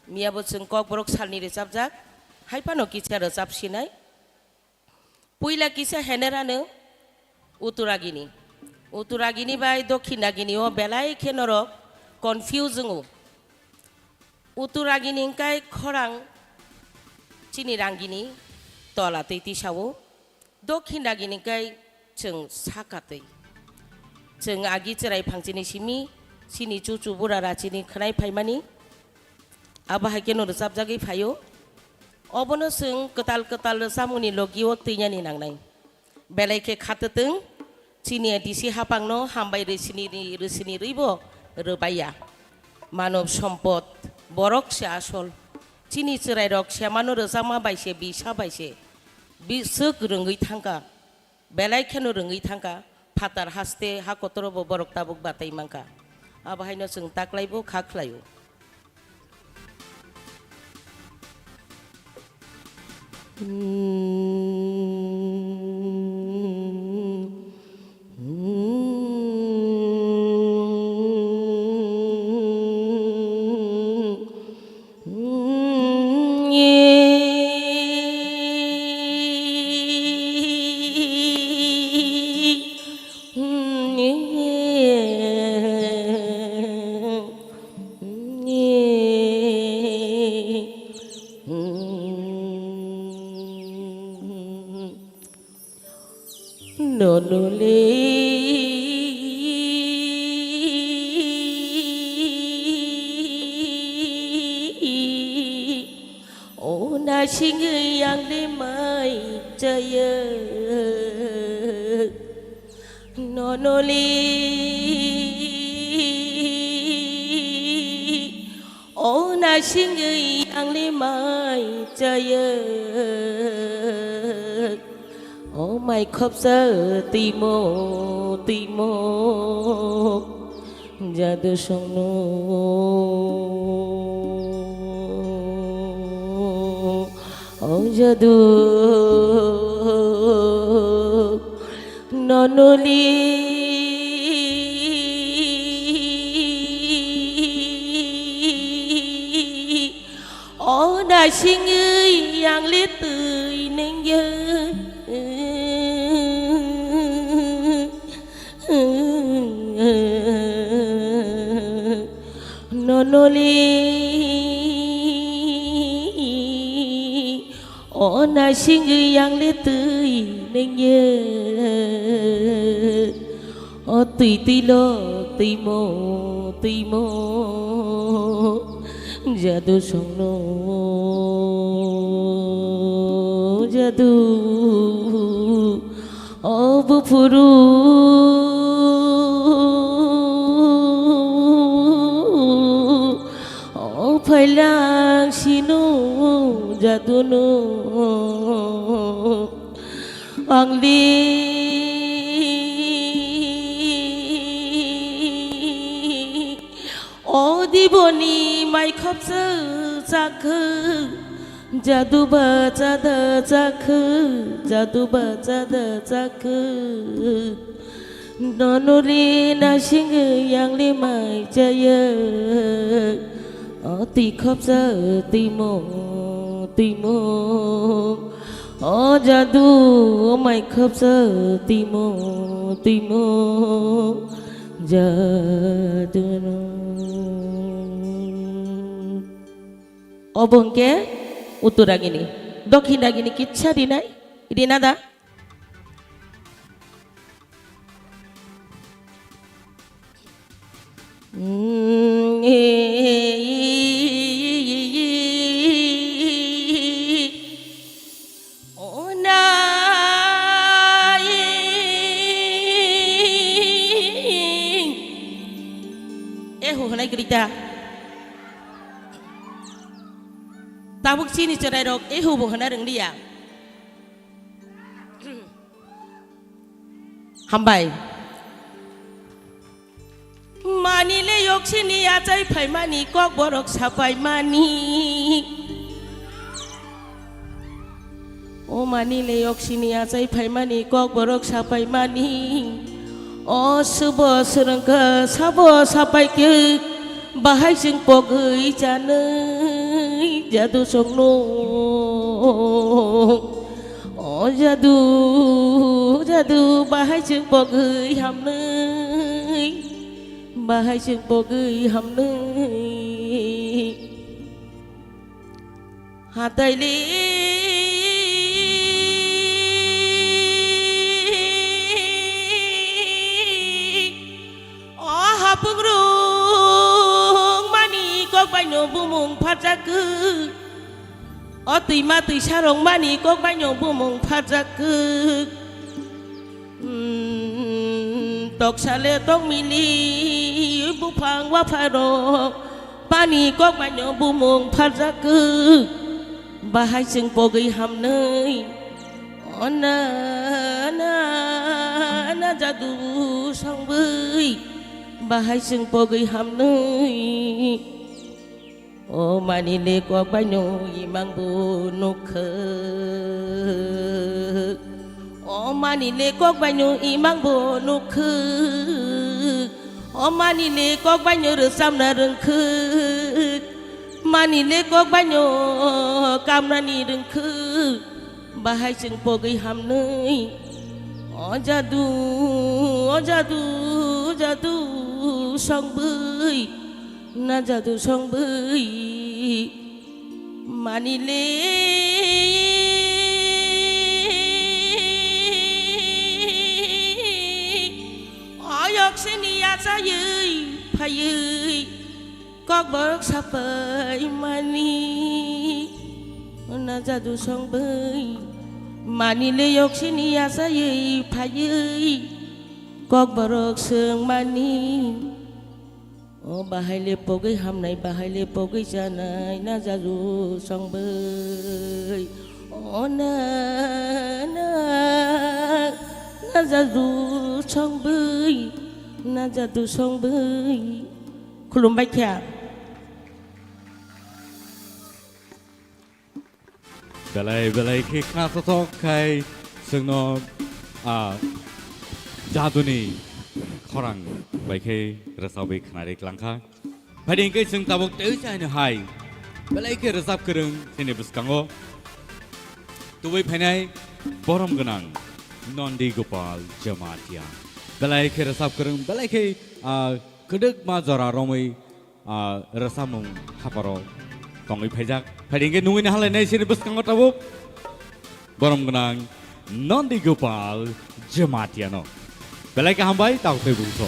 miya bo chwng Kokborok salni rwchapjak, hai phano kisa rwchap sinai. Puila kisa henerano Uttaragini. Uttaragini bai Dokhinagini o belai khe norok confuse wngo. Uttaragini hwnkhe khorang chini rangini tola twi tisao. Dokhinagini hwnkhe chwng saka twi. Chwng agi chwrai phangchini simi chini chuchu bura rachini khwnai phaimani. Abo hai kheno rwchapjagwi phaio. Obono chwng kwtal kwtal rwchapmungni logio twinani nangnai. Belai khe khatwtwng, chini A D C hapangno hambai rwsini ri-, rwsini rwibo rwbaiya. Manob sompod, borok se asol. Chini chwrairok semano rwchapma bai se, bisa bai se. Biswk rwngwi thangkha. Belai kheno rwngwi thangkha, phatar haste ha kotoro bo borok tabuk batai mankha. Abo haino chwng taklaibo kha khlaio. Nonole o nasingwi ang le mai chaya. Nonole o nasingwi ang le mai chaya. O mai khopsa timo timo jadu songno. O jadu nonoli o nasingwi ang le twi nengya. Nonoli o nasingwi ang le twi nengya. O twi twi lo twimo twimo jadu songno jadu. O buphuru, o phailang sinu jadunu angli. O diboni mai khopsa chakhu, jadu ba chada chakhu, jadu ba chada chakhu. Nonuli nasing yangli mai chaya, o twi khopsa timo, timo. O jadu, o mai khopsa timo, timo. Jadunu. Obo hwnkhe uttor ragini. Dokhin ragini kitsa rinai. Rina da? Ehu hwnai kwrwi ta. Tabuk chini chwrairok ehu bo hwna rwngliya. Hambai. Mani le yoksini achai phaimani kokborok sapaimani. O mani le yoksini achai phaimani kokborok sapaimani. O subo swrwngkha sabo sapaikhe bahai chwng pogwi chanwi jadu songno. O jadu, jadu, bahai chwng pogwi hamnwi, bahai chwng pogwi hamnwi. Hataili o hapungrung mani kokbaino bumung pharjakgwi. O twima twisa rwngmani kokbaino bumung pharjak kwk. Hmm, toksa le tokmili buphang wapharok pani kokbaino bumung pharjak kwk. Bahai chwng pogwi hamnwi. O na, na, na jadu songwi. Bahai chwng pogwi hamnwi. O mani le kokbaino imang bo nukha. O mani le kokbaino imang bo nukha. O mani le kokbaino rwchapna rwngkha. Mani le kokbaino kamnani rwngkha. Bahai chwng pogwi hamnwi. O jadu, o jadu, jadu songwi. Na jadu songwi mani le. Oyok sini yachaywi phaywi kokborok sapai mani. Na jadu songwi mani le yok sini yachaywi phaywi kokborok swng mani. O bahai le pogwi hamnai, bahai le pogwi chanai, na jadu songwi. O na, na, na jadu songwi, na jadu songwi. Khulumbai kha. Belai belai khe khnasothok khai chwngno, a, jaduni khorang bai khe rwchabwi khnari klangkha. Phaidi hwnkhe chwng tabuk tei chaino hai belai khe rwchap kwrwng chini bwskango tubui phainai borom gwnang Nondi Gopal Jamatia. Belai khe rwchap kwrwng, belai khe, a, kwdwkma jora romwi ah, rwchapmung haparo tongwi phaijak. Phaidi hwnkhe nungwi nahalainai chini bwskango tabuk borom gwnang Nondi Gopal Jamatia no. Belai khe hambai, tabuk tei bungso.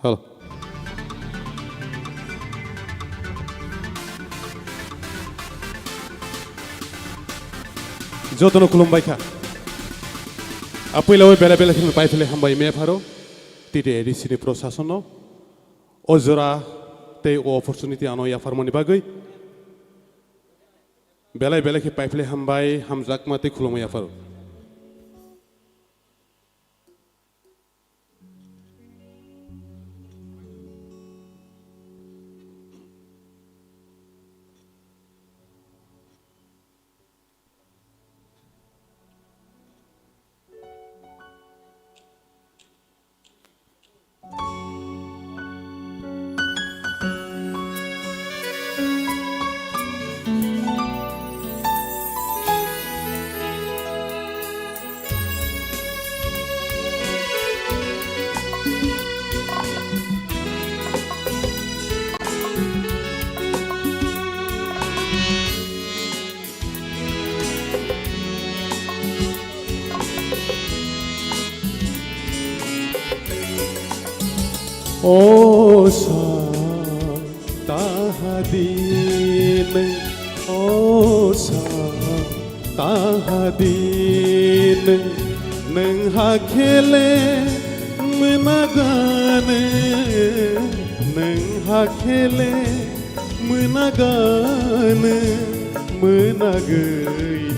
Hello. Jotono khulumbai kha. A puila o belai belai kheno paiphle hambai me pharo T T A D C ni prosason no o jora tei o opportunity ano yapharmani bagwi belai belai khe paiphle hambai hamjakma tei khulumma yapharo. O sa taha din, o sa taha din, nwng hakhe le mwnagan, nwng hakhe le mwnagan, mwnagwi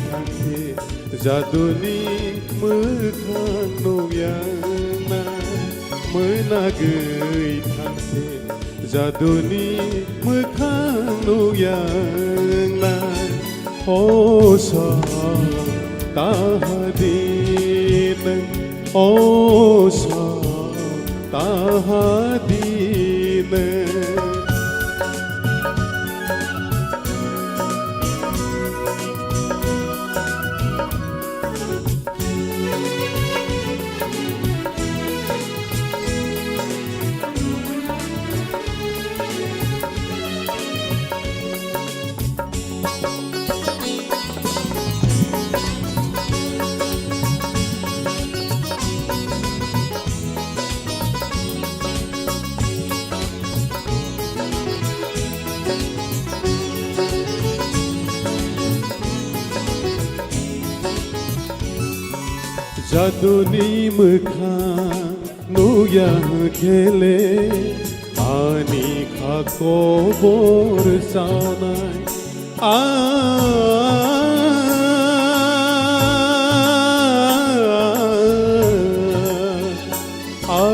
thangkhe jaduni mwkhang nukya na, mwnagwi thangkhe jaduni mwkhang nukya na. O sa taha din, o sa taha din. Jaduni mwkhang nukya khe le, ani kha kobor chanai. Ah, ah,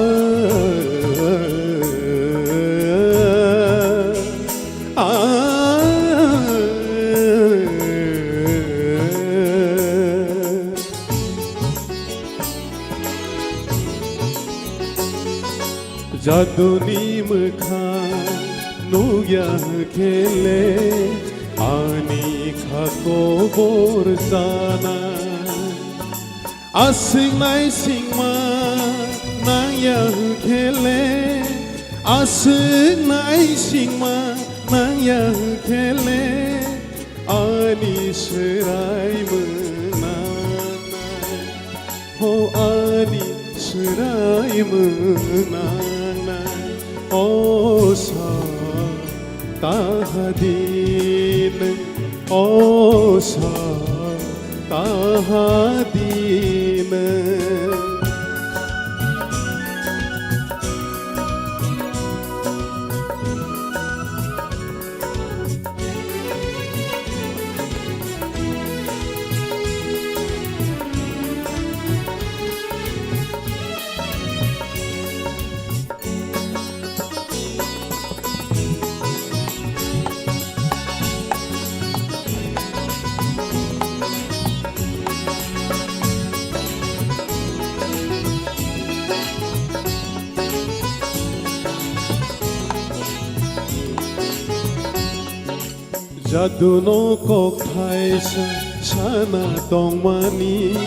ah, ah. Jaduni mwkhang nukya khe le, ani kha kobor chanai. Aswk naisingma nangya khe le, aswk naisingma nangya khe le, ani swrai mwnanai. Ho ani swrai mwnanai, o sa taha din, o sa taha din. Jaduno kokthai sa-, sana tongmani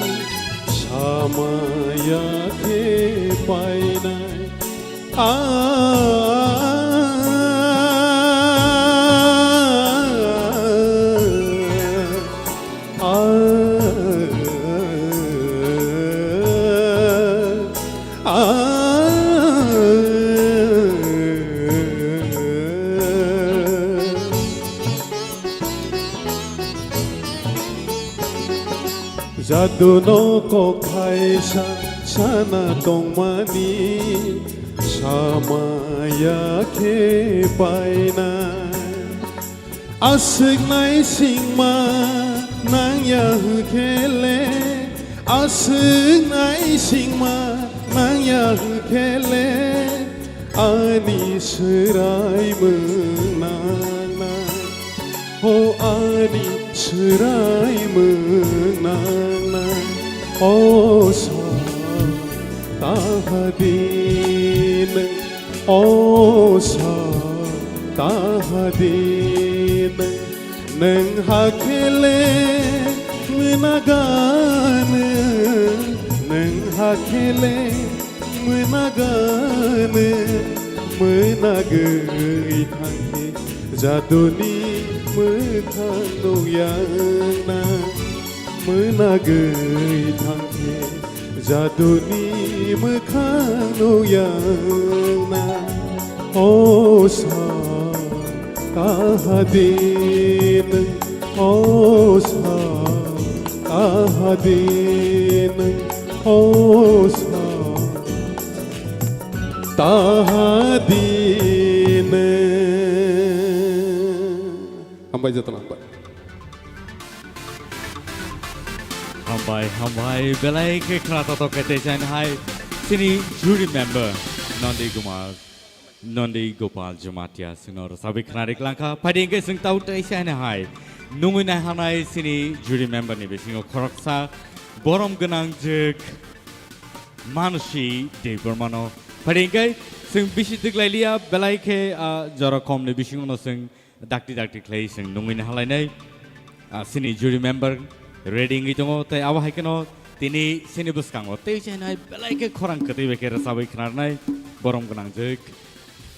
samaya khe painai. Ah, ah, ah, ah. Duno kok thaisa sana tongmani samaya khe painai. Aswk naisingma nangya hwnkhe le, aswk naisingma nangya hwnkhe le, ani swrai mwnangnai. O ani swrai mwnangnai, o sa taha di nwng, o sa taha di nwng, nwng hakhe le mwnaganw, nwng hakhe le mwnaganw, mwnagwi thangkhe jaduni mwkhang nukya wngna, mwnagwi thangkhe jaduni mwkhang nukya wngna. O sa taha di nwng, o sa taha di nwng, o sa taha di nwng. Hambai jotono, hambai. Hambai, hambai, belai khe khna totok khe tei chaini hai chini jury member Nandi Kumar, Nandi Gopal Jamatia chwngno rwchapwi khna rik langkha. Phaidi hwnkhe chwng tau tei chaini hai nungwi naihanai chini jury member ni bisingo khoroksa borom gwnang jwk Manusi Debbarmano. Phaidi hwnkhe chwng bisi twklai liya, belai khe, ah, jora komni bisingono chwng dakti dakti khlai chwng nungwi nahalainai. Ah, chini jury member ready wngwi tongo, tei abo hai kheno tini chini bwskango tei chainai belai khe khorang kwtwi bai khe rwchabwi khnarnai borom gwnang jwk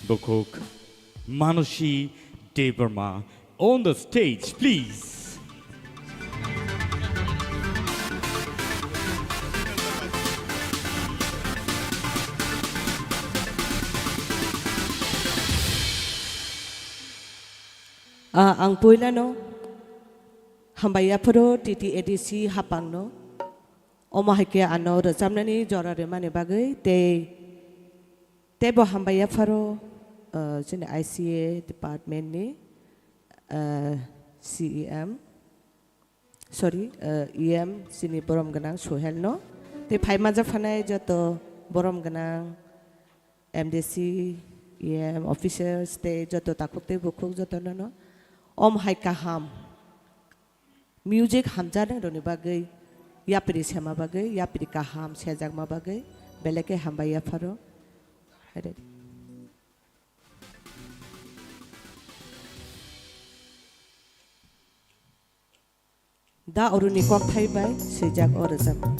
bukhuk Manusi Debbarma. On the stage, please. Ah, ang puilano hambai yapharo T T A D C hapangno. Omo hai khe ano rwchapnani jora rwmani bagwi tei, teibo hambai yapharo, ah, chini I C A department ni, ah, C E M. Sorry, eh, E M chini borom gwnang Sohel no. Tei phai manjak phanai joto borom gwnang M D C, E M officers tei joto takhuk tei bukhuk joto no no. Om hai kaham. Music hamjaknai rokni bagwi, yapri sema bagwi, yapri kaham sejakma bagwi, belai khe hambai yapharo. Hai de. Da Aruni kokthai bai swijak o rwchapmung.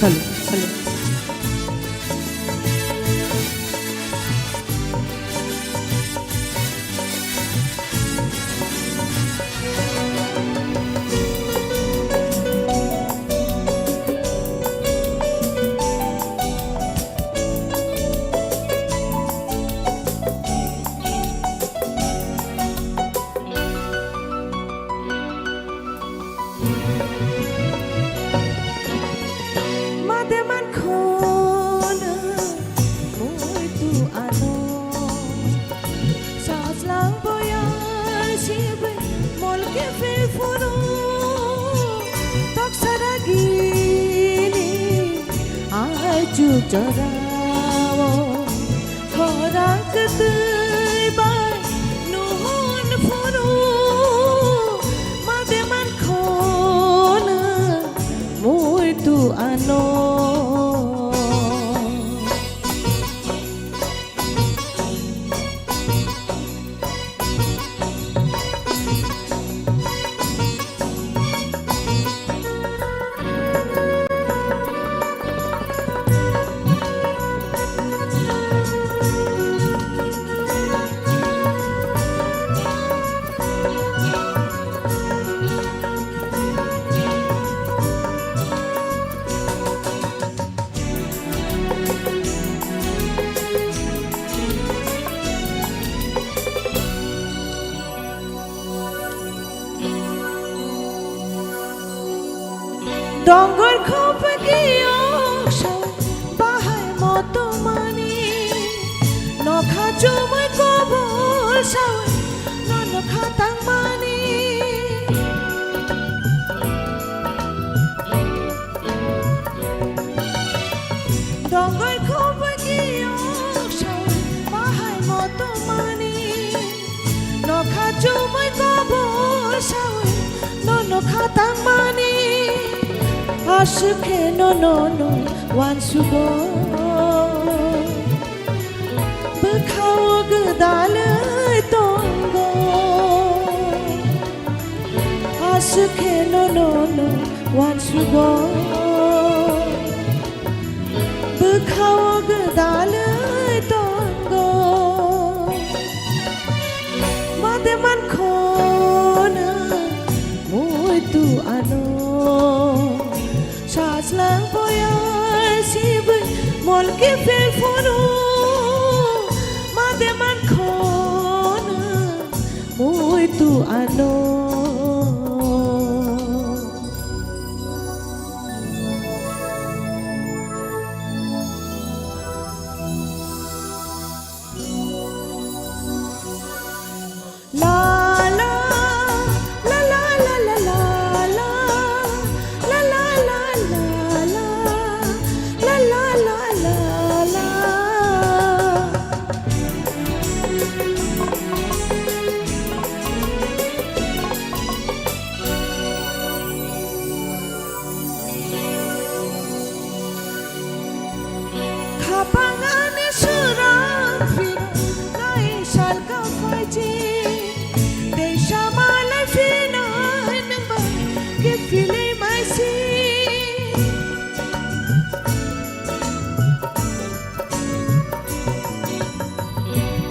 Hello, hello. Mate man khona muitu ano. Sajlang boyar sibai molke phil phuru. Tok saragini ai chuk jorao. Khorang kwtwi bai nuhun phuru, mate man khona muitu ano. Dongor khopikiyok sawi bahai motomani, nokha chumui kobol sawi nono khatangmani. Dongor khopikiyok sawi bahai motomani, nokha chumui kobol sawi nono khatangmani. Aswk khe nono no uansugo, bwkhao gwdalwi tongo. Aswk khe nono no uansugo, bwkhao gwdalwi tongo. Made mankhono muitu ano, sajlang boya sibui mol kiphil phuru. Made mankhono muitu ano. La la la la la la la la. Khapang ani surang phirok nai salka phaiji. Tei samalai phinai nangba kiphilwi maisi.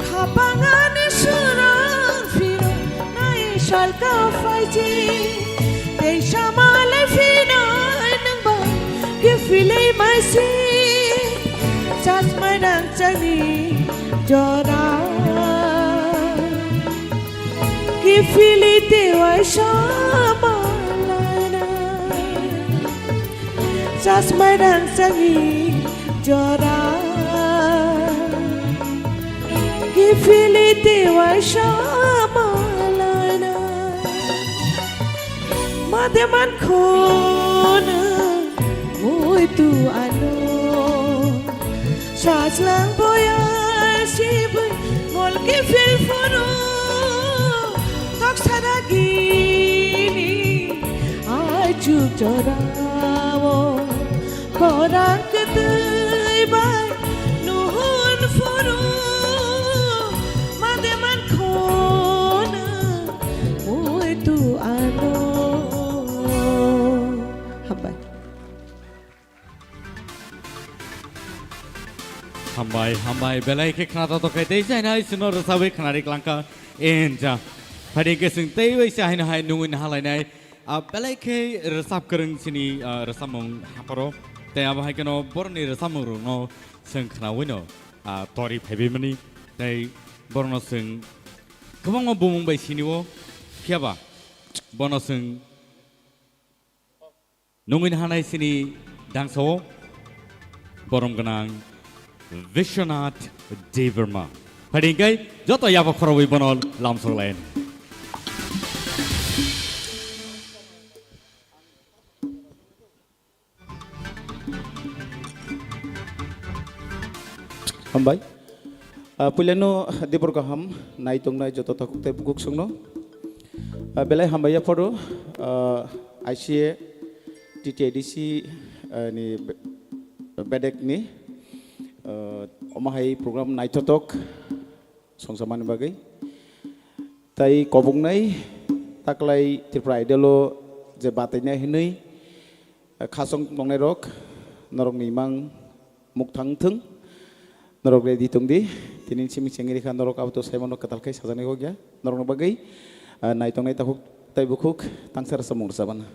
Khapang ani surang phirok nai salka phaiji. Tei samalai phinai nangba kiphilwi maisi. Chasmai rangchakni jora kiphilwi tei waisa malaina. Chasmai rangchakni jora kiphilwi tei waisa malaina. Made mankhono muitu ano, sajlang boya sibui mol kiphil phuru. Tok sara gini ajuk jorao, khorang kwtwi bai nuhun phuru. Made mankhono muitu ano. Hambai. Hambai, hambai, belai khe khna totok khe tei jainai sino rwchabwi khnari klangkha. Enja. Phaidi khe chwng tei bai se haino hai nungwi nahalainai. Ah, belai khe rwchap kwrwng chini, ah, rwchapmung hapharo. Tei abo hai kheno boroni rwchapmung rokno chwng khnawino, ah, tori phaibimani. Tei borokno chwng kwbangma bumung bai sinio. Phiyaba bono chwng nungwi nahanai chini dangsao borom gwnang Vishwanath Debbarma. Phaidi hwnkhe joto yapha khorobwi bono lamsok lai. Hambai. Ah, puilano dibor kaham nai tongnai joto takhuk tei bukhuk songno. Ah, belai hambai yapharo, ah, I C A T T A D C, ah, ni be-, bedek ni, ah, omo hai program naithotok songsamani bagwi. Tai koboknai taklai Tripura Idol o je batainai hinwi, ah, khasong tongnai rok, norok ni mang mukthang thung, norok ready tong di, tini simi chengri kha norok abo to saimano kwtal khai sajani kok ya, norok ni bagwi, ah, nai tongnai takhuk tai bukhuk tangsa rwchapmung rwchapana.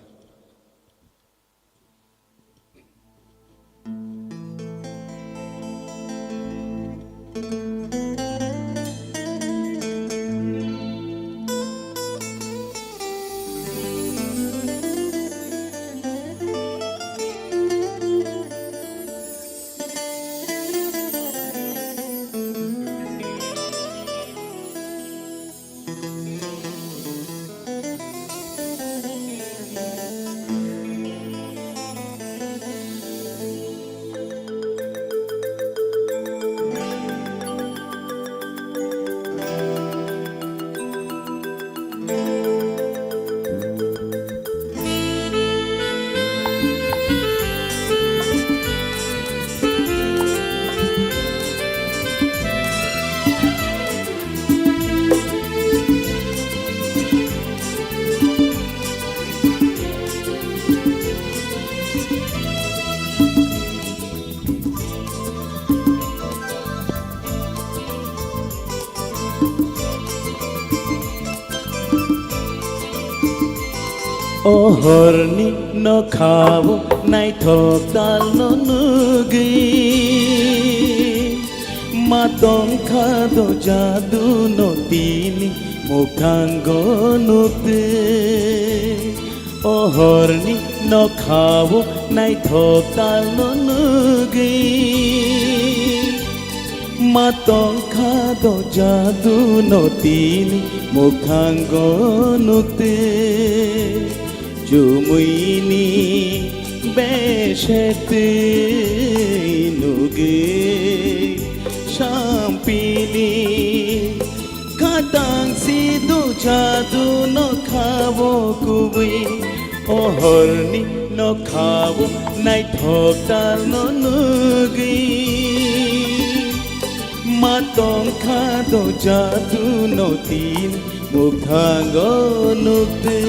O horni nokhao naithok talno nugwi, ma tongkha do jaduno tini mukhango nuktwi. O horni nokhao naithok talno nugwi, ma tongkha do jaduno tini mukhango nuktwi. Chumuini besetwi nugwi sampili khatang si do jaduno khao kubui. O horni nokhao naithok talno nugwi, ma tongkha do jaduno tini mukhango nuktwi.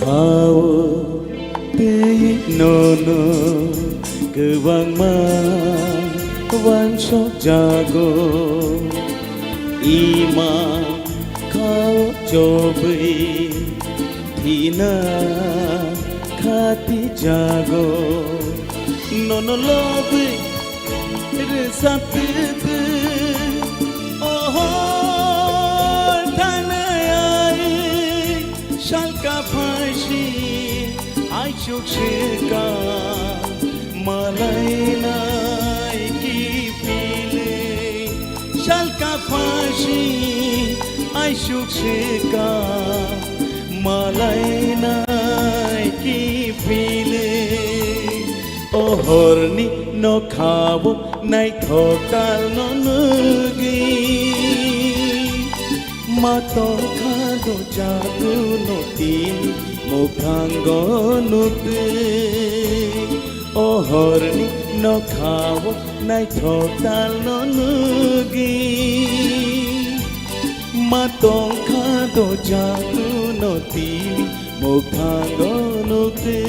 Khao tei nono kwbangma wansok jago, ima khao chobwi thina khati jago. Nono lobwi rwchaptwtwi, o hor thangnai ai salka phaisi, aisuk swka malainai kiphilwi. Salka phaisi, aisuk swka malainai kiphilwi. O horni nokhao naithok talno nugwi, ma tongkha do jaduno tini mukhango nuktwi. O horni nokhao naithok talno nugwi, ma tongkha do jaduno tini mukhango nuktwi.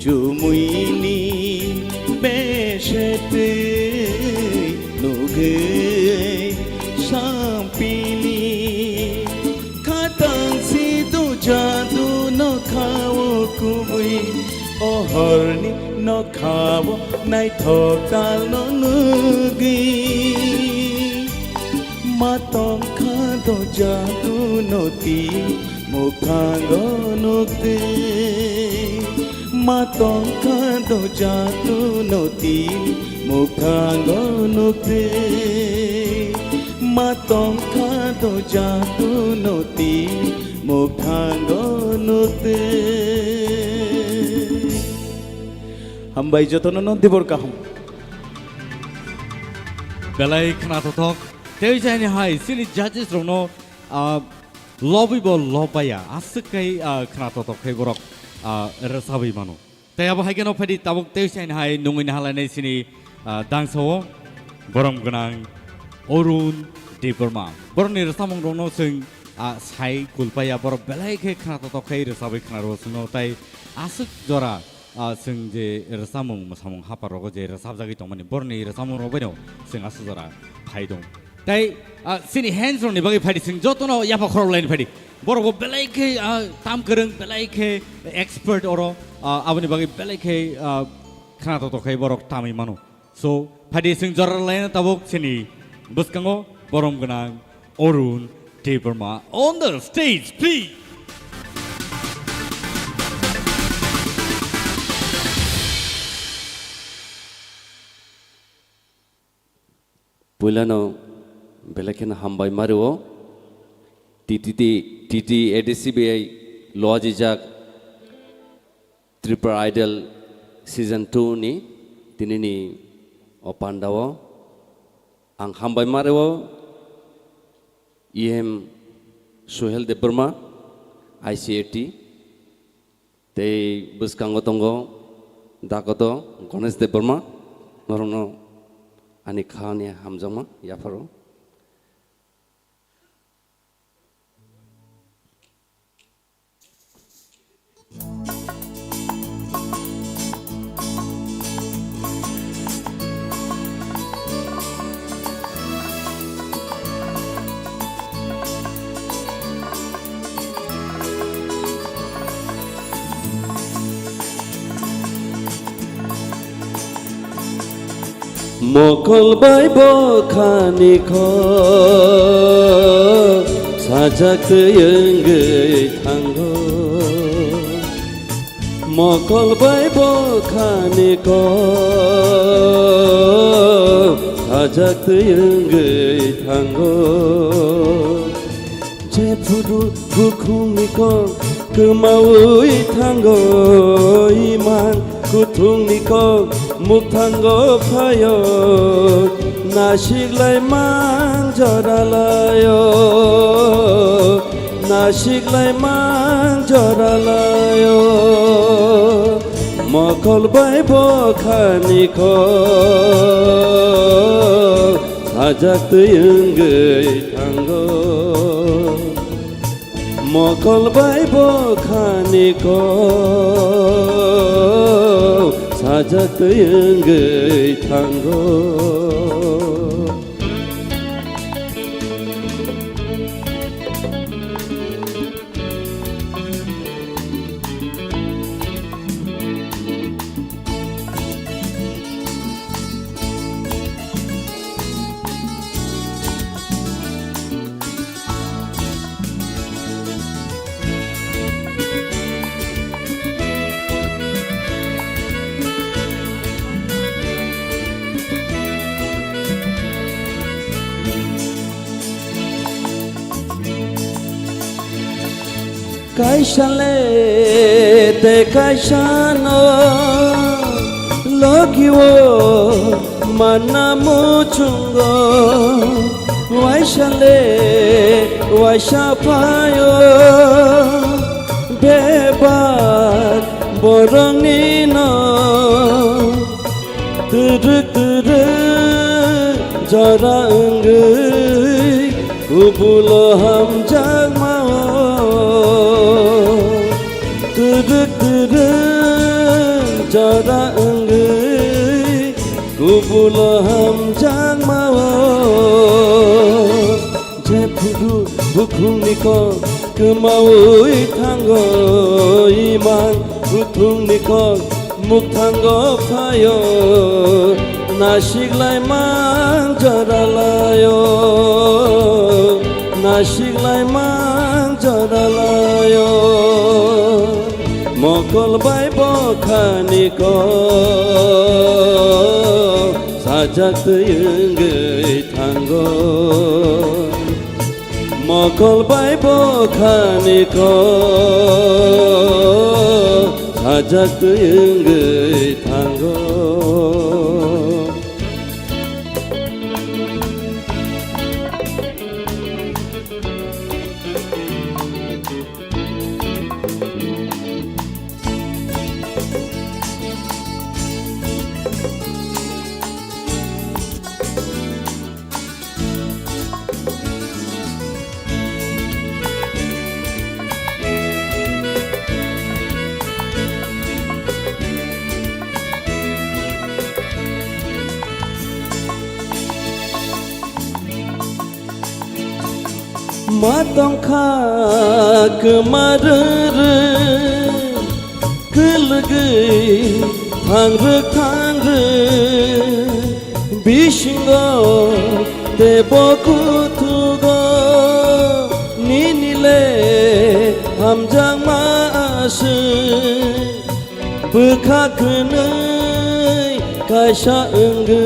Chumuini besetwi nugwi sampili khatang si do jaduno khao kubui. O horni nokhao naithok talno nugwi, ma tongkha do jaduno tini mukhango nuktwi. Ma tongkha do jaduno tini mukhango nuktwi. Ma tongkha do jaduno tini mukhango nuktwi. Hambai jotono no dibor kaham. Belai khna tothok. Tei jani hai chini judges rokno, ah, lobwi bo lobaya. Aswk kai, ah, khna tothok khai borok, ah, rwchabwi mano. Tei abo hai kheno phaidi tabuk tei saini hai nungwi nahalainai chini, ah, dangsa-o borom gwnang Arun Debbarma. Borokni rwchapmung rokno chwng, ah, sai kulpaya, borok belai khe khna totok khai rwchabwi khna rwo chwngno, tei aswk jora, ah, chwng je rwchapmung mwsamung hapar rogo je rwchapjagwi tongmani borokni rwchapmung rok baino chwng aswk jora phai dong. Tei, ah, chini hands rokni bagwi phaidi, chwng jotono yapha khorok laini phaidi. Borok bo belai khe, ah, tam kwrwng, belai khe expert oro, ah, aboni bagwi belai khe, ah, khna totok khai borok tamwi mano. So, phaidi chwng jora laina tabuk chini bwskango borom gwnang Arun Debbarma on the stage, please. Puilano belai kheno hambai mario. T T D, T T A D C bai loajijak Tripura Idol Season two ni tinini o pandao ang hambai ma reo E M Suhel Debbarma, I C A T, tei bwskango tongo Dakoto Ganesh Debbarma, norokno ani khani hamjakma yapharo. Mokol bai bokhani kho sajak twi wngwi thango. Mokol bai bokhani kho sajak twi wngwi thango. Jephuru bukhungni kok kwmaui thango, imang kuthungni kok mukthango phaio, nasiklai mang joralaio, nasiklai mang joralaio. Mokol bai bokhani kok sajak twi wngwi thango. Mokol bai bokhani kok sajak twi wngwi thango. Kaisa le tei kaisa no logi o manna muchungo. Waisa le waisa phaio bebak borokni no. Twrwk twrwk jora wngwi kubulo hamjakma o. Twrwk twrwk jora wngwi kubulo hamjakma o. Jephuru bukhungni kok kwmaui thango, imang kuthungni kok mukthango phaio, nasiklai mang joralaio, nasiklai mang joralaio. Mokol bai bokhani kok sajak twi wngwi thango. Mokol bai bokhani kok sajak twi wngwi thango. Ma tongkha kwma rwrwk, kwlwgwi thangrwk thangrwk, bisingo teibo kuthugo nini le hamjakma aswk. Bwkha kwnwi kaisa wngwi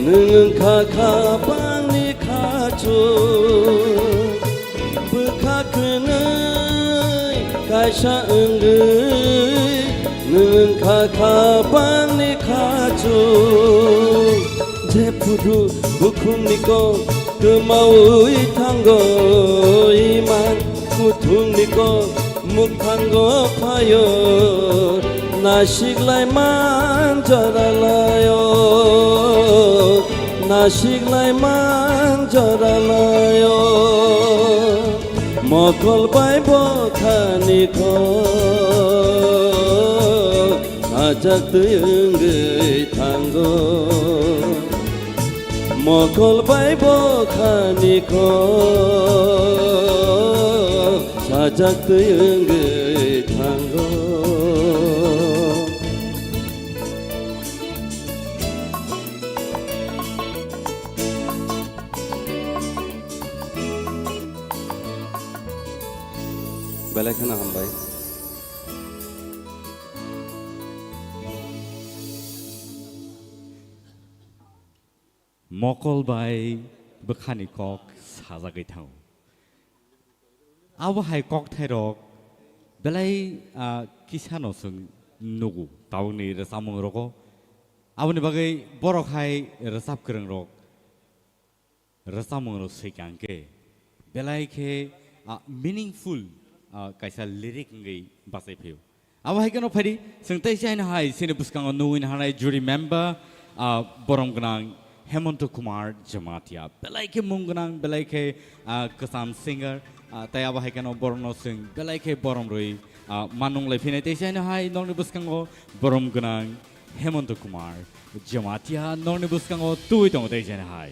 nwng wngkha khapangni khachuk. Bwkha kwnwi kaisa wngwi Kha kha bangni khachu, je phudu bukhumni kok kwmaui thango, iman kuthumni kok mukthango phaio, nasiklai man joralaio, nasiklai man joralaio. Mokol bai bokhani kok sajak twi wngwi thango. Mokol bai bokhani kok sajak twi wngwi thango. Belai kheno hambai. Mokol bai bwkhani kok sajagwi thango. Abo hai kokthairok belai, ah, kisano chwng nugo tabukni rwchapmungrogo. Aboni bagwi borok hai rwchap kwrwngrok rwchapmungrok swikha hwnkhe belai khe, ah, meaningful, ah, kaisa lyric wngwi bachai phaio. Abo hai kheno phaidi, chwng tei chaino hai chini bwskango nugwi naharnai jury member, ah, borom gwnang Hemonto Kumar Jamatia. Belai khe mung gwnang, belai khe, ah, kwcham singer, ah, tei abo hai kheno borokno chwng belai khe borom rwi, ah, manung lai phinai tei chaino hai nokni bwskango borom gwnang Hemonto Kumar Jamatia nokni bwskango tubui tongo tei chaino hai.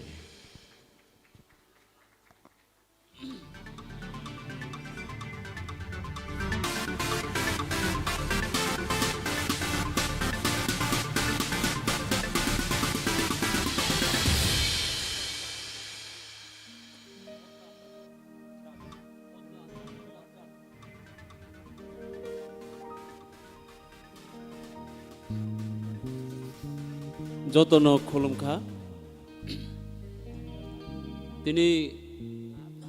Jotono khulumkha. Tini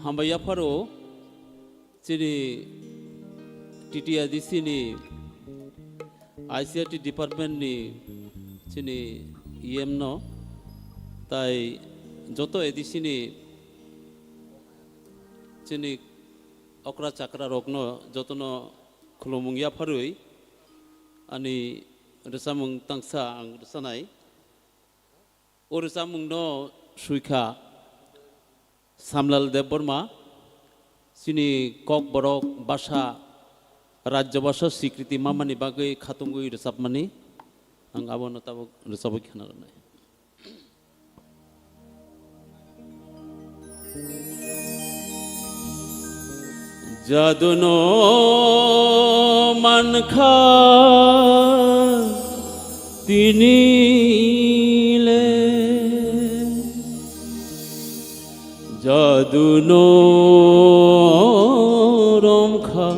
hambai yapharo chini T T A D C ni I C R T department ni chini E M no, tai joto A D C ni chini okra chakra rokno jotono khulumung yapharwi ani rwchapmung tangsa ang rwchanai. O rwchapmungno swikha Samlal Debbarma, chini Kokborok basa, Rajya basa sikriti mamani bagwi khatungwi rwchapmani, ang abono tabuk rwchapwi khna rwnai. Jadu no mankha tini le, jadu no romkha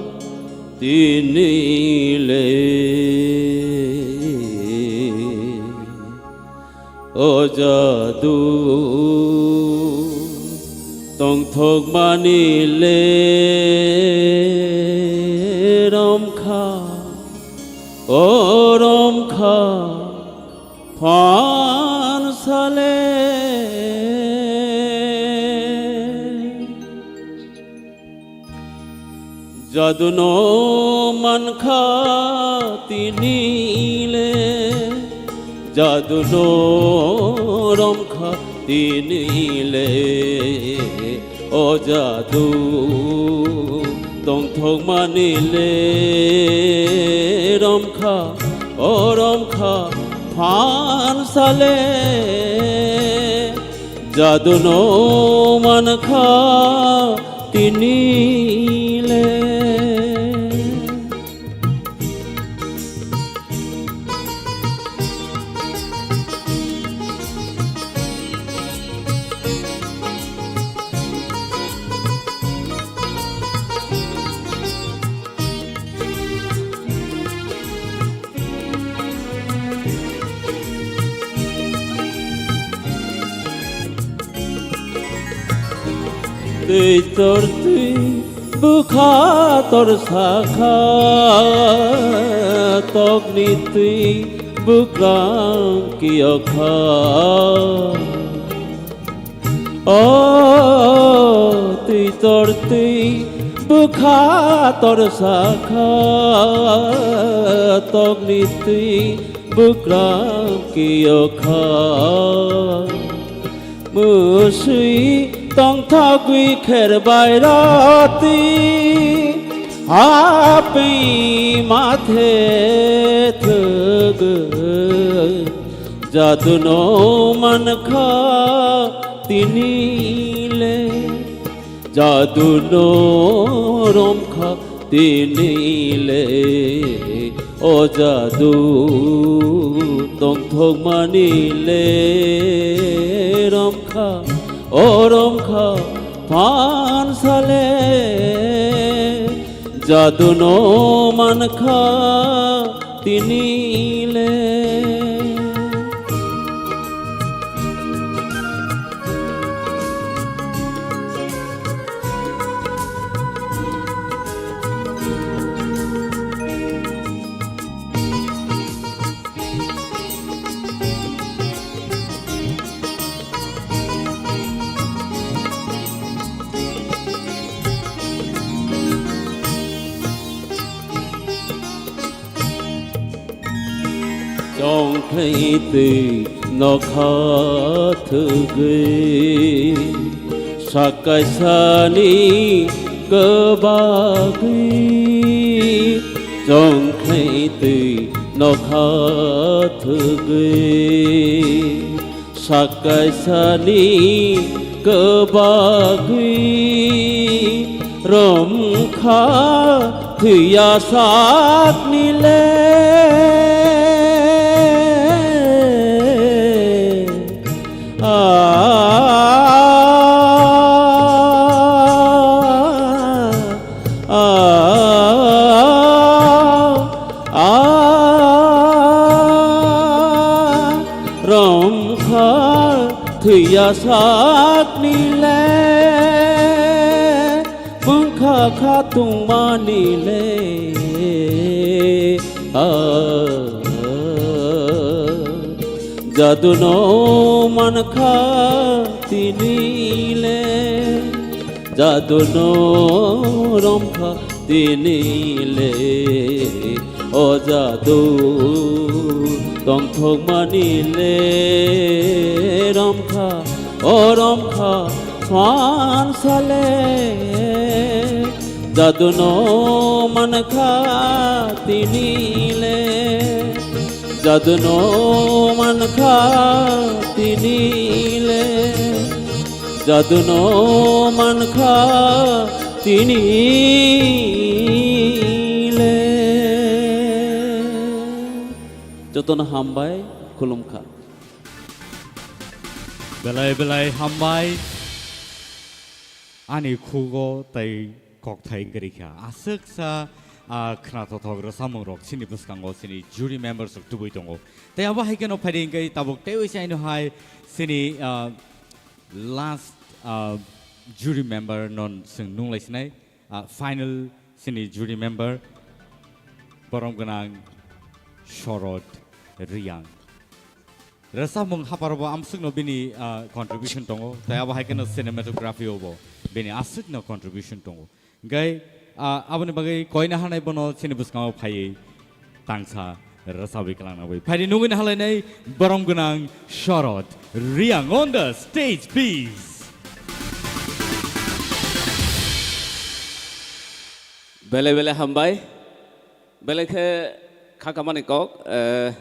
tini le. O jadu tongthokmani le romkha, o romkha phansale. Jadu no mankha tini le, jadu no romkha tini le. O jadu tongthokmani le romkha, o romkha phansale. Jadu no mankha tini le. Twi tor twi Bwkha tor sakha, tokni twi bwkrang kiyokha. O twi tor twi bwkha tor sakha, tokni twi bwkrang kiyokha. Mwswi tongthogwi kher bai roti, hapwi mathe thwgwi. Jaduno mankha tinile, jaduno romkha tinile, o jadu tongthokmanile romkha, o romkha phansale, jaduno mankha tinile. Chongkhlai twi nokha thwgwi, sakaisani kwbagwi. Chongkhlai twi nokha thwgwi, sakaisani kwbagwi romkha thwiya sakni le. A, a, a, a, romkha thwiya sakni le, bwkha kha tongmani le. A, jaduno mankha tini le, jaduno romkha tini le, o jadu tongthokmani le romkha, o romkha phansale, jaduno mankha tini le. Jaduno mankha tini le, jaduno mankha tini le. Jotono hambai, khulumkha. Belai belai hambai. Ani khugo tei kokthai kwrwi kha. Aswksa, ah, khnathokthok rwchapmung rok chini bwskango chini jury members rok tubui tongo. Tei abo hai kheno phaidi hwnkhe tabuk teiwi se aino hai chini, ah, last, ah, jury member no chwng nunglai sinai, ah, final chini jury member borom gwnang Shorod Riyang. Rwchapmung hapharo bo amswkno bini, ah, contribution tongo, tei abo hai kheno cinematography o bo bini aswkno contribution tongo. Hwnkhe, ah, aboni bagwi koina hanai bono chini bwskango phaiwi tangsa rwchabwi kwlangna bagwi. Phaidi nugwi nahalainai borom gwnang Shorod Riyang on the stage, please. Belai belai hambai. Belai khe kha kamani kok, eh,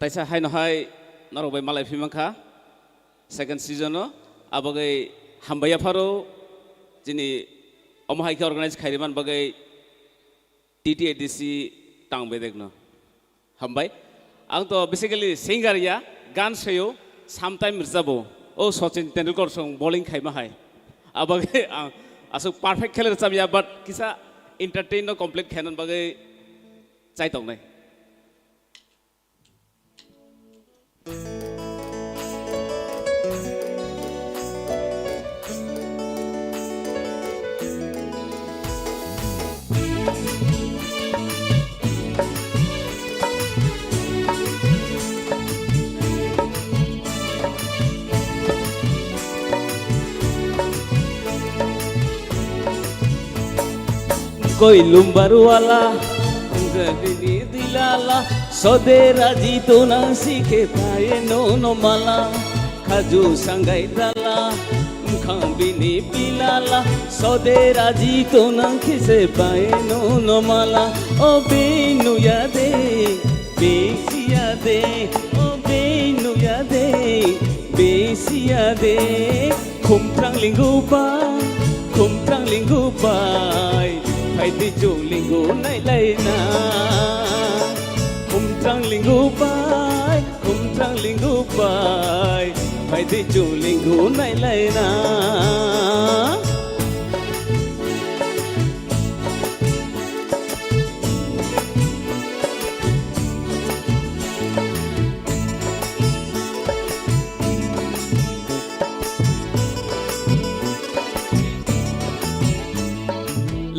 taisa haino hai norok bai malai phi mankha second season o. Abagwi hambai yapharo chini omo hai khe organize khairi man bagwi T T A D C tang bedek no. Hambai. Ang to basically singer ya, gan sayo, sometime rwchabo. O Sachin Tendulkar song bowling khaima hai. Abagwi ang aswk perfect khe le rwchab ya, but kisa entertain no complete khaina bagwi chai tongnai. Koi lumbar wala, jadini dilala, sode raji tonang sikhe paye no no mala, khaju sangai dala, khang bini bilala, sode raji tonang khise paye no no mala, o binu yade, bisi yade, o binu yade, bisi yade. Khumtrang lingu bai, khumtrang lingu bai, phaidi chwng lingu nailaina. Khumtrang lingu bai, khumtrang lingu bai, phaidi chwng lingu nailaina.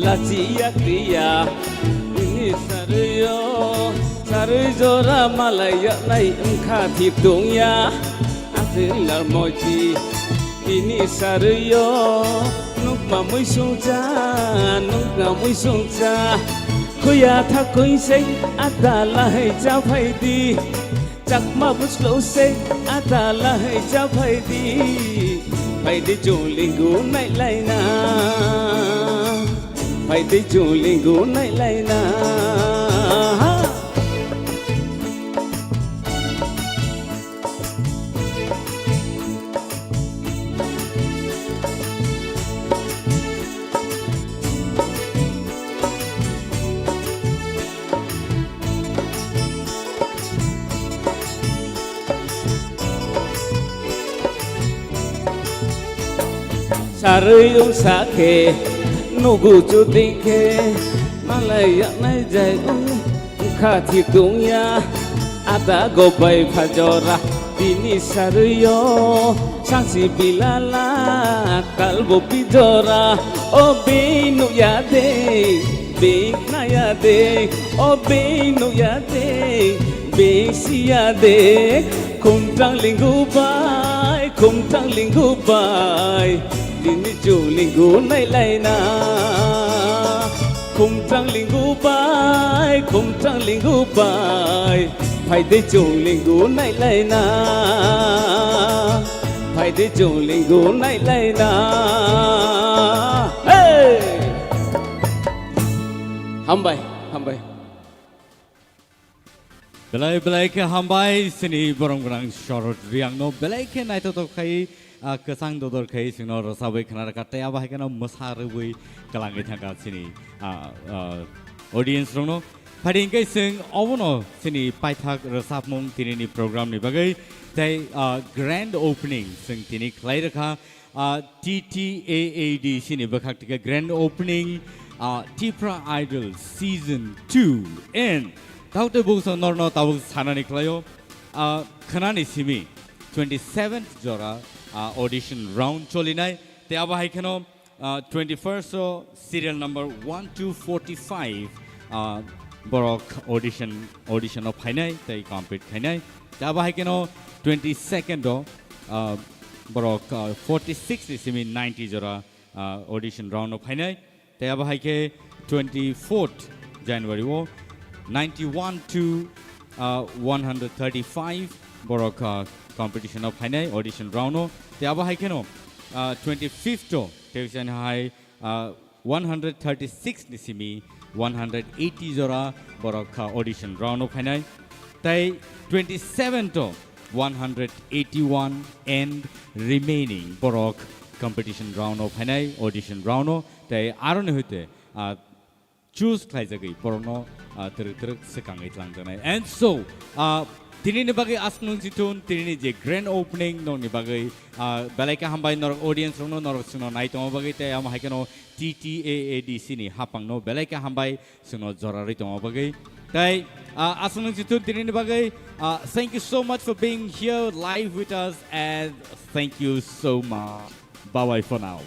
Lachi yakriya, ini saryo, sarwi jora malai yaknai wngkha thip tongya. Aswk lar mochi, ini saryo, nukma muisungcha, nukma muisungcha. Khuya thakoi sei, adala hai cha phaidi. Chakma bwslo se adala hai cha phaidi, phaidi chwng lingu nailaina, phaidi chwng lingu nailaina. Ha! Sarwi wngsa khe nugu chuding khe malai yaknai jai wng. Wngkha thik tongya, ada go bai pha jora, bini sarwi-o sangsi bilala, kalbo pi jora, o bini nukya de, bini naya de, o bini nukya de, bini siya de, khumtang lingu bai, khumtang lingu bai, tini chwng lingu nailaina. Khumtang lingu bai, khumtang lingu bai, phaidi chwng lingu nailaina, phaidi chwng lingu nailaina. Hey! Hambai, hambai. Belai belai khe hambai chini borom gwnang Shorod Reang no belai khe naithothok khai, ah, kwchang dodor khai chwngno rwchabwi khna rwkha tei abo hai kheno mwsa rwbwi kwlangwi thangkha chini, ah, ah, audience rokno. Phaidi hwnkhe chwng obono chini paithak rwchapmung tinini program ni bagwi tei, ah, grand opening chwng tini khlai rwkha. Ah, T T A A D C ni bwkhak tike grand opening, ah, Tipra Idol Season two. And taote buksa norno tabuk sanani khlaio, ah, khnani simi twenty-seventh jora, ah, audition round cholinai. Te abo hai kheno, ah, twenty-first o serial number one to forty-five, ah, borok audition, audition o phainai tei compete khainai. Te abo hai kheno twenty-second o, ah, borok, ah, forty-six ni simi ninety jora, ah, audition round o phainai. Te abo hai khe twenty-fourth January o ninety-one to, ah, one hundred thirty-five borok, ah, competition o phainai audition round o. Te abo hai kheno, ah, twenty-fifth o, te hai, ah, one hundred thirty-six ni simi one hundred eighty jora borok kha audition round o phainai. Tei twenty-seven to one hundred eighty-one and remaining borok competition round o phainai, audition round o. Tei aroni hoite, ah, choose khlaijagwi borokno, ah, twrwk twrwk swkangwi twlangjaknai. And so, ah, tinini bagwi aswk nung chithun, tinini je grand opening nokni bagwi, ah, belai khe hambai norok audience rokno, norok chwngno nai tongma bagwi, tei amo hai kheno T T A A D C ni haphangno belai khe hambai chwngno jorarwi tongma bagwi. Tei, ah, aswk nung chithun tinini bagwi, ah, thank you so much for being here live with us and thank you so much. Bye bye for now.